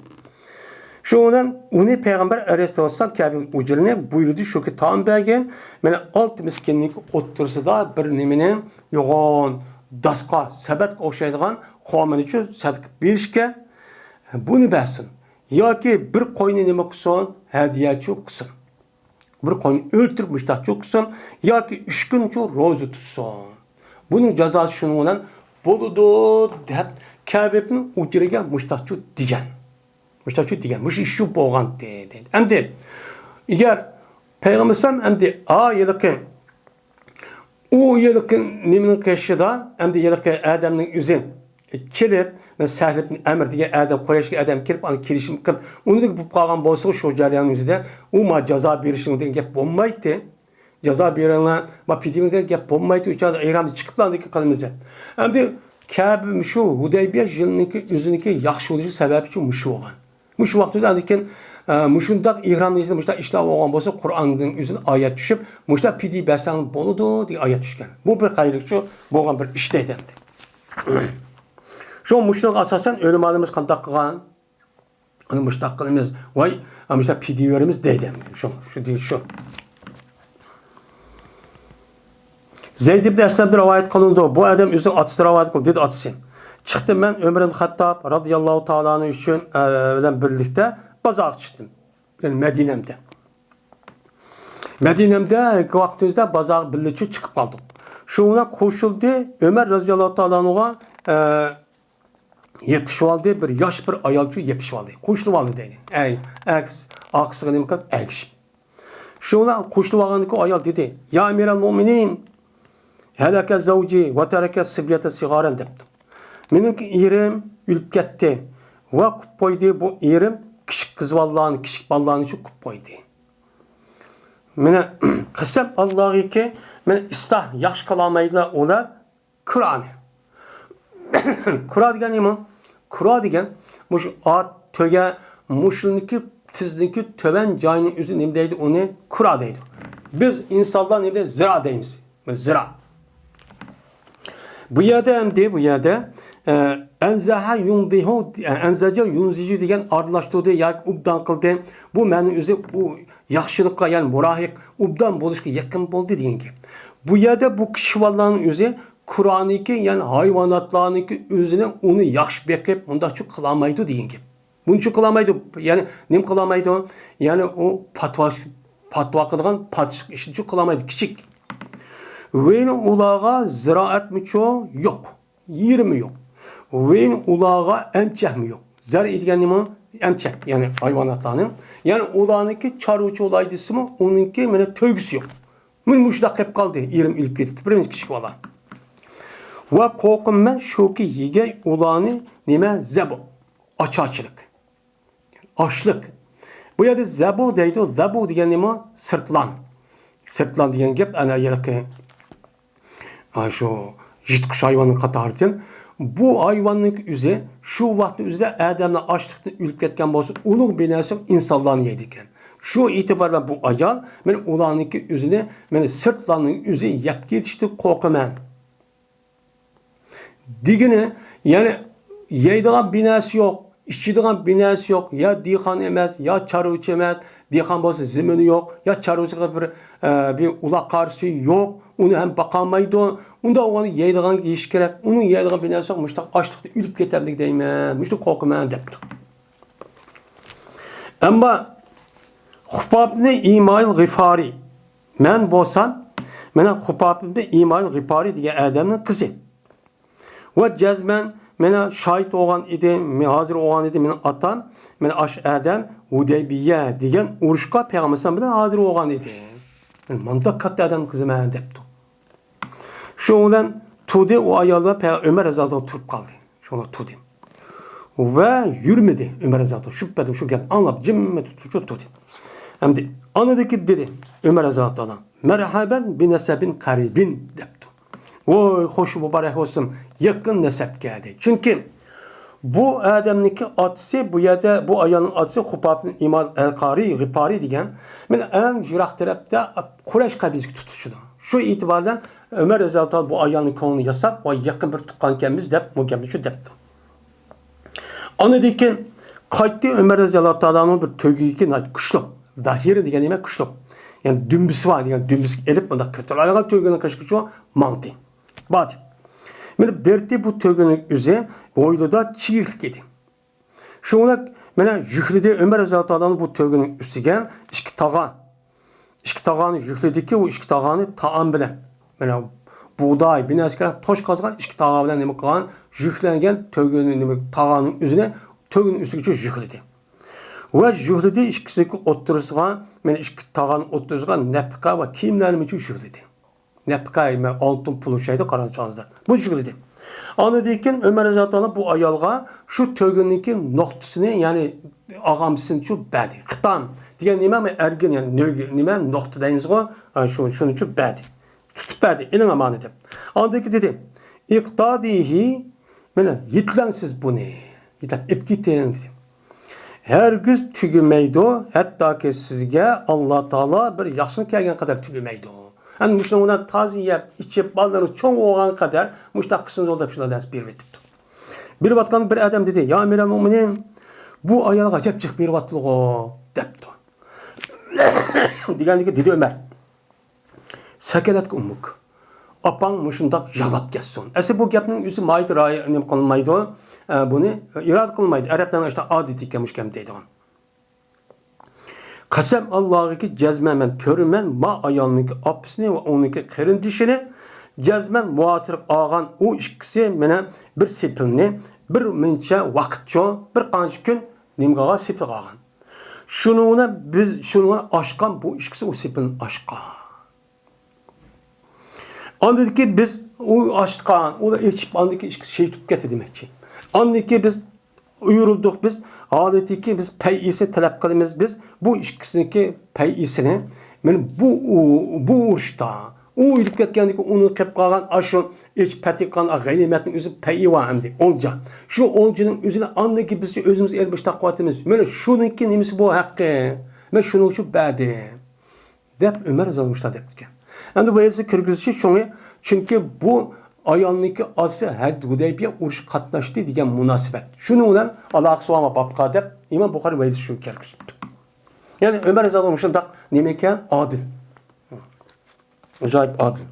شۇنىڭ بىلەن ئۇنى پەيغەمبەر ئەلەيھىسسالام كەبىنىڭ ئۇجرىنى بۇيرۇدى، شۇكى تائام بەرگىن. مانا ئالتە مىسكىننىڭ ئوتتۇرىسىدا بىر نېمىنى، يوغان داسقا، سەبەتكە ئوخشايدىغان خورمىنى سەدىقە بېرىشكە، بۇنى بەرسۇن. ياكى بىر قوينى نېمە قىلسۇن؟ ھەدىيەچۇ قىلسۇن. بىر قوينى ئۆلتۈرۈپ مۇشتاقچۇ قىلسۇن ياكى ئۈچ كۈنچۇ روزا تۇتسۇن. بۇنىڭ جازاسى شۇنىڭ بىلەن بولىدۇ، دەپ كەبىبنىڭ ئۇجرىگە مۇشتاقچۇ دېگەن. مۇشتاقچۇ دېگەن. مۇشۇ ئىش شۇ بولغانتى، دەيدۇ. ئەمدى ئەگەر پەيغەمبەر ئەلەيھىسسالام ئەمدى ئا ھېلىقى ئۇ ھېلىقى نېمىنىڭ قېشىدا، ئەمدى ھېلىقى ئادەمنىڭ ئۆزى كېلىپ، مەن سەھل ئىبن ئەمر دېگەن ئادەم، قۇرەيشلىك ئادەم كېلىپ، ئانا كېلىشىم قىلىپ، ئۇنىڭدەك بولۇپ قالغان بولسا، شۇ جەرياننىڭ ئۆزىدە ئۇ ما جازا بېرىشىڭ دېگەن گەپ بولمايتتى. جازا بېرىڭلار، ما پىدىيە دېگەن گەپ بولمايتتى. ئۇ چاغدا ئېھرامدىن چىقىپلا ئاندىن كېيىن قىلىمىز دەپ. ئەمدى كەبە شۇ ھۇدەيبىيە يىلىنىڭكى ئۆزىنىڭكى ياخشى بولۇشى سەۋەبى مۇشۇ بولغان. مۇشۇ ۋاقىتتا ئاندىن كېيىن، ئە، مۇشۇنداق ئېھرامنىڭ ئىچىدە مۇشۇنداق ئىشلار بولغان بولسا، قۇرئاننىڭ ئۆزىدىن ئايەت چۈشۈپ، مۇشۇنداق پىدىيە بەرسەڭ بولىدۇ دېگەن ئايەت چۈشكەن. بۇ بىر قەيرىلىكچۇ بولغان بىر ئىش دەيدۇ ئەمدى. شۇ مۇشۇنىڭغا ئاساسەن ئۆلىمالىرىمىز قانداق قىلغان؟ ئۇنى مۇشۇنداق قىلىمىز، ۋاي، مۇشۇنداق پىدىيە بېرىمىز دەيدۇ ئەمدى. شۇ، شۇ دېيىش شۇ. زەيد ئىبن ئەسلەمدىن رىۋايەت قىلىنىدۇ. بۇ ئادەم ئۆزىنىڭ ئاتىسى رىۋايەت قىلدى، دېدى ئاتىسى. چىقتىم مەن ئۆمەر ئىبن خەتتاب رازىياللاھۇ تائالا ئەنھۇ ئۈچۈن، ئە، بىلەن بىرلىكتە بازارغا چىقتىم. يەنى مەدىنەمدە. مەدىنەمدە ۋاقتىمىزدا بازارغا بىللىچۇ چىقىپ قالدۇق. شۇنىڭ بىلەن قوشۇلدى ئۆمەر رازىياللاھۇ تائالا ئەنھۇغا، ئە، يېپىشىۋالدى، بىر ياش بىر ئايالچۇ يېپىشىۋالدى. قوشۇلۇۋالدى دەيدۇ. ئەي، ئەكس، ئارقىسىغا نېمە قىلىپ ئەگىشىپ. شۇنىڭ بىلەن قوشۇلۇۋالغاندىن كېيىن ئايال دېدى، يا ئەمىرەل مۇئمىنىن، ھەلەكە زەۋجى ۋە تەرەكە سىبيەتە سىغارەن دەپتۇ. مېنىڭكى ئېرىم ئۆلۈپ كەتتى ۋە قويۇپ قويدى، بۇ ئېرىم كىچىك قىز بالىلارنى، كىچىك بالىلارنى شۇ قويۇپ قويدى. مانا قەسەم ئاللاغىكى، مانا ئىسلاھ ياخشى قىلالمايدىلا ئۇلار، كۇرانى. كۇرا دېگەن نېمە؟ كۇرا دېگەن مۇشۇ ئات، تۆگە، مۇشۇنىڭكى تىزنىڭكى تۆۋەن جايىنى ئۆزى نېمە دەيدۇ؟ ئۇنى كۇرا دەيدۇ. بىز ئىنسانلار نېمە دەيدۇ؟ زىرا دەيمىز. زىرا. بۇ يەردە ئەمدى، بۇ يەردە، ئە، ئەنزەھە يۇنزىھۇ، ئەنزەجە يۇنزىجۇ دېگەن ئارىلاشتۇردى ياكى ئوبدان قىلدى. بۇ مەنىنىڭ ئۆزى ئۇ ياخشىلىققا، يەنى مۇراھىق، ئوبدان بولۇشقا يېقىن بولدى دېگەن گەپ. بۇ يەردە بۇ كىشىۋاللارنىڭ ئۆزى كۇرانىكى، يەنى ھايۋاناتلارنىڭكى ئۆزىنى ئۇنى ياخشى بېقىپ، مۇنداقچۇ قىلالمايدۇ دېگەن گەپ. بۇنچە قىلالمايدۇ. يەنى نېمە قىلالمايدۇ؟ يەنى ئۇ پاتىۋا، پاتىۋا قىلىدىغان پاتىشلىق ئىشىنچۇ قىلالمايدۇ، كىچىك. ۋەينى ئۇلارغا زىرائەتمىچۇ يوق، يېرىمۇ يوق. ۋەينى ئۇلارغا ئەمچەكمۇ يوق. زەرئى دېگەن نېمە؟ ئەمچەك، يەنى ھايۋاناتلارنىڭ. يەنى ئۇلارنىڭكى چارۋىچى ئۇلاي دېسىمۇ، ئۇنىڭكى مانا تۆگىسى يوق. مانا مۇشۇنداق قېلىپ قالدى، ئېرىم ئۆلۈپ كېتىپ، بىرىنچى كىچىك بالا. ۋە قورقۇممەن شۇكى يېگەي ئۇلارنى نېمە؟ زەبۇ. ئاچارچىلىق. ئاچلىق. بۇ يەردە زەبۇ دەيدۇ. زەبۇ دېگەن نېمە؟ سىرتلان. سىرتلان دېگەن گەپ ئەنە ھېلىقى، ئا، شۇ يىرتقۇچ ھايۋاننىڭ قاتارىدىن. بۇ ھايۋاننىڭ ئۆزى شۇ ۋاقىتنىڭ ئۆزىدە ئادەملەر ئاچلىقتىن ئۆلۈپ كەتكەن بولسا، ئۇلۇغ بىر نەرسە يوق، ئىنسانلارنى يەيدىكەن. شۇ ئېتىبار بىلەن بۇ ئايال مانا ئۇلارنىڭكى ئۆزىنى، مانا سىرتلارنىڭ ئۆزى يەپ كېتىشتىن قورقىمەن. دېگىنى، يەنى يەيدىغان بىناسى يوق، ئىچىدىغان بىناسى يوق، يا دېھقان ئەمەس، يا چارۋىچى ئەمەس، دېھقان بولسا زېمىنى يوق، يا چارۋىچىغا بىر، ئە، بىر ئۇلاق قارىسى يوق، ئۇنى ھەم باقالمايدۇ. ئۇنداق بولغاندا يەيدىغان يېيىش كېرەك. ئۇنىڭ يەيدىغان بىناسى يوق، مۇشۇنداق ئاچلىقتا ئۆلۈپ كېتەمدىك دەيمەن، مۇشۇنداق قورقىمەن دەپتۇ. ئەمما خۇبابنى ئىمايىل غىفارى، مەن بولسام، مانا خۇبابنى ئىمايىل غىفارى دېگەن ئادەمنىڭ قىزى. ۋە جەزمەن مانا شاھىت بولغان ئىدى، مەن ھازىر بولغان ئىدى، مېنىڭ ئاتام، مانا ئاشۇ ئادەم ھۇدەيبىيە دېگەن ئۇرۇشقا پەيغەمبەر ئەلەيھىسسالام بىلەن ھازىر بولغان ئىدى. مەن مۇنداق كاتتا ئادەمنىڭ قىزىمەن دەپتۇ. شۇنىڭ بىلەن تۇردى ئۇ ئاياللار، پەيغەم-، ئۆمەر رەزىياللاھۇ تۇرۇپ قالدى. شۇڭا تۇردى. ۋە يۈرمىدى ئۆمەر رەزىياللاھۇ تائالا. شۇ پەدە شۇ گەپنى ئاڭلاپ جىممىدە تۇرۇپ تۇردى. ئەمدى ئاندىن كېيىن دېدى ئۆمەر رەزىياللاھۇ تائالا، مەرھەبەن بىنەسەبىن قەرىبىن دەپتۇ. ۋوي، خوش مۇبارەك بولسۇن يېقىن نەسەبكە دەيدۇ. چۈنكى بۇ ئادەمنىڭكى ئاتىسى، بۇ يەردە بۇ ئايالنىڭ ئاتىسى خۇباب ئىبن ئەل قارىي، غىپارىي دېگەن، مانا ئەڭ يىراق تەرەپتە قۇرەيش قەبىلىسىگە تۇتىشىدۇ. شۇ ئېتىبار بىلەن ئۆمەر رەزىياللاھۇ تائالا بۇ ئايالنىڭ كۆڭلىنى ياساپ، ۋاي يېقىن بىر تۇغقانكەنمىز دەپ بۇ گەپنى شۇ دەپتۇ. ئاندىن كېيىن قايتتى ئۆمەر رەزىياللاھۇ تائالانىڭ بىر تۆگىكى ناھايىتى كۈچلۈك. زاھىرى دېگەن نېمە؟ كۈچلۈك. يەنى دۈمبىسى بار دېگەن، دۈمبىسىگە ئېلىپ بۇنداق كۆتۈرۈلىدىغان تۆگىنىڭ قېشىغىچە ماڭدى. باردى. مانا بېرىتى بۇ تۆگىنىڭ ئۆزى ھويلىدا چىگىكلىك ئىدى. شۇڭا مانا يۈكلىدى ئۆمەر رەزىياللاھۇ تائالا بۇ تۆگىنىڭ ئۈستىگە ئىككى تاغان. ئىككى تاغاننى يۈكلىدىكى، ئۇ ئىككى تاغاننى تائام بىلەن، مانا بۇغداي، بىر نەرسە كېرەك توش قازغان ئىككى تاغان بىلەن نېمە قىلغان، يۈكلەنگەن تۆگىنى، نېمە، تاغاننىڭ ئۆزىنى تۆگىنىڭ ئۈستىگىچە يۈكلىدى. ۋە يۈكلىدى ئىككىسىنىڭكى ئوتتۇرىسىغا، مانا ئىككى تاغان ئوتتۇرىسىغا نەپىقە ۋە كىيىملەرنى يۈكلىدى. نەپىقە، ئالتۇن پۇل ئوخشايدۇ، قاراڭچىڭىزلار. بۇ يۈكلىدى. ئاندىن كېيىن ئۆمەر رەزىياللاھۇ تائالا بۇ ئايالغا شۇ تۆگىنىڭكى نوختىسىنى، يەنى ئاغامچىسىنىچۇ بەردى. خىتام دېگەن نېمە؟ ئەرگىن، يەنى نۆگ-، نېمە، نوختا دەيمىزغۇ، ھە، شۇ، شۇنىچۇ بەردى. تۇتۇپ بەردى، ئېلىڭ ئامانەت دەپ. ئاندىن كېيىن دېدى، ئىقتادىھى، مانا يېتىلەڭ سىز بۇنى، يېتىپ ئېلىپ كېتىڭ دېدى. ھەرگىز تۈگىمەيدۇ، ھەتتاكى سىزگە ئاللا تائالا بىر ياخشىلىق كەلگەن قەدەر تۈگىمەيدۇ. ئەنە مۇشۇنىڭ بىلەن تازا يەپ، ئىچىپ، بالىلىرىڭىز چوڭ بولغان قەدەر مۇشۇنداق قىلسىڭىز دەپ شۇنداق نەرسە بېرىۋېتىپتۇ. بېرىۋاتقان بىر ئادەم دېدى، يا ئەمىرەل مۆمىنىن، بۇ ئايالغا ئەجەب جىق بېرىۋاتىدىغۇ دەپتۇ. دېگەندىكى دېدى ئۆمەر، سەكەلەتكە ئۇممۇك. ئاپاڭ مۇشۇنداق يىغلاپ كەتسۇن. ئەسلى بۇ گەپنىڭ ئۆزى ماھىيىتى رايى نېمە قىلمايدۇ، ئە، بۇنى ئىرادە قىلمايدۇ. ئەرەبلەرنىڭ ئىشتا ئادىتى ئىكەن مۇشۇ گەپنى دەيدىغان. قەسەم ئاللاغىكى، جەزمەن مەن كۆرىمەن ما ئايالنىڭكى ئاپىسىنى ۋە ئۇنىڭكى قېرىندىشىنى. جەزمەن مۇھاسىرىگە ئالغان ئۇ ئىككىسى مانا بىر سېپىلنى بىر مۇنچە ۋاقىتچۇ، بىر قانچە كۈن نېمىگە ئالغان؟ سېپىلغا ئالغان. شۇنىڭ بىلەن بىز، شۇنىڭ بىلەن ئاچقان بۇ ئىككىسى ئۇ سېپىلنى ئاچقان. ئاندىن كېيىن بىز ئۇ ئاچقان، ئۇلار ئېچىپ، ئاندىن كېيىن ئىككىسى شېھىت بولۇپ كەتتى دېمەكچى. ئاندىن كېيىن بىز ئۇيرۇلدۇق، بىز ھالىتىكى بىز پەيئىسى تەلەپ قىلىمىز، بىز بۇ ئىككىسىنىڭكى پەيئىسىنى، مانا بۇ، ئۇ، بۇ ئۇرۇشتا ئۇ ئۆلۈپ كەتكەندىن كېيىن ئۇنىڭ قېلىپ قالغان ئاشۇ ئېچىپ پەتىگە قالغان غەنىيمەتنىڭ ئۆزى پەيئى بار ئەمدى، ئولجا. شۇ ئولجىنىڭ ئۆزىنى ئاندىن كېيىن بىز ئۆزىمىز ئېلىپ ئىشتاق قىلىۋاتىمىز. مانا شۇنىڭكى نېمىسى بۇ ھەققى؟ مەن شۇنىڭ ئۈچۈن بەردىم. دەپ ئۆمەر رەزىياللاھۇ ئەنھۇ دەپتىكەن. ئەمدى ۋەيسى كىرگۈزۈشى شۇڭى، چۈنكى بۇ ئايالنىڭكى ئاتىسى ھەد ھۇدەيبىيە ئۇرۇشقا قاتناشتى دېگەن مۇناسىۋەت. شۇنىڭ بىلەن ئالاقىسى بارمۇ بابقا دەپ ئىمام بۇخارى ۋەيسى شۇنى كىرگۈزۈپتۇ. يەنى ئۆمەر رەزىياللاھۇ ئەنھۇ مۇشۇنداق نېمە ئىكەن؟ ئادىل. ئاجايىپ ئادىل.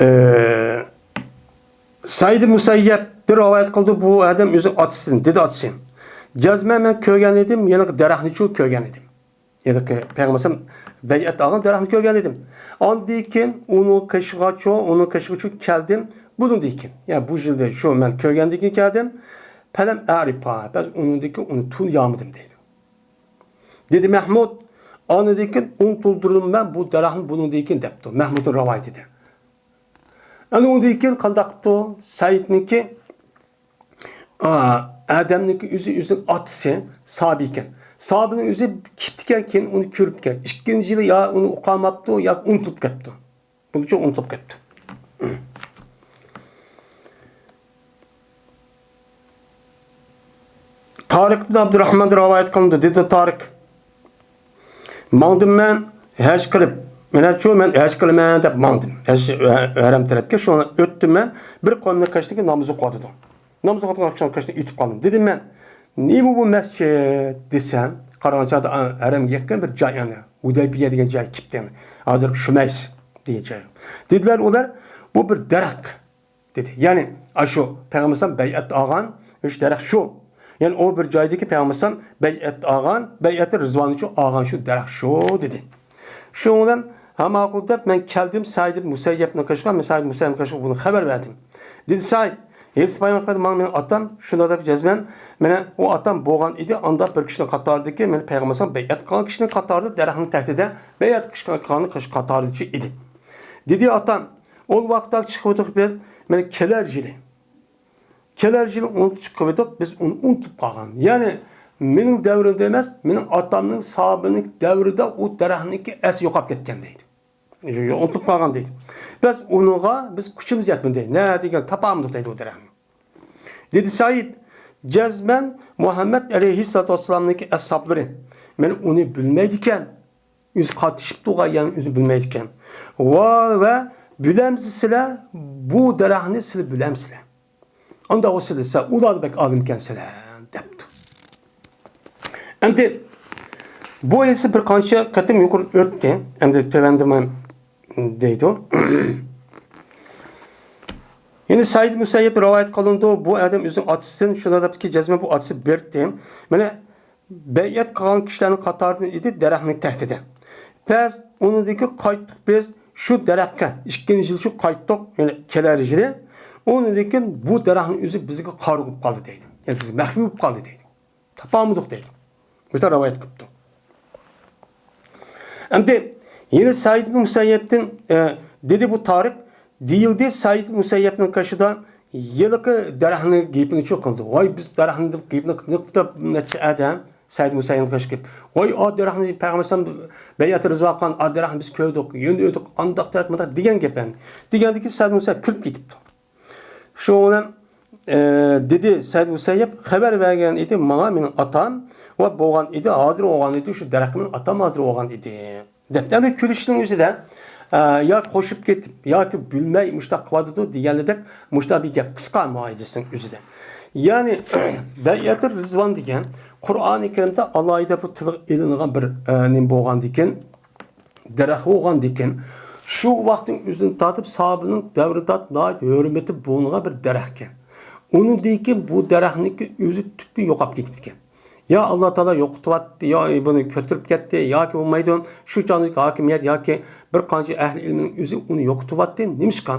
ئى، سەئىد مۇسەييەب بىر رىۋايەت قىلدى، بۇ ئادەم ئۆزى ئاتىسىدىن، دېدى ئاتىسى، جەزمەن مەن كۆرگەن ئىدىم، يەنە دەرەخنىچۇ كۆرگەن ئىدىم. يەنى پەيغەمبەر بەيئەت ئالغان دەرەخنى كۆرگەن ئىدىم. ئاندىن كېيىن ئۇنىڭ قېشىغاچۇ، ئۇنىڭ قېشىغىچۇ كەلدىم، بۇنىڭدىن كېيىن، يەنى بۇ يىلدا شۇ مەن كۆرگەندىن كېيىن كەلدىم. پەلەم ئەرىپھا، بەس ئۇنىڭدىن كېيىن ئۇنى تونۇيالمىدىم دەيدۇ. دېدى مەھمۇد، ئاندىن كېيىن ئۇنتۇلدۇردۇم مەن بۇ دەرەخنى بۇنىڭدىن كېيىن دەپتۇ. مەھمۇدنىڭ رىۋايىتىدە. ئەنە ئۇندىن كېيىن قانداق قىپتۇ؟ سەئىدنىڭكى، ئا، ئادەمنىڭكى ئۆزى، ئۆزىنىڭ ئاتىسى سابى ئىكەن. سابىنىڭ ئۆزى كېپتىكەن، كېيىن ئۇنى كۆرۈپكەن. ئىككىنچى يىلى يا ئۇنى ئۇقالماپتۇ، يا ئۇنتۇلۇپ كەپتۇ. بۇنىڭچە ئۇنتۇلۇپ كەپتۇ. تارىق ئىبن ئابدۇراخماندىن رىۋايەت قىلىنىدۇ. دېدى تارىق، ماڭدىم مەن ھەج قىلىپ، مەنچۇ مەن ھەج قىلىمەن دەپ ماڭدىم. ھەج، ھەرەم تەرەپكە شۇڭا ئۆتتۈم مەن. بىر قومنىڭ قېشىدىكى نامىزى ئوقۇۋاتىدۇ. نامىز ئوقۇۋاتقان كىشىنىڭ قېشىدىن ئۆتۈپ قالدىم. دېدىم مەن، نېمە بۇ مەسچىت دېسەم، قاراڭچىدا ھەرەمگە يېقىن بىر جاي، يەنى ھۇدەيبىيە دېگەن جاي كېپتىن. ھازىرقى شۇمەيس دېگەن جاي. دېدىلەر ئۇلار، بۇ بىر دەرەخ. دېدى. يەنى، ئاشۇ پەيغەمبەر بەيئەت ئالغان ئۈچ دەرەخ شۇ. يەنى ئۇ بىر جايدىكى پەيغەمبەر بەيئەت ئالغان، بەيئەتى رىزۋاننى شۇ ئالغان شۇ دەرەخ شۇ دېدى. شۇنىڭ بىلەن ھە ماقۇل دەپ مەن كەلدىم سەئىد ئىبن مۇسەييەبنىڭ قېشىغا، مەن سەئىد مۇسەييەبنىڭ قېشىغا بۇنى خەۋەر بەردىم. دېدى سەئىد، ھېلىسى بايان قىلدى ماڭا مېنىڭ ئاتام شۇنداق دەپ جەزمەن، مانا ئۇ ئاتام بولغان ئىدى، ئاندا بىر كىشىنىڭ قاتارىدىكى، مانا پەيغەمبەر بەيئەت قىلغان كىشىنىڭ قاتارىدا دەرەخنىڭ تەكتىدە بەيئەت قىلغان كىشىنىڭ قاتارىدىچۇ ئىدى. دېدى ئاتام، ئۇ ۋاقىتتا چىقىۋاتىدۇق بىز، مانا كېلەر يىلى. كېلەر يىلى ئۇنى چىقىرىۋېتىپ، بىز ئۇنى ئۇنتۇپ قالغان. يەنى مېنىڭ دەۋرىمدە ئەمەس، مېنىڭ ئاتامنىڭ ساھابىنىڭ دەۋرىدە ئۇ دەرەخنىڭكى ئەسلى يوقاپ كەتكەن دەيدۇ. يو-، يو-، ئۇنتۇپ قالغان دەيدۇ. بىز ئۇنىڭغا، بىز كۈچىمىز يەتمىدى. نە دېگەن تاپالمىدۇق دەيدۇ ئۇ دەرەخنى. دېدى سەئىد، جەزمەن مۇھەممەد ئەلەيھىسسالاتۇ ۋەسسالامنىڭكى ئەسھابلىرى، مەن ئۇنى بىلمەيدىكەن، ئۆزى قاتتىشىپ تۇرغان يەرنى ئۆزى بىلمەيدىكەن. ۋە، ۋە بىلەمسىلەر، بۇ دەرەخنى سىلەر بىلەمسىلەر؟ ئانداق بولسا دېسە، ئۇلار بەك ئالىمكەنسىلەر، دەپتۇ. ئەمدى بۇ ھەدىسى بىر قانچە قېتىم يۇقىرى ئۆتتى. ئەمدى تۆۋەندە مەن دەيدۇ. يەنە سەئىد مۇسەييىب رىۋايەت قىلىنىدۇ. بۇ ئادەم ئۆزىنىڭ ئاتىسىدىن شۇنداق دەپتىكى، جەزمەن بۇ ئاتىسى بېرىتتى. مانا بەيئەت قىلغان كىشىلەرنىڭ قاتارىدىن ئىدى، دەرەخنىڭ تەھتىدە. پەس ئۇنىڭدىن كېيىن قايتتۇق بىز شۇ دەرەخكە. ئىككىنچى يىل شۇ قايتتۇق، يەنى كېلەر يىلى. ئۇنىڭدىن كېيىن بۇ دەرەخنىڭ ئۆزى بىزگە قارا بولۇپ قالدى دەيدۇ. يەنى بىزگە مەخپىي بولۇپ قالدى دەيدۇ. تاپالمىدۇق دەيدۇ. مۇشۇنداق رىۋايەت قىلىپتۇ. ئەمدى يەنە سەئىد ئىبن مۇسەييەبتىن، ئە، دېدى بۇ تارىق، دېيىلدى سەئىد ئىبن مۇسەييەبنىڭ قېشىدا ھېلىقى دەرەخنىڭ گېپىنى شۇ قىلدى. ۋاي، بىز دەرەخنى دەپ گېپىنى قىلىپ نەچچە ئادەم سەئىد مۇسەييەبنىڭ قېشىغا كېلىپ، ۋاي، ئا دەرەخنى پەيغەمبەر ئەلەيھىسسالام بەيئەت رىزۋان قىلغان، ئا دەرەخنى بىز كۆردۇق، يۆنىدۇق، ئانداق دەرەخ، مۇنداق دېگەن گەپ ئەمدى. دېگەندىكىن سەئىد مۇسەييەب كۈلۈپ كېتىپتۇ. شۇنىڭ بىلەن، ئە، دېدى سەئىد مۇسەييەب، خەۋەر بەرگەن ئىدى ماڭا مېنىڭ ئاتام ۋە بولغان ئىدى، ھازىر بولغان ئىدى، شۇ دەرەخ مېنىڭ ئاتام ھازىر بولغان ئىدى، دەپ. ئەمدى كۈلۈشنىڭ ئۆزىدە، ئە، ياكى قوشۇپ كېتىپ، ياكى بىلمەي مۇشۇنداق قىلىۋاتىدۇ دېگەنلىدەك مۇشۇنداق بىر گەپ قىسقا مۇ ھەدىسنىڭ ئۆزىدە. يەنى بەيئەتۇ رىزۋان دېگەن قۇرئانى كەرىمدە ئالاھىدە بىر تىلغا ئېلىنغان بىر، ئە، نېمە بولغاندىكىن، دەرەخ بولغاندىكىن، شۇ ۋاقىتنىڭ ئۆزىدىن تارتىپ ساھابىنىڭ دەۋرىدە تارتىپ ناھايىتى ھۆرمىتى بولۇنغان بىر دەرەخكەن. ئۇنىڭدىن كېيىن بۇ دەرەخنىڭكى ئۆزى تۈپتىن يوقاپ كېتىپتىكەن. يا ئاللا تائالا يوقىتىۋەتتى، يا بۇنى كۆتۈرۈپ كەتتى، ياكى بولمايدۇ، شۇ چاغدىكى ھاكىمىيەت ياكى بىر قانچە ئەھلى ئىلمىنىڭ ئۆزى ئۇنى يوقىتىۋەتتى. نېمىشقا؟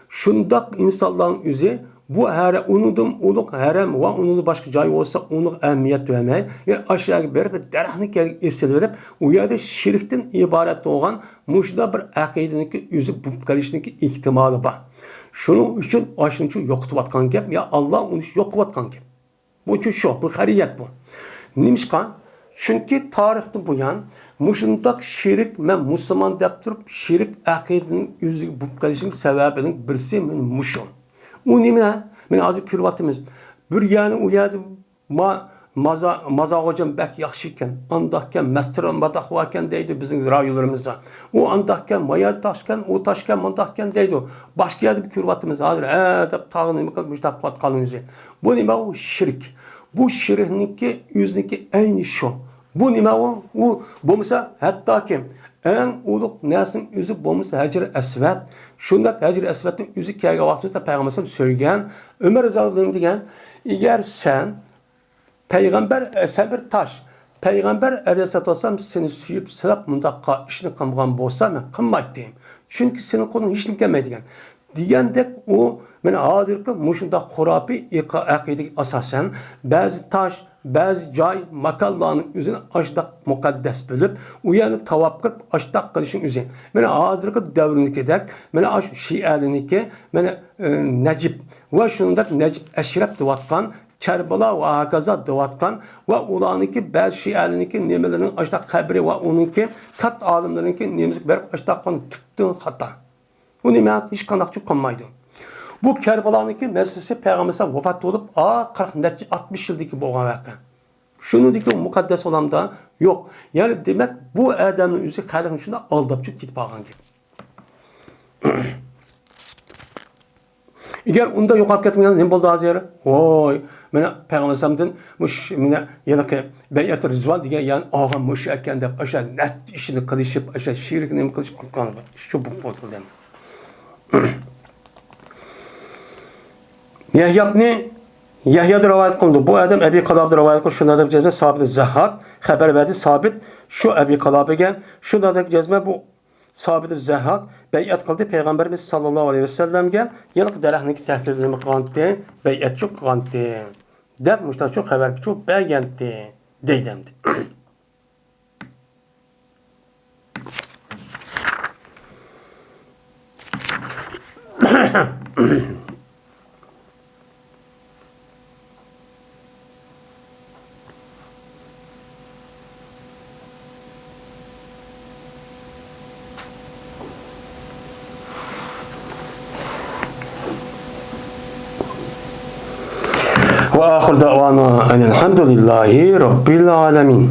شۇنداق ئىنسانلارنىڭ ئۆزى بۇ ھەرە-، ئۇنىڭدىن ئۇلۇغ ھەرەم ۋە ئۇنىڭدىن باشقا جاي بولسا، ئۇنىڭغا ئەھمىيەت بەرمەي، يەنى ئاشۇ يەرگە بېرىپ، بىر دەرەخنى كەلگە ئېسىلىۋېلىپ، ئۇ يەردە شىركتىن ئىبارەت بولغان مۇشۇنداق بىر ئەقىدىنىڭكى ئۆزى بولۇپ قېلىشنىڭكى ئېھتىمالى بار. شۇنىڭ ئۈچۈن ئاشۇنچە يوقىتىۋاتقان گەپ، يا ئاللا ئۇنى يوقىتىۋاتقان گەپ. بۇ شۇ، بۇ خەرىيەت بۇ. نېمىشقا؟ چۈنكى تارىختىن بۇيان مۇشۇنداق شېرىك، مەن مۇسۇلمان دەپ تۇرۇپ، شېرىك ئەقىدىنىڭ ئۆزىگە بولۇپ قېلىشىنىڭ سەۋەبىنىڭ بىرسى مانا مۇشۇ. ئۇ نېمە؟ مانا ھازىر كۆرۈۋاتىمىز. بىر يەرنى ئۇ يەردە ما-، مازا-، مازا خوجام بەك ياخشى ئىكەن، ئانداقكەن، مەستۇرا ماداخ باركەن دەيدۇ بىزنىڭ رايونلىرىمىزدا. ئۇ ئانداقكەن، مايا تاشكەن، ئۇ تاشكەن، مانداقكەن دەيدۇ. باشقا يەردە كۆرۈۋاتىمىز ھازىر، ھە دەپ تاغ نېمە قىلىپ مۇشۇنداق قىلىۋاتقانلىقىنى ئۆزى. بۇ نېمە؟ ئۇ شىرك. بۇ شىركنىڭكى ئۆزىنىڭكى ئەينى شۇ. بۇ نېمە ئۇ؟ ئۇ بولمىسا ھەتتاكى ئەڭ ئۇلۇغ نەرسىنىڭ ئۆزى بولمىسا ھەجىر ئەسۋەد. شۇنداق ھەجىر ئەسۋەدنىڭ ئۆزى كەلگەن ۋاقتىدا پەيغەمبەر ئەلەيھىسسالام سۆيگەن. ئۆمەر رەزىياللاھۇ ئەنھۇ نېمە دېگەن؟ ئەگەر سەن پەيغەمبەر، سەن بىر تاش، پەيغەمبەر ئەلەيھىسسالاتۇ ۋەسسالام سېنى سۆيۈپ سىلاپ مۇنداققا ئىشنى قىلمىغان بولسا مەن قىلمايتتىم. چۈنكى سېنىڭ قولۇڭدىن ھېچنېمە كەلمەيدىكەن. دېگەندەك ئۇ مانا ھازىرقى مۇشۇنداق خۇراپىي ئېقا-، ئەقىدىگە ئاساسەن بەزى تاش، بەزى جاي، ماكانلارنىڭ ئۆزىنى ئاشتاق مۇقەددەس بىلىپ، ئۇ يەرنى تاۋاپ قىلىپ ئاشتاق قىلىشنىڭ ئۆزى. مانا ھازىرقى دەۋرىمىزدىكىدەك مانا ئاشۇ شىئەلىنىكى مانا، ئى، نەجىپ ۋە شۇنىڭدەك نەجىپ ئەشرەپ دەۋاتقان كەربەلا ۋە ھاكازا دەۋاتقان ۋە ئۇلارنىڭكى بەزى شىئەلىرىنىڭكى نېمىلىرىنىڭ ئاشۇنداق قەبرى ۋە ئۇنىڭكى كاتتا ئالىملىرىنىڭكى نېمىسىگە بېرىپ ئاشۇنداق قىلغان تۈپتىن خاتا. ئۇنى مەن ھېچقانداقچە قىلمايدۇ. بۇ كەربالانىڭكى مەسىلىسى پەيغەمبەر ۋاپات بولۇپ، ئا، قىرىق نەچچە، ئاتمىش يىلدىكى بولغان ۋەقە. شۇنىڭدىكى مۇقەددەس ئۇلامدا يوق. يەنى دېمەك، بۇ ئادەمنىڭ ئۆزى خەلقنى شۇنداق ئالداپ كېتىپ قالغان گەپ. ئەگەر ئۇنداق يوقاپ كەتمىگەن نېمە بولدى ھازىر؟ ۋوي، مانا پەيغەمبەر ئەلەيھىسسالامدىن مۇش-، مانا ھېلىقى بەيئەت رىزۋان دېگەن يەنى ئالغان مۇشۇ ئىكەن دەپ، ئاشۇ نەت ئىشىنى قىلىشىپ، ئاشۇ شېرىك نېمە قىلىشىپ قىلغان شۇ بولۇپ قالدى. يەھيابنى، يەھيادىن رىۋايەت قىلىنىدۇ. بۇ ئادەم ئەبى قىلابىدىن رىۋايەت قىلىپ، شۇنداق دەپ جەزمەن سابىت زەھھاك خەۋەر بەردى. سابىت شۇ ئەبى قىلابىگە شۇنداق دەپ جەزمەن بۇ سابىت زەھھاك بەيئەت قىلدى پەيغەمبىرىمىز ساللاللاھۇ ئەلەيھى ۋەسەللەمگە، يەنى دەرەخنىڭكى تەھدىتىنى قىلغانتى، بەيئەتچۇ قىلغانتى، دەپ مۇشتاچۇ خەۋەر پىچۇ بەرگەنتى، دەيدۇ ئەمدى. وآخر دعوانا أن الحمد لله رب العالمين.